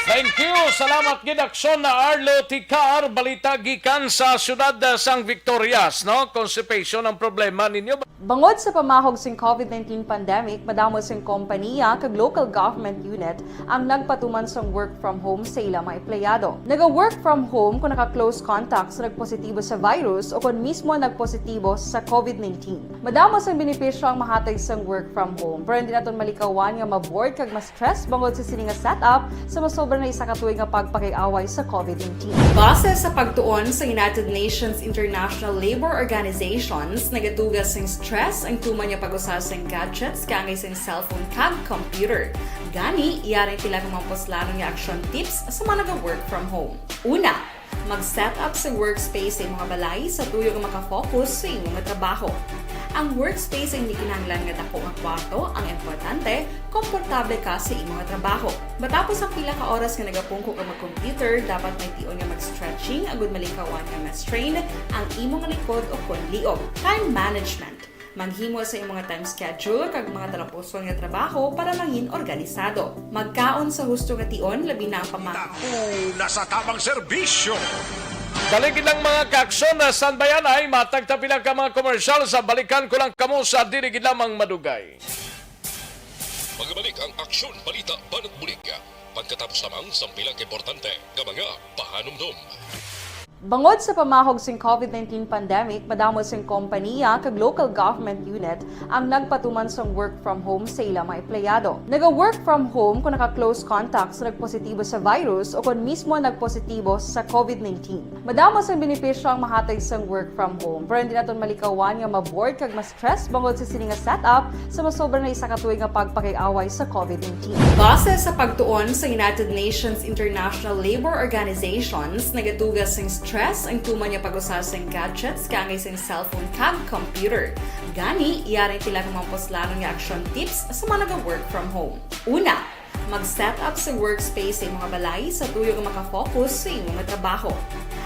Thank you. Salamat gid, Aksyon na Arlo Ticar. Balita gikan sa siyudad, ah, sang Victorias, no? Constipation ang problema ninyo. Bangod sa pamahog sing COVID nineteen pandemic, madamo sing kompaniya kag local government unit ang nagpatuman sang work from home sa ila mga empleyado. Naga-work from home kung naka-close contact sa nagpositibo sa virus o kon mismo nagpositibo sa COVID nineteen. Madamo sang benepisyo ang mahatag sang work from home, pero hindi naton malikawan nga ma-bored kag ma-stress bangod sa sini nga setup sa masobra na isa ka tuig nga pagpakig-away sa COVID nineteen. Base sa pagtuon sa United Nations International Labor Organizations, nagatuga sing stress ang tuman nga pag-usa sing gadgets kaangay sing cellphone kag computer. Gani, yari ang pila ka mga puslanon nga action tips sa mga naga-work from home. Una, mag-set up sa workspace sa imong balay sa tuyo nga maka-focus sa imong trabaho. Ang workspace ay hindi kinahanglan nga dako nga kwarto, ang importante, komportable ka sa imong trabaho. Matapos ang pila ka oras nga nagapungko ka mag-computer, dapat may tion nga mag-stretching agud malikawan nga ma-strain ang imong likod o kon liog. Time management. Maghimo sa imong time schedule kag mga talapuson nga trabaho para mangin organisado. Magkaon sa husto nga tion, labi na ang pama- Una sa tamang serbisyo. Dali gid lang, mga kaaksyon, na standby anay, matag ta pila ka mga komersyal, sa balikan ko lang kamo sa dili gid lamang madugay. Magabalik ang Aksyon Balita Banat Bulig pagkatapos lamang sang pila ka importante nga mga pahanumdom. Bangod sa pamahog sing COVID nineteen pandemic, madamo sing kompaniya kag local government unit ang nagpatuman sang work from home sa ila mga empleyado. Naga-work from home kung naka-close contact sa nagpositibo sa virus o kon mismo nagpositibo sa COVID nineteen. Madamo sang benepisyo ang mahatag sang work from home, pero hindi naton malikawan nga ma-bored kag ma-stress bangod sa sini nga setup sa masobra na isa ka tuig nga pagpakig-away sa COVID nineteen. Base sa pagtuon sa United Nations International Labor Organizations, nagatuga sing stress ang tuman nga pag-usa sing gadgets kaangay sing cellphone kag computer. Gani, yari ang pila ka mga puslanon nga action tips sa mga naga-work from home. Una, mag-set up sa workspace sa imong balay sa tuyo nga maka-focus sa imong trabaho.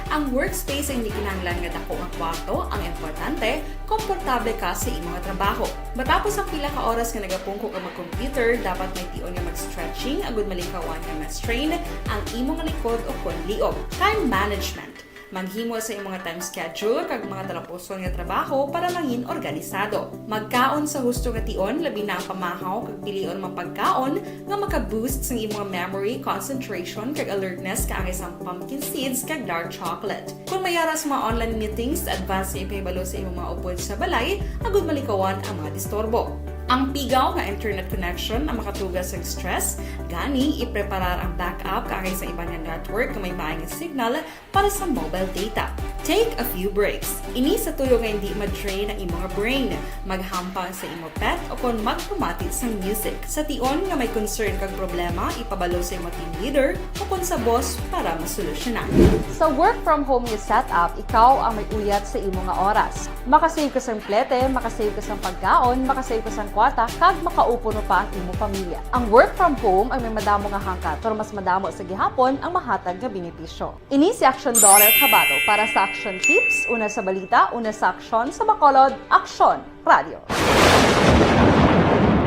Ang workspace ay hindi kinahanglan nga dako nga kwarto, ang importante, komportable ka sa imong trabaho. Matapos ang pila ka oras nga nagapungko ka mag-computer, dapat may tion nga mag-stretching agud malikawan nga ma-strain ang imong likod o kon liog. Time management. Maghimo sa imong time schedule kag mga talapuson nga trabaho para mangin organisado. Magkaon sa husto nga tion, labi na ang pamahaw kag pilion mga pagkaon nga maka-boost sang imong memory, concentration, kag alertness kaangay sang pumpkin seeds kag dark chocolate. Kung may ara sa mga online meetings, advance nga ipahibalo sa imong mga upod sa balay agud malikawan ang mga disturbo. Ang pigaw nga internet connection ang makatuga sang stress, gani ipreparar ang backup kaangay sa iban nga network nga may maayong signal para sa mobile data. Take a few breaks. Ini sa tuyo nga hindi ma-drain ang imo nga brain. Maghampang sa imo pet o kon magpamati sang music. Sa tion nga may concern kag problema, ipabalo sa imo team leader o kon sa boss para masolusyonan. Sa work from home nga setup, ikaw ang may uyat sa imo nga oras. Makasave ka sang plete, makasave ka sang pagkaon, makasave ka sang kwarta, kag makaupo pa ang imo pamilya. Ang work from home ay may madamo nga hangkat, pero mas madamo sa gihapon ang mahatag nga benepisyo. Ini si Action Dollar Kabato para sa Action Tips, una sa balita, una sa aksyon, sa Bacolod, Aksyon Radio.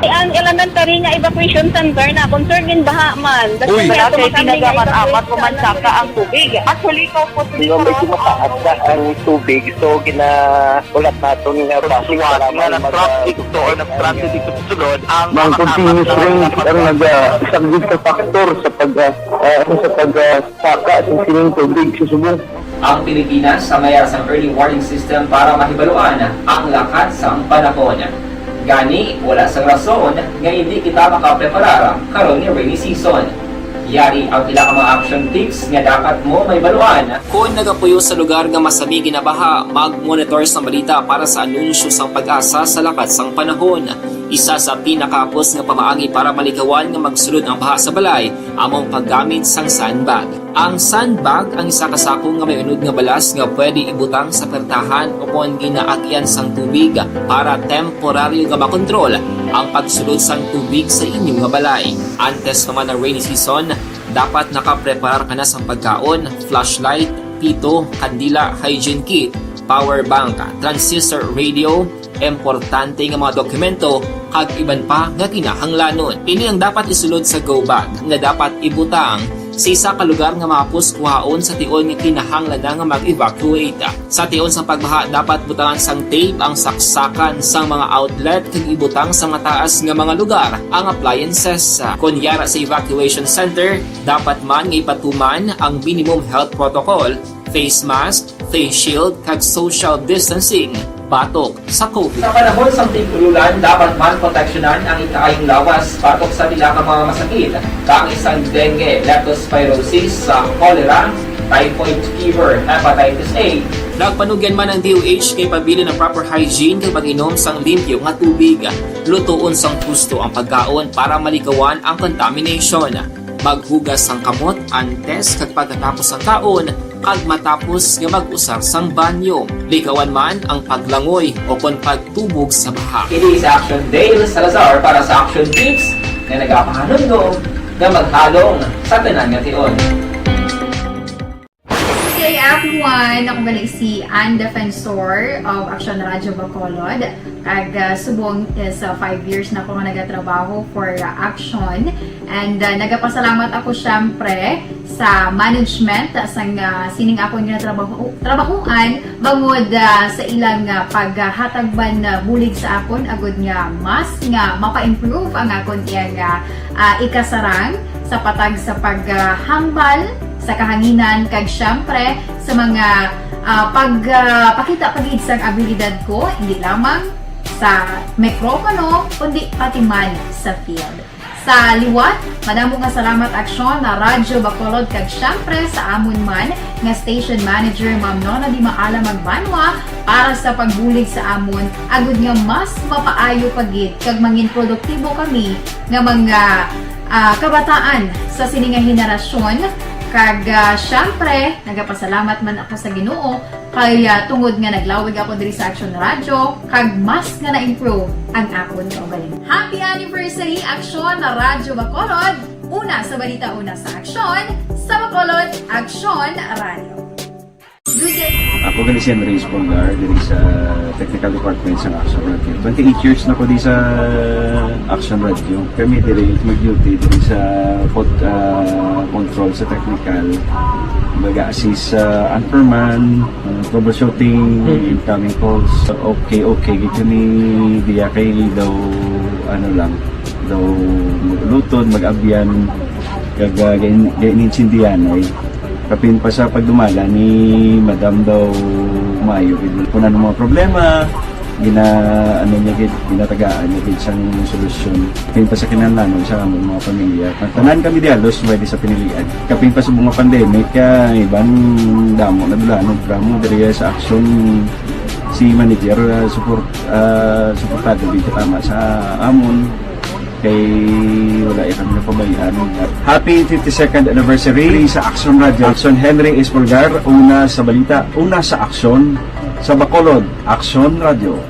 Ang elementary nga evacuation center na concern in baha man. That's Uy. Wala kay pinagaman amat ko man saka ang tubig. Actually, ikaw po Di ba, medyo mataas na ang tubig, so ginaulat naton nga base nga para nga may nag-traffic to or nag-traffic dito sa sulod ang Ang mga continuous rain ang nag-, ah, isang big factor sa pag, ah, ah, ano, sa pag, ah, saka sa sining tubig sa subong. Ang Pilipinas sa mayara sang early warning system para mahibaluan ang lakat sang panahon. Gani, wala sang rason nga hindi kita makapreparar karon nga rainy season. Yari ang pila ka mga action tips nga dapat mo mahibaluan. Kon nagapuyo sa lugar nga masami ginabaha, mag-monitor sang balita para sa anunsyo sang PAGASA sa lakat sang panahon. Isa sa pinakahapos nga pamaagi para malikawan nga magsulod ang baha sa balay amo ang paggamit sang sandbag. Ang sandbag ang isa ka sako nga may unod nga balas nga pwede ibutang sa pertahan o kon ginaagyan sang tubig para temporaryo nga makontrol ang pagsulod sang tubig sa inyo nga balay. Antes pa man ang rainy season, dapat nakapreparar ka na sang pagkaon, flashlight, pito, kandila, hygiene kit, power bank, transistor radio, importante nga mga dokumento, kag iban pa nga kinahanglanon. Ini ang dapat isulod sa go bag nga dapat ibutang sa isa ka lugar nga mahapos kuhaon sa tion nga kinahanglan na nga mag-evacuate. Sa tion sang pagbaha, dapat butangan sang tape ang saksakan sang mga outlet kag ibutang sa mataas nga mga lugar ang appliances. Kon yara sa evacuation center, dapat man nga ipatuman ang minimum health protocol, face mask, face shield, kag social distancing batok sa COVID. Sa panahon sang tig-ululan, dapat man proteksyonan ang ikaayong lawas batok sa pila ka mga masakit, kaangay sang dengue, leptospirosis, sa cholera, typhoid fever, hepatitis A. Nagpanugyan man ang D O H nga ipabilin ang proper hygiene kag pag-inom sang limpyo nga tubig. Lutoon sang husto ang pagkaon para malikawan ang contamination. Maghugas sang kamot antes kag pagkatapos sang kaon, kag matapos nga mag-usar sang banyo. Likawan man ang paglangoy o kon pagtubog sa baha. Ini si Action Dale Salazar para sa Action Tips nga nagapahanumdom nga maghalong sa tanan nga tion. Good day, everyone! Ako gali si Ann Defensor of Action Radio Bacolod. Kag, ah, subong is, ah, five years na ako nga nagatrabaho for, ah, Action. And, ah, nagapasalamat ako, syempre, sa management, ah, sang, ah, sining akon nga trabaho, trabahuan, bangod, ah, sa ilang, ah, paghatag man, ah, bulig sa akon, agud nga mas nga mapa-improve ang akon iyang, ah, ah, ikasarang sa patag sa paghambal sa kahanginan, kag, syempre, sa mga, ah, pag, ah, pakita pa gid sang abilidad ko, hindi lamang sa mikropono, kundi pati man sa field. Sa liwat, madamo nga salamat, Aksyon, na Radyo Bacolod, kag, syempre, sa amon man nga station manager, Ma'am Nona Di Maala Magbanwa, para sa pagbulig sa amon, agud nga mas mapaayo pa gid kag mangin produktibo kami nga mga, ah, kabataan sa sini nga henerasyon. Kag, ah, syempre, nagapasalamat man ako sa Ginoo kay, ah, tungod nga naglawig ako diri sa Action Radio, kag mas nga na-improve ang akon kaugalingon. Happy anniversary, Action Radyo Bacolod! Una sa balita, una sa aksyon, sa Bacolod, Action Radio. Good day. Ako gali si Andres Polgar, diri sa technical department sa Action Radio. Twenty-eight years na ko di sa Action Radio. Kami diri mag-duty diri sa pod, ah, control sa technical. Baga assist sa anchorman, ah, troubleshooting, incoming calls. Okay, okay, gid kami diya kay daw, ano lang, daw mag-uluton, mag-abyan, kag, ah, gain-, gainintindihan, ay. Kapin pa sa pagdumala ni Madam daw maayo gid. Kung ano mga problema, Gina-, ano niya gid, ginatagaan niya gid sang solusyon. Kapin pa sa kinahanglanon sa among mga pamilya. Tanan kami diha, halos pwede sa pinilian. Kapin pa sa mga pandemic, ah, iban damo na dula, no? Drama diri sa aksyon, si manager, ah, support, ah, suportado gid tama sa amon. Kay wala iya kami napabayaan. Happy fifty-second anniversary sa Aksyon Radio. Aksyon Henry Espolgar, una sa balita, una sa aksyon, sa Bacolod, Aksyon Radio.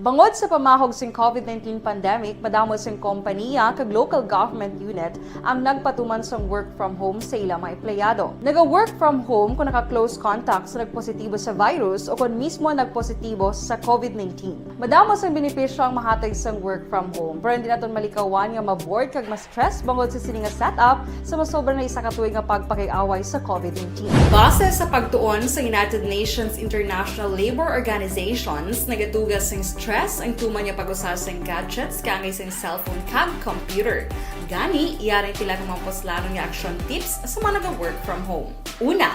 Bangod sa pamahog sing COVID nineteen pandemic, madamo sing kompaniya kag local government unit ang nagpatuman sang work from home sa ila mga empleyado. Naga-work from home kon naka-close contact sa nagpositibo sa virus o kon mismo nagpositibo sa COVID nineteen. Madamo sang benepisyo ang mahatag sang work from home, pero hindi naton malikawan nga ma-bored kag ma-stress bangod sa sini nga setup sa masobra na isa ka tuig nga pagpakig-away sa COVID nineteen. Base sa pagtuon sa United Nations International Labour Organizations, nagatuga sing stress ang tuman nga pag-usa sing gadgets kaangay sing cellphone kag computer. Gani, yari ang pila ka mga puslanon nga action tips sa mga naga-work from home. Una,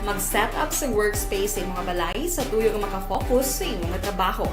mag-set up sa workspace sa imong balay sa tuyo nga makafocus sa imong trabaho.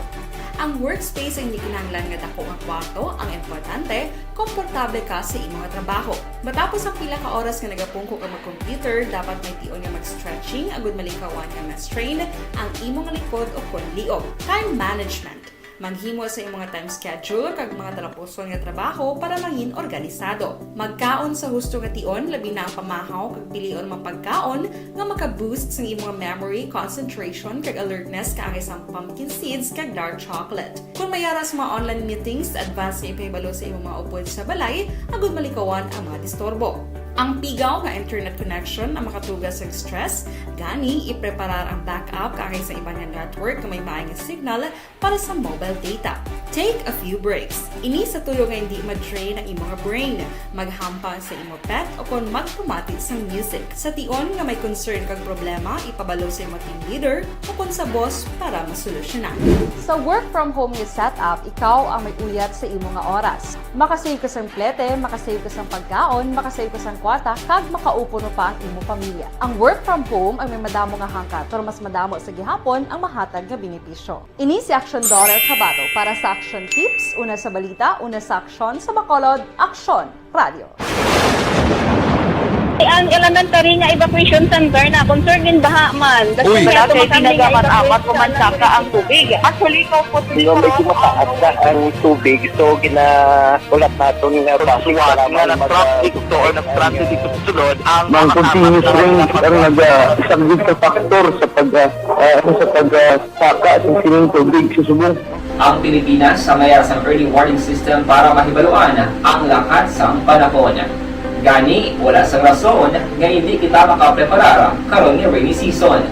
Ang workspace ay hindi kinahanglan nga dako nga kwarto, ang importante, komportable ka sa imong trabaho. Matapos ang pila ka oras nga nagapungko ka mag-computer, dapat may tion nga mag-stretching agud malikawan nga ma-strain ang imong likod o kon liog. Time management. Maghimo sa imong time schedule kag mga talapuson nga trabaho para mangin organisado. Magkaon sa husto nga tion, labi na ang pamahaw kag pilion man pagkaon nga maka-boost sang imong memory, concentration, kag alertness kaangay sang pumpkin seeds kag dark chocolate. Kon may ara sa mga online meetings, advance nga ipahibalo sa imong mga upod sa balay agud malikawan ang mga disturbo. Ang pigaw nga internet connection ang makatuga sa stress, gani ipreparar ang backup kaangay sa iban nga network nga may maay nga signal para sa mobile data. Take a few breaks. Ini sa tuyo nga hindi ma-drain ang imong brain. Maghampang sa imo pet o kon magpamati sang music. Sa tion nga may concern kag problema, ipabalo sa imo team leader o kon sa boss para masolusyonan. Sa work from home nga setup, ikaw ang may uyat sa imo nga oras. Makasave ka sang plete, makasave ka sang pagkaon, makasave ka sang kwarta, kag makaupo pa ang imo pamilya. Ang work from home ang may madamo nga hangkat, pero mas madamo sa gihapon ang mahatag nga benepisyo. Ini si Aksyon Daughter Cabato para sa Aksyon Tips, una sa balita, una sa aksyon, sa Bacolod, Aksyon Radio. Ang elementary nga evacuation center na concern gid baha man. Uy! Wala kay ginagamat-amat ko man saka ang tubig. Actually, ikaw po, medyo mataas na ang tubig, so ginahulat naton nga base nga mag-, nag-traffic to or nag-traffic dito sa sulod ang mga continuous rain ang nag-, ah, isang big factor sa pag, ah, ah, sa pag, ah, saka sa sining tubig sa subong. Ang Pilipinas ang may sang early warning system para mahibaluan ang lakat sang panahon. Gani, wala sang rason nga hindi kita makapreparar karon nga rainy season.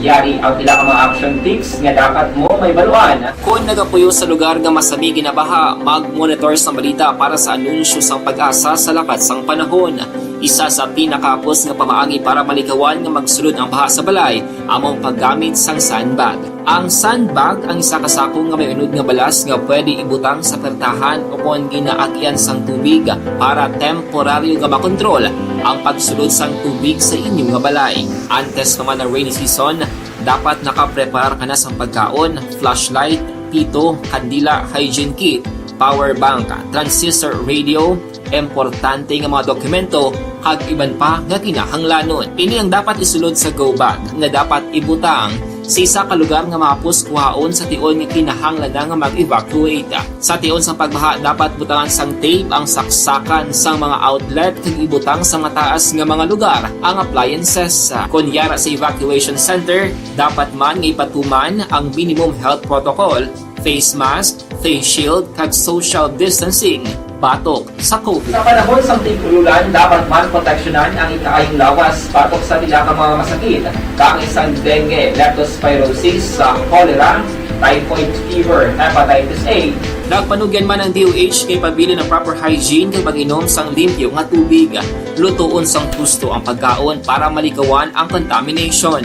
Yari ang pila ka mga action tips nga dapat mo mahibaluan. Kon nagapuyo sa lugar nga masami ginabaha, mag-monitor sa balita para sa anunsyo sang PAGASA sa lakat sang panahon. Isa sa pinakahapos nga pamaagi para malikawan nga magsulod ang baha sa balay amo ang paggamit sang sandbag. Ang sandbag ang isa ka sako nga may unod nga balas nga pwede ibutang sa pertahan o kon ginaagyan sang tubig para temporaryo nga makontrol ang pagsulod sang tubig sa inyo nga balay. Antes pa man ang rainy season, dapat nakapreparar ka na sang pagkaon, flashlight, pito, kandila, hygiene kit, power bank, transistor radio, importante nga mga dokumento, kag iban pa nga kinahanglanon. Ini ang dapat isulod sa go bag nga dapat ibutang sa isa ka lugar nga mahapos kuhaon sa tion nga kinahanglan na nga mag-evacuate. Sa tion sang pagbaha, dapat butangan sang tape ang saksakan sang mga outlet kag ibutang sa mataas nga mga lugar ang appliances. Kon yara sa evacuation center, dapat man nga ipatuman ang minimum health protocol, face mask, face shield, kag social distancing batok sa COVID. Sa panahon sang tig-ululan, dapat man proteksyonan ang ikaayong lawas batok sa pila ka mga masakit, kaangay sang dengue, leptospirosis, sa cholera, typhoid fever, hepatitis A. Nagpanugyan man ang D O H kay pabilin ang proper hygiene kag pag-inom sang limpyo nga tubig. Lutoon sang husto ang pagkaon para malikawan ang contamination.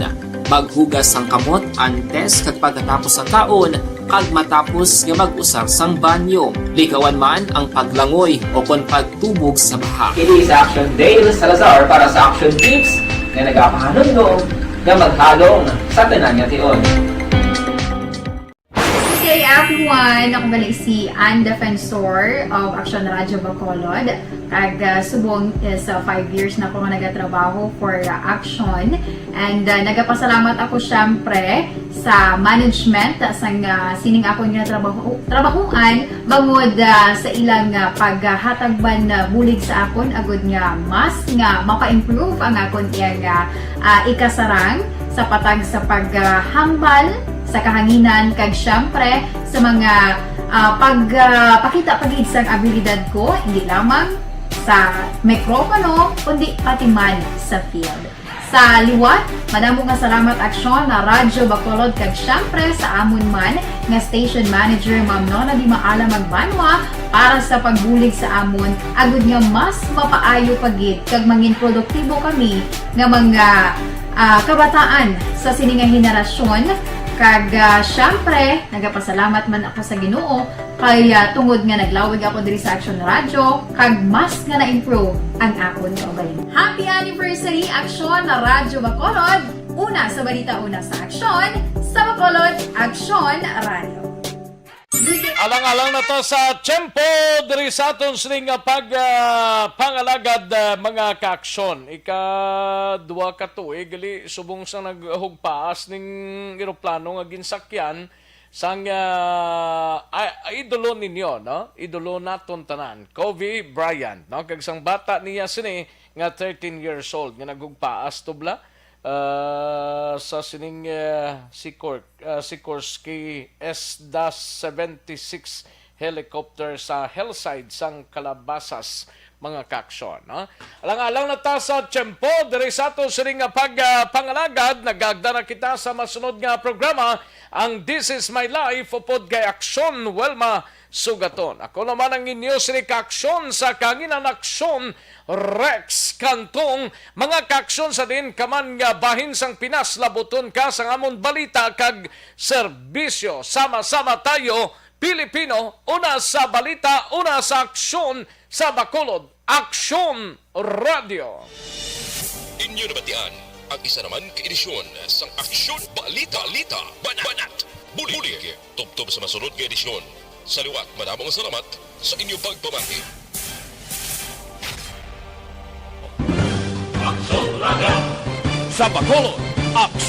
Maghugas sang kamot antes kag pagkatapos sang kaon, kag matapos nga mag-usar sang banyo. Likawan man ang paglangoy o kon pagtubog sa baha. Kini sa Action Dale Salazar para sa Action Tips nga nagapahanumdom nga maghalong sa tanan nga tion. Good day, everyone! Ako gali si Ann Defensor of Action Radio Bacolod. Kag, ah, subong is, ah, five years na ko nga nagatrabaho for, ah, Action. And, ah, nagapasalamat ako, syempre, sa management, ah, sang, ah, sining akon nga trabaho, trabahoan, bangod, ah, sa ilang, ah, paghatag man, ah, bulig sa akon, agud nga mas nga mapa-improve ang akon iyang, ah, ah, ikasarang sa patag sa paghambal sa kahanginan, kag, syempre, sa mga, ah, pag, ah, pakita pa gid sang abilidad ko, hindi lamang sa mikropono, kundi pati man sa field. Sa liwat, madamo nga salamat, Aksyon, na Radyo Bacolod, kag syempre sa amon man nga station manager, Ma'am Nona Di Maala Magbanwa, para sa pagbulig sa amon, agud nga mas mapaayo pa gid kag mangin produktibo kami nga mga, ah, kabataan sa sini nga henerasyon. Kag, ah, syempre, nagapasalamat man ako sa Ginoo kay, ah, tungod nga naglawig ako diri sa Action Radio, kag mas nga na-improve ang akon kaugalingon. Happy anniversary, Aksyon na Radyo Bacolod! Una sa balita, una sa aksyon, sa Bacolod, Aksyon Radio. Alang-alang na ta sa tiyempo diri sa aton sining nga pag, ah, pangalagad, ah, mga kaaksyon. Ika-duha ka tuig, gali, subong sa naghugpaas ning eroplano nga ginsakyan sang, ah, ah, idolo ninyo, no? Idolo naton tanan, Kobe Bryant, no? Kag sang bata niya sini nga thirteen years old nga naghugpaas tubla, ah, sa sining, ah, Sikor-, ah, Sikorsky S dash seventy-six helicopter sa hillside sang Calabasas, mga kaaksyon, no? Alang-alang na ta sa tiyempo diri sa ato sining nga pag, ah, pangalagad, nagaagda na kita sa masunod nga programa, ang This Is My Life, upod kay Aksyon Wilma Sugaton. Ako naman ang inyo sini kaaksyon sa kahanginan, Aksyon Rex Cantong. Mga kaaksyon, sa diin ka man nga bahin sang Pinas, labuton ka sang amon balita kag serbisyo. Sama-sama tayo, Pilipino, una sa balita, una sa aksyon, sa Bacolod, Aksyon Radio. Inyo nabatian ang isa naman ka edisyon sang Aksyon Balita, Balita, Banat, Banat, Bulig. Tubtob sa masunod nga edisyon. Sa liwat, madamo nga salamat sa inyo pagpamati. Aksyon Radio. Sa Bacolod, Aksyon